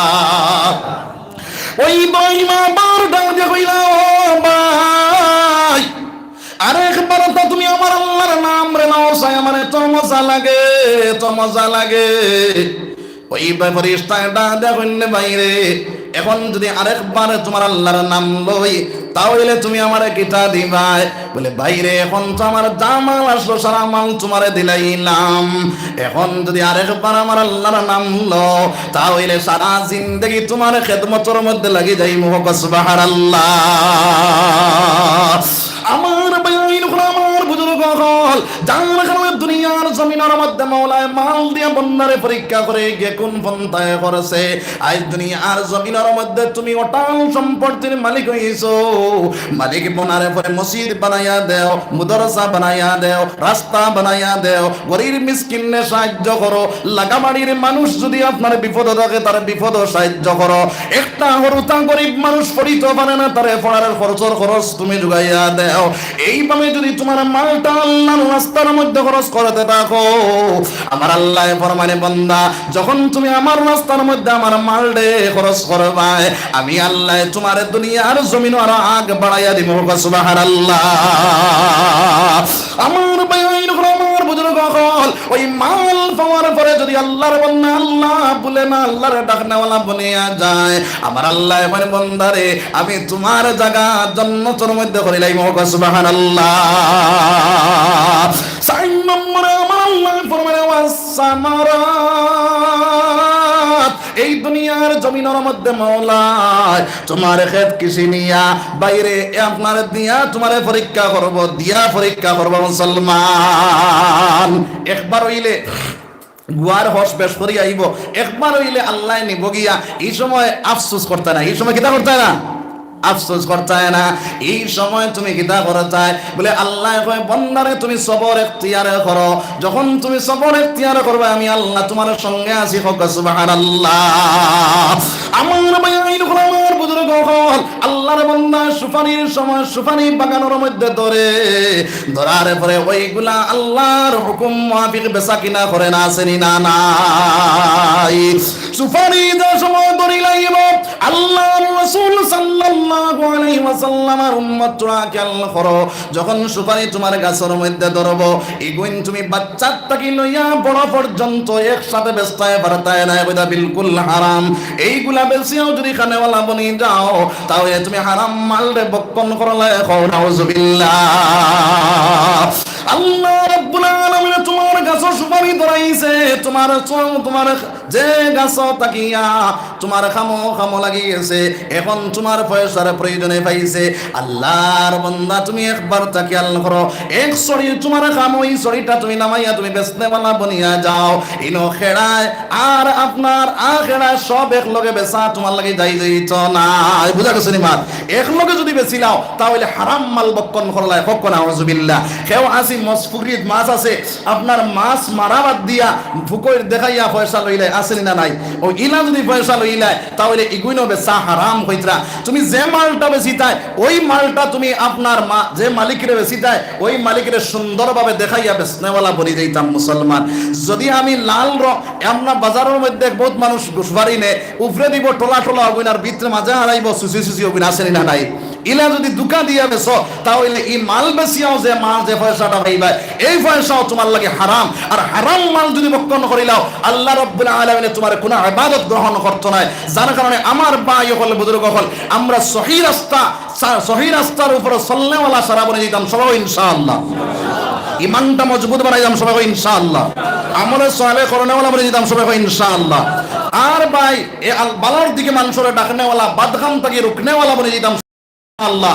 ওই ইব্রাহিম আবার ডাক দিয়া কইলা, ও ভাই, আরেকবার তা তুমি আমার আল্লার নামরে লও চাই, আমার এত মজা লাগে, এত মজা লাগে। ওই ফিরিস্তায় ডাক দিয়া কইলা, ভাইরে, এখন যদি আরেকবার তুমার আল্লার নাম লই, তা অইলে তুমি আমারে কিতা দিবায়? বলে, ভাইরে, এখন তো আমার যা মাল আসলো, সারা মাল তুমারে দিলাইলাম। এখন যদি আরেকবার আমার আল্লার নাম লও, তা অইলে সারা জিন্দেগি তুমার খেদমতর মধ্যে লাগি যাইমু। কউক্কা সুবহানাল্লাহ। আমার ভাইয়াইন অকল, আমার বুজুর্গ অকল, যার কারণে দুনিয়ার জমিনর মধ্যে মাওলায় মাল দিয়া বন্দারে পরীক্ষা করে, কে কোন পন্থায় করছে। আইজ দুনিয়ার জমিনর মধ্যে তুমি অটাল সম্পত্তির মালিক অইছো, মালিক বনারে পরে মসজিদ বানাইয়া দেও, মাদ্রাসা বানাইয়া দেও, রাস্তা বানাইয়া দেও, গরিব মিসকিনরে সাহায্য করো, লাগা বাড়ির মানুষ যদি আপনার বিপদো থাকে, তার বিপদো সাহায্য করো। একটা হুরুতা গরিব মানুষ পড়িতো পারে না, তারে পড়ার খরচর খরচ তুমি জুগাইয়া দেও। এইভাবে যদি তুমার মালটা আল্লার রাস্তার মধ্যে খরচ করতে থাকো, আমার আল্লায় ফরমাইন, বন্দা, যখন তুমি আমার রাস্তার মধ্যে আমার মালরে খরচ করবায়, আমি আল্লায় তুমারে দুনিয়ার জমিনো আরো আগ বাড়াইয়া দিমু। কউক্কা সুবহানাল্লাহ। আমার ভাইয়াইন অকল, আমার বুজুর্গ অকল, ওই মাল পাওয়ার পরে যদি আল্লার বন্দা আল্লা ভুলে না, আল্লারে ডাকনেওয়ালা বনিয়া যায়, আমার আল্লায় কইন, বন্দারে, আমি তুমার জাগা জান্নাতর মধ্যে করিলাইমু। কউক্কা সুবহানাল্লাহ। চাইর নম্বরে আমার আল্লায় ফরমাইন, ওয়াস সামারাত, এই দুনিয়ার জমিনর মধ্যে মাওলায় তুমার খেত কৃষি নিয়া, ভাইরে, এ আপনারে দিয়া তুমারে পরীক্ষা করবো, দিয়া পরীক্ষা করবো মুসলমান। একবার অইলে গুয়ার হস বেশ করি আইবো, একবার অইলে আল্লায় নিবো গিয়া। ই সময় আফসোস করতায় না, ই সময় কিতা করতায় না? আফসোস করতায় না। ই সময় তুমি কিতা করতায়? বলে, আল্লায় কয়, বন্দারে, তুমি সবর এখতিয়ার করো। যখন তুমি সবর এখতিয়ার করবায়, আমি আল্লা তুমার সঙ্গে আছি। কউক্কা সুবহানাল্লাহ। আমার ভাইয়াইন অকল, আমার বুজুর্গ অকল, আল্লার বন্দা সুপারির সময় সুপারি বাগানর মধ্যে ধরে, ধরার পরে ওইগুলা আল্লার হুকুম মুআফিক বেচা কিনা করে না, আছে নি না নাই? সুপারি যে সময় ধরিলাইবো, আল্লাহর রাসূল সাল্লাল্লাহু আলাইহি ওয়াসাল্লামের উম্মতরা খেয়াল করো, যখন সুপারি তুমার গাছর মধ্যে ধরবো, ইগুইন তুমি বাচ্চার থাকি লইয়া বড় পর্যন্ত একসাথে বেচতায় পারতায় নায়, ইটা বিলকুল হারাম। এইগুলা বেচিয়াও যদি খানেওয়ালা বনি যাও, তাহলে তুমি হারাম মালরে ভক্ষণ করলায়, কও নাউজুবিল্লাহ। আল্লাহ রাব্বুল আলামিনে তুমার গাছর সুপারি ধরাইছে, তুমার চ-, তুমার যে গাছ থাকিয়া তুমার খামো খামো লাগি গেছে, এখন তুমার পয়সার প্রয়োজনে পাইছে। আল্লাহর বান্দা, তুমি একবার তা খেয়াল করো, এক ছড়ি তুমার খামো, ই ছড়িটা তুমি নামাইয়া তুমি বেচনেওয়ালা বনিয়া যাও, ইনো খেড়ায় আর আপনার আ খেড়ায় সব এক লগে বেচা তুমার লাগি জায়েজ অইতো নায়। বুঝা গেছে নি মাত? এক লগে যদি বেচিলাও, তাহলে হারাম মাল ভক্ষণ করলায়, কও নাউজুবিল্লাহ। কেউ আছি মছ পুকুরিত মাছ আছে, আপনার মাছ মারা বাদ দিয়া ফুকইর দেখাইয়া পয়সা লইলায়, আছে নি না নাই? অউ ইলা যদি পয়সা লইলায়, তাহলে ইগুইনও বেচা হারাম কইতরা। তুমি যে মালটা বেচিতায়, ওই মালটা তুমি আপনার মা-, যে মালিকরে বেচিতায়, ওই মালিকরে সুন্দরভাবে দেখাইয়া বেচনেওয়ালা বনি যাইতাম মুসলমান। যদি আমি লাল রং, আমরা বাজারর মধ্যে বহুত মানুষ সুপারি নে, উপরে দিব টোলা টোলা অগুইন আর ভিতরে মাজা হারাইবো সুচি সুচি অগুইন, আছে নি না নাই? ইলা যদি ধুকা দিয়া বেচো, তাহলে ই মাল বেচিয়াও যে মাল, যে পয়সাটা পাইবায়, এই পয়সাও তুমার লাগি হারাম। আর হারাম মাল যদি ভক্ষণ করিলাও, আল্লাহ রাব্বুল আলামিনে তুমার কোনো ইবাদত গ্রহণ করতো নায়। যার কারণে আমার ভাই অকল, বুজুর্গ অকল, আমরা সহি রাস্তা, সা-, সহি রাস্তার উপরে চলনেওয়ালা সারা বনি যাইতাম সবাই ইনশাআল্লাহ। ইমানটা মজবুত বানাইতাম সবাই ইনশাআল্লাহ। আমলে সালেহ করনেওয়ালা বনি যাইতাম সবাই ইনশাআল্লাহ। আর ভাই, এ আল-, বালার দিকে মানষরে ডাকনেওয়ালা, বদকাম থাকি রুকনেওয়ালা বনি যাইতাম আল্লাহ।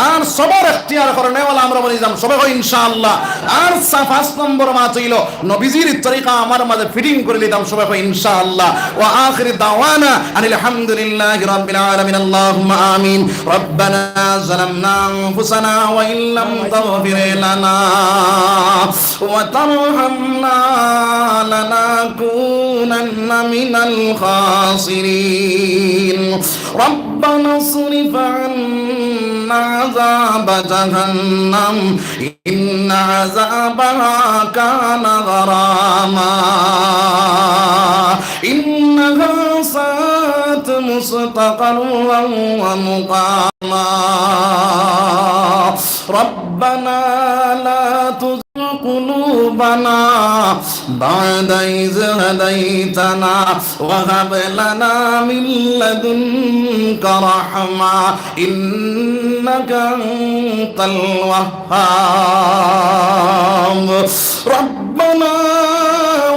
আর সবর এখতিয়ার করনেওয়ালা আমরা বনি যাইতাম সবাই কও ইনশাআল্লাহ। আর সা-, পাঁচ নম্বর মাত অইলো, নবীজির তরিকা আমার মাঝে fitting করি লিতাম সবাই কও ইনশাআল্লাহ। ওয়া আখিরি দাওয়ানা আনিল হামদুলিল্লাহি রাব্বিল আলামিন। আল্লাহুম্মা আমিন। ربنا ظلمنا أنفسنا وإن لم تغفر لنا وترحمنا لنكونن من الخاسرين. ربنا اصرف عنا عذاب جهنم إن عذابها كان غراما إنها ساءت مستقرا ومقاما ربنا لا تزغ قلوبنا بعد إذ هديتنا وهب لنا من لدنك رحمة إنك أنت الوهاب ربنا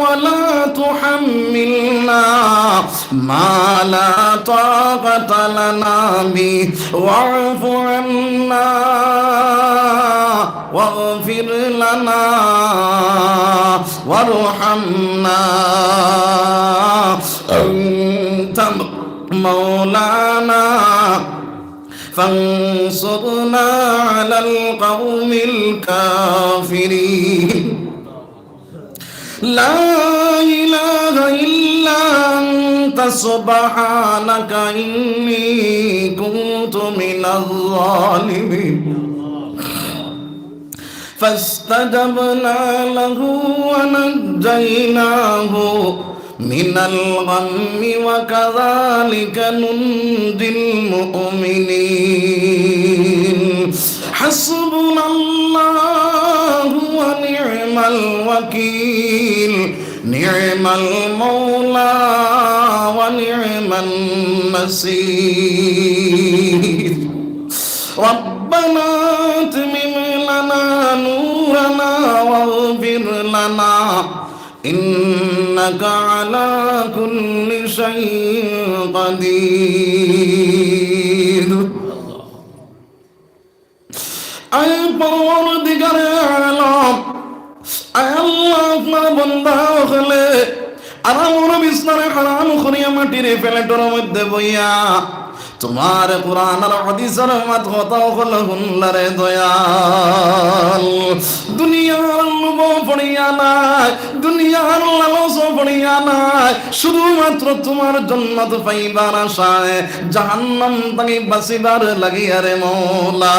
ولا تحملنا ما لا طاقة لنا به واعف عنا واغفر لنا وارحمنا أنت مولانا فانصرنا على القوم الكافرين لا إله إلا أنت سبحانك إني كنت من الظالمين فاستجبنا له ونجيناه من الغم وكذلك ننجي المؤمنين حسبنا الله ونعم الوكيل نعم المولى ونعم النصير ربنا أتمم لنا نورنا واغفر لنا إنك على كل شيء قدير আয় পরওয়ারদিগারে আলম, আয় আল্লাহ, আপনার বান্দা অকলে আরামর বিছনারে হারাম করিয়া মাটির প্লেটর মধ্যে বইয়া তোমার কোরআন আর হাদিসর মাত কথা অকল হুনলারে দয়াল। দুনিয়ার লোভ পড়িয়া নায়, দুনিয়ার লালচ পড়িয়া নায়, শুধুমাত্র তোমার জন্নত পাইবার আশায় জাহান্নাম থাকি বাঁচিবার লাগিয়া রে মৌলা।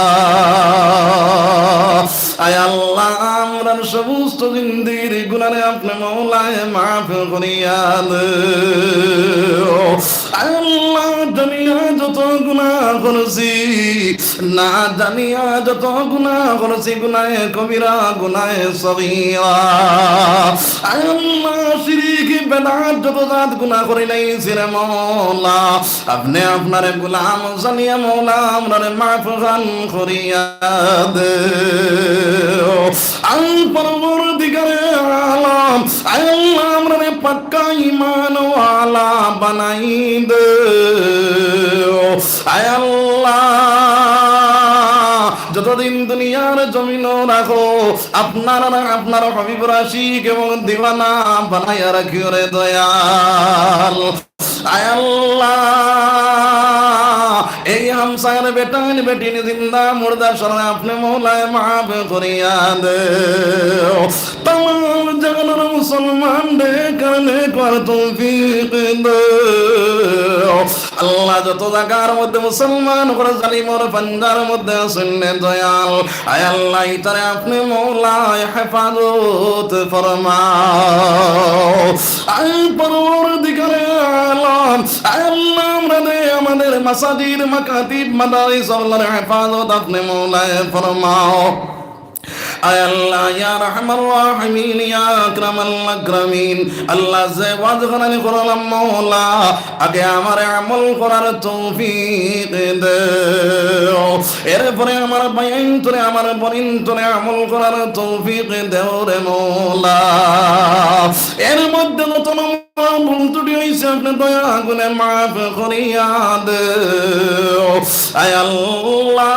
আয় আল্লাহ, আমরার সমস্ত জিন্দেগির গুনারে আপনে মৌলায় মাফ করিয়া দেও। আল্লাহ, জানিয়া যত গুনাহ করছি, না জানিয়া যত গুনাহ করছি, গুনাহে কবিরা, গুনাহে সগীরা, আয় আল্লাহ, শিরিক, বেদাত, যত জাত গুনাহ করি লাইছি রে মওলা, আপনে আপনারে গোলাম জানিয়া মওলা, আমরারে মাফ খান করিয়া দেও। আয় পরওয়ারদিগারে আলম, আয় আল্লাহ, আমরারে পাক্কা ঈমানওয়ালা বানাই দেও। আয় আল্লাহ, যতদিন দুনিয়ার জমিনো রাখো, আপনার আর আপনার হাবিবর আশিক এবং দিওয়ানা বানাইয়া রাখিও রে দয়াল। আয় আল্লাহ, এই হামসার বেটাইন বেটিন জিন্দা মুর্দা সরারে আপনে মওলায় মাফ করিয়া দেও। তামাম জাহানের মুসলমানরে কালেমা পড়ার তৌফিক দেও। আল্লাহ, যত জাগার মধ্যে মুসলমান অকল জালিমর পাঞ্জার মধ্যে আছইন রে দয়াল, আয় আল্লাহ, ইতারে আপনে মওলায় হেফাজত ফরমাও। আয় পরওয়ারদিগারে আলম, আয় আল্লাহ, আমরারে, আমাদের মাসাজিদ, মাকাতিব, মাদারিস অকলর হেফাজত আপনে মওলায় ফরমাও। আয় আল্লাহ, ইয়া আরহামার রাহিমিন, ইয়া আকরামাল আকরামিন, আল্লাহ, যে ওয়াজ খানানি করলাম মওলা, আগে আমারে আমল করার তৌফিক দেও, এরপরে আমার ভাইয়াইন্তরে, আমার বইনাইন্তরে আমল করার তৌফিক দেও রে মওলা। এর মধ্যে যত ভুল ত্রুটি অইছে, আপনে দয়া গুণে মাফ করিয়া দেও। আয় আল্লাহ,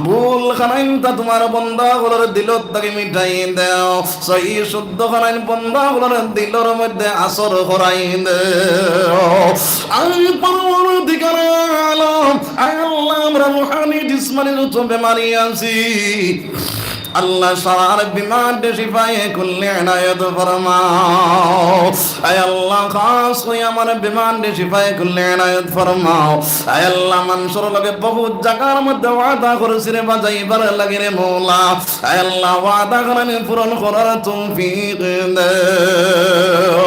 ভুল খানাইনতা তুমার বন্দা অকলর দিলর থাকি মিটাই দেও। সহি শুদ্ধ খানাইন বন্দা অকলর দিলর মধ্যে আসর করাই দেও। আয় পরওয়ারদিগারে আলম, আয় আল্লাহ, আমরা রুহানি জিসমানি যত বেমারি আছি, আল্লাহ, সারার বেমাররে শিফায়ে কুল্লি এনায়েত ফরমাও। আয় আল্লাহ, খাস করি আমার বেমাররে শিফায়ে কুল্লি এনায়েত ফরমাও। আয় আল্লাহ, মানষর লগে বহুত জাগার মধ্যে ওয়াদা করছি রে বাজাইবার লাগি রে মওলা। আয় আল্লাহ, ওয়াদা খানানি পূরণ করার তৌফিক দেও।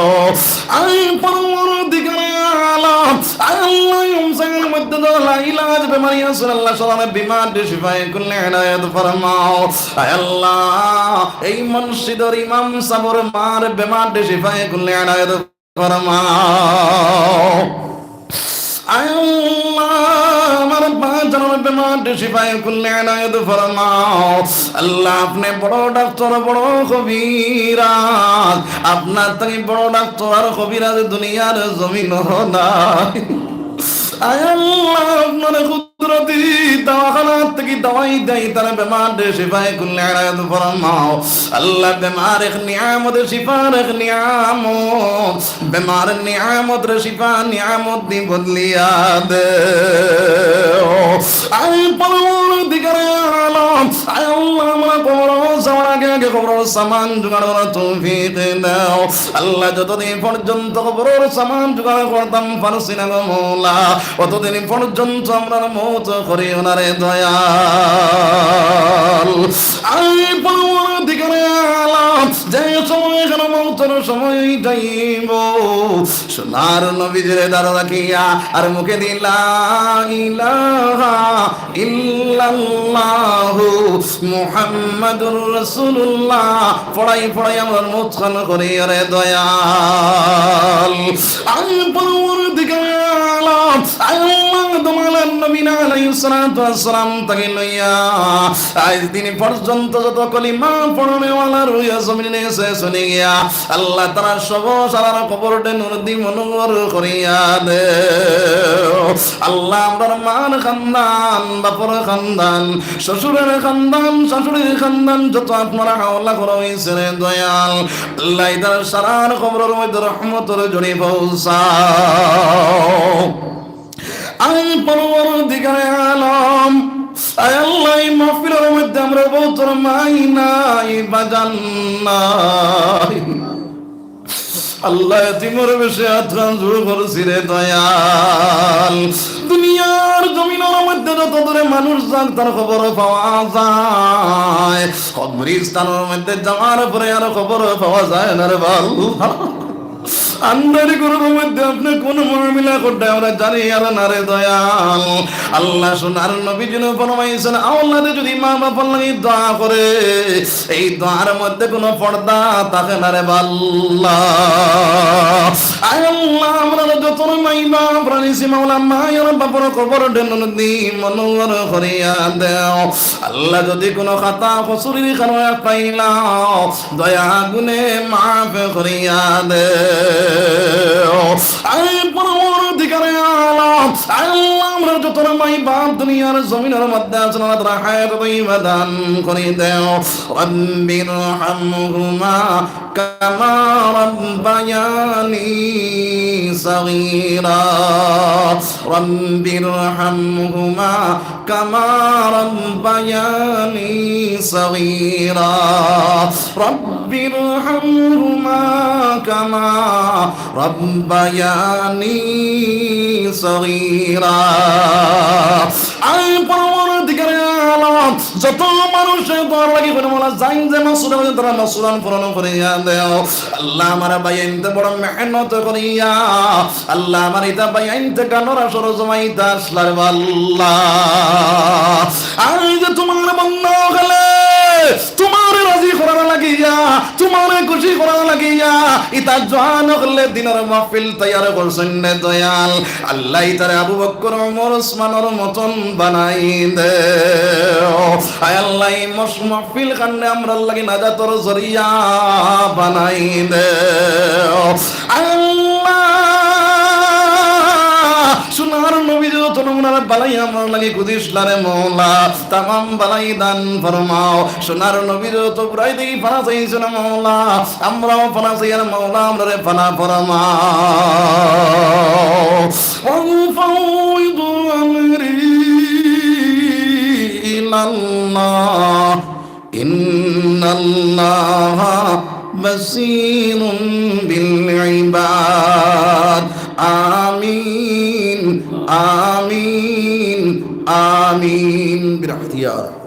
আয় পরওয়ারদিগারে আলম, আয় আল্লাহ, এই হামসার মধ্যে যত লাইলাজ বেমারি আছইন আল্লাহ, সারার বেমাররে শিফায়ে কুল্লি এনায়েত ফরমাও। আয় আল্লাহ, এই মসজিদর ইমাম সাবর মার বেমাররে শিফায়ে কুল্লি এনায়েত ফরমাও। আয় আল্লাহ, আমার বাজানর বেমাররে শিফায়ে কুল্লি এনায়েত ফরমাও। আল্লাহ, আপনে বড় ডাক্তার, বড় কবিরাজ, আপনার থাকি বড় ডাক্তার আর কবিরাজ দুনিয়ার জমিনো নাই। আয় আল্লাহ, আপনার কুদরতি দাওয়াখানার থাকি দাওয়াই দেই, তার বেমাররে শিফায়ে কুল্লি এনায়েত ফরমাও। আল্লাহ, বেমার এক নিয়ামত, শিফা এক নিয়ামত। বেমার নিয়ামতরে শিফা নিয়ামত দি বদলিয়া দেও। আয় পরওয়ারদিগারে আলম, আয় আল্লাহ, আমরা কবরো যাওয়ার আগে আগে কবরর সামান জোগাড় করার তৌফিক দেও। আল্লাহ, যতদিন পর্যন্ত কবরর সামান জোগাড় করতাম পারছি না গো মওলা, অতদিন পর্যন্ত আমরার মউত করিও না রে দয়াল। আয় পরওয়ারদিগারে আলম, যে সময় এখানে মউতর সময় অই যাইবো, সোনার নবীজিরে দাঁড়া রাখিয়া আর মুখে দি লা ইলাহা ইল্লাল্লাহু মুহাম্মাদুর রাসূলুল্লাহ পড়াই পড়াই আমরার মউত খান করিও রে দয়াল। আয় পরওয়ারদিগারে আলম, আয় আল্লাহ, আদম আলাইহিস সালাতু ওয়াস সালাম থাকি লইয়া আইজ দিন পর্যন্ত যত কলিমা পড়নেওয়ালা রুইয়া জমিনে শেষ অই গিয়া, আল্লাহ, তারা সব সারার কবররে নূর দি মুনব্বর করিয়া দেও। আল্লাহ, আমরার মার খান্দান, বাপর খান্দান, শ্বশুরের খান্দান, শাশুড়ির খান্দান, যত আপনার হাওলা করা অইছে রে দয়াল, আল্লাহ, ইতার সারার কবরর মধ্যে রহমতর ঝড়ি পৌঁছাও। আয় পরওয়ারদিগারে আলম, আয় আল্লাহ, এই মাহফিলর মধ্যে আমরার বউতর মাই নাই, বাজান নাই। আল্লাহ, এতিমর বেশে আতখান জোর করছি রে দয়াল। দুনিয়ার জমিনর মধ্যে যত দূরে মানুষ যাক, তার কবর পাওয়া যায়। কবরিস্তানর মধ্যে যাওয়ার পরে আর কবর পাওয়া যায় না রে বা আল্লাহ। আন্দারি ঘরর মধ্যে আপনে কুন মামিলা কররা আমরা জানি আর না রে দয়াল। আল্লাহ সোনার নবীজিয়ে ফরমাইছইন, আওলাদে যুদি মা বাপর লাগি দোয়া করে, এই দোয়ার মধ্যে কুনু পর্দা থাকে না রে বা আল্লাহ। আয় আল্লাহ, আমরার যত মাই বাপ রইছে মাওলা, মাই আর বাপর কবর ডেনর দি মনোয়ার করিয়া দেও। আল্লাহ, যুদি কুনু খাতা কসুরির কারণে পাইলাম, দয়া গুণে মাফ করিয়া দেও। আয় পরওয়ারদিগারে আলম, আয় আল্লাহ, আমরার যত মাই বাপ দুনিয়ার জমিনর মধ্যে আছইন, আল্লাহ তাআলা হায়াত তৈয়বা দান করি দেও। رب ارحمهما كما ربياني صغيرا. رب ارحمهما كما ربياني صغيرا. رب ارحمهما كما ربياني صغيرا. আয় পরওয়ারদিগারে আলম, যত মানুষে দোয়ার লাগি করে মাওলা, যাইন যে মাকসুদ আছে তারার মাকসুদান পূরণ করিয়া দেও। আল্লাহ, আমার ভাইয়াইন্তে বড় মেহনত করিয়া, আল্লাহ, আমার ইতা ভাইয়াইন্তে গানর আসর জমাইতা আছলা রে বা আল্লাহ। আয় যে তুমার বান্দা অকলে তুমারে রাজি করার লাগিয়া, তুমারে খুশি করার লাগিয়া, ইতা জোয়ান অকলে দিনর মাহফিল তৈয়ার করছইন রে দয়াল। আল্লাহ, ইতারে আবু বকর, ওমর, ওসমানর মতন বানাই দেও। আয় আল্লাহ, ই মস-, মাহফিল খানরে আমরার লাগি নাজাতর জরিয়া বানাই দেও। আয় আল্লাহ, সোনার নবীজিয়ে যত নমুনার বালাই আমরার লাগি খুজিছলা রে মাওলা, তামাম বালাই দান ফরমাও। সোনার নবীজিয়ে যত বুরাই দি পানা চাইছইন মাওলা, আমরাও পানা চাইয়ার মাওলা, আমরারে পানা ফরমাও। وأفوض أمري إلى الله إن الله بصير بالعباد. آمين، آمين، آمين. برحمتك يا رب.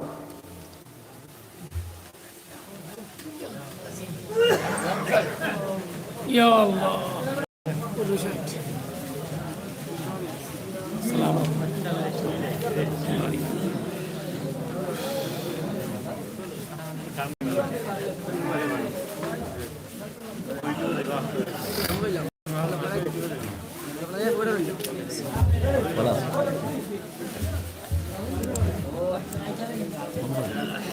يا الله.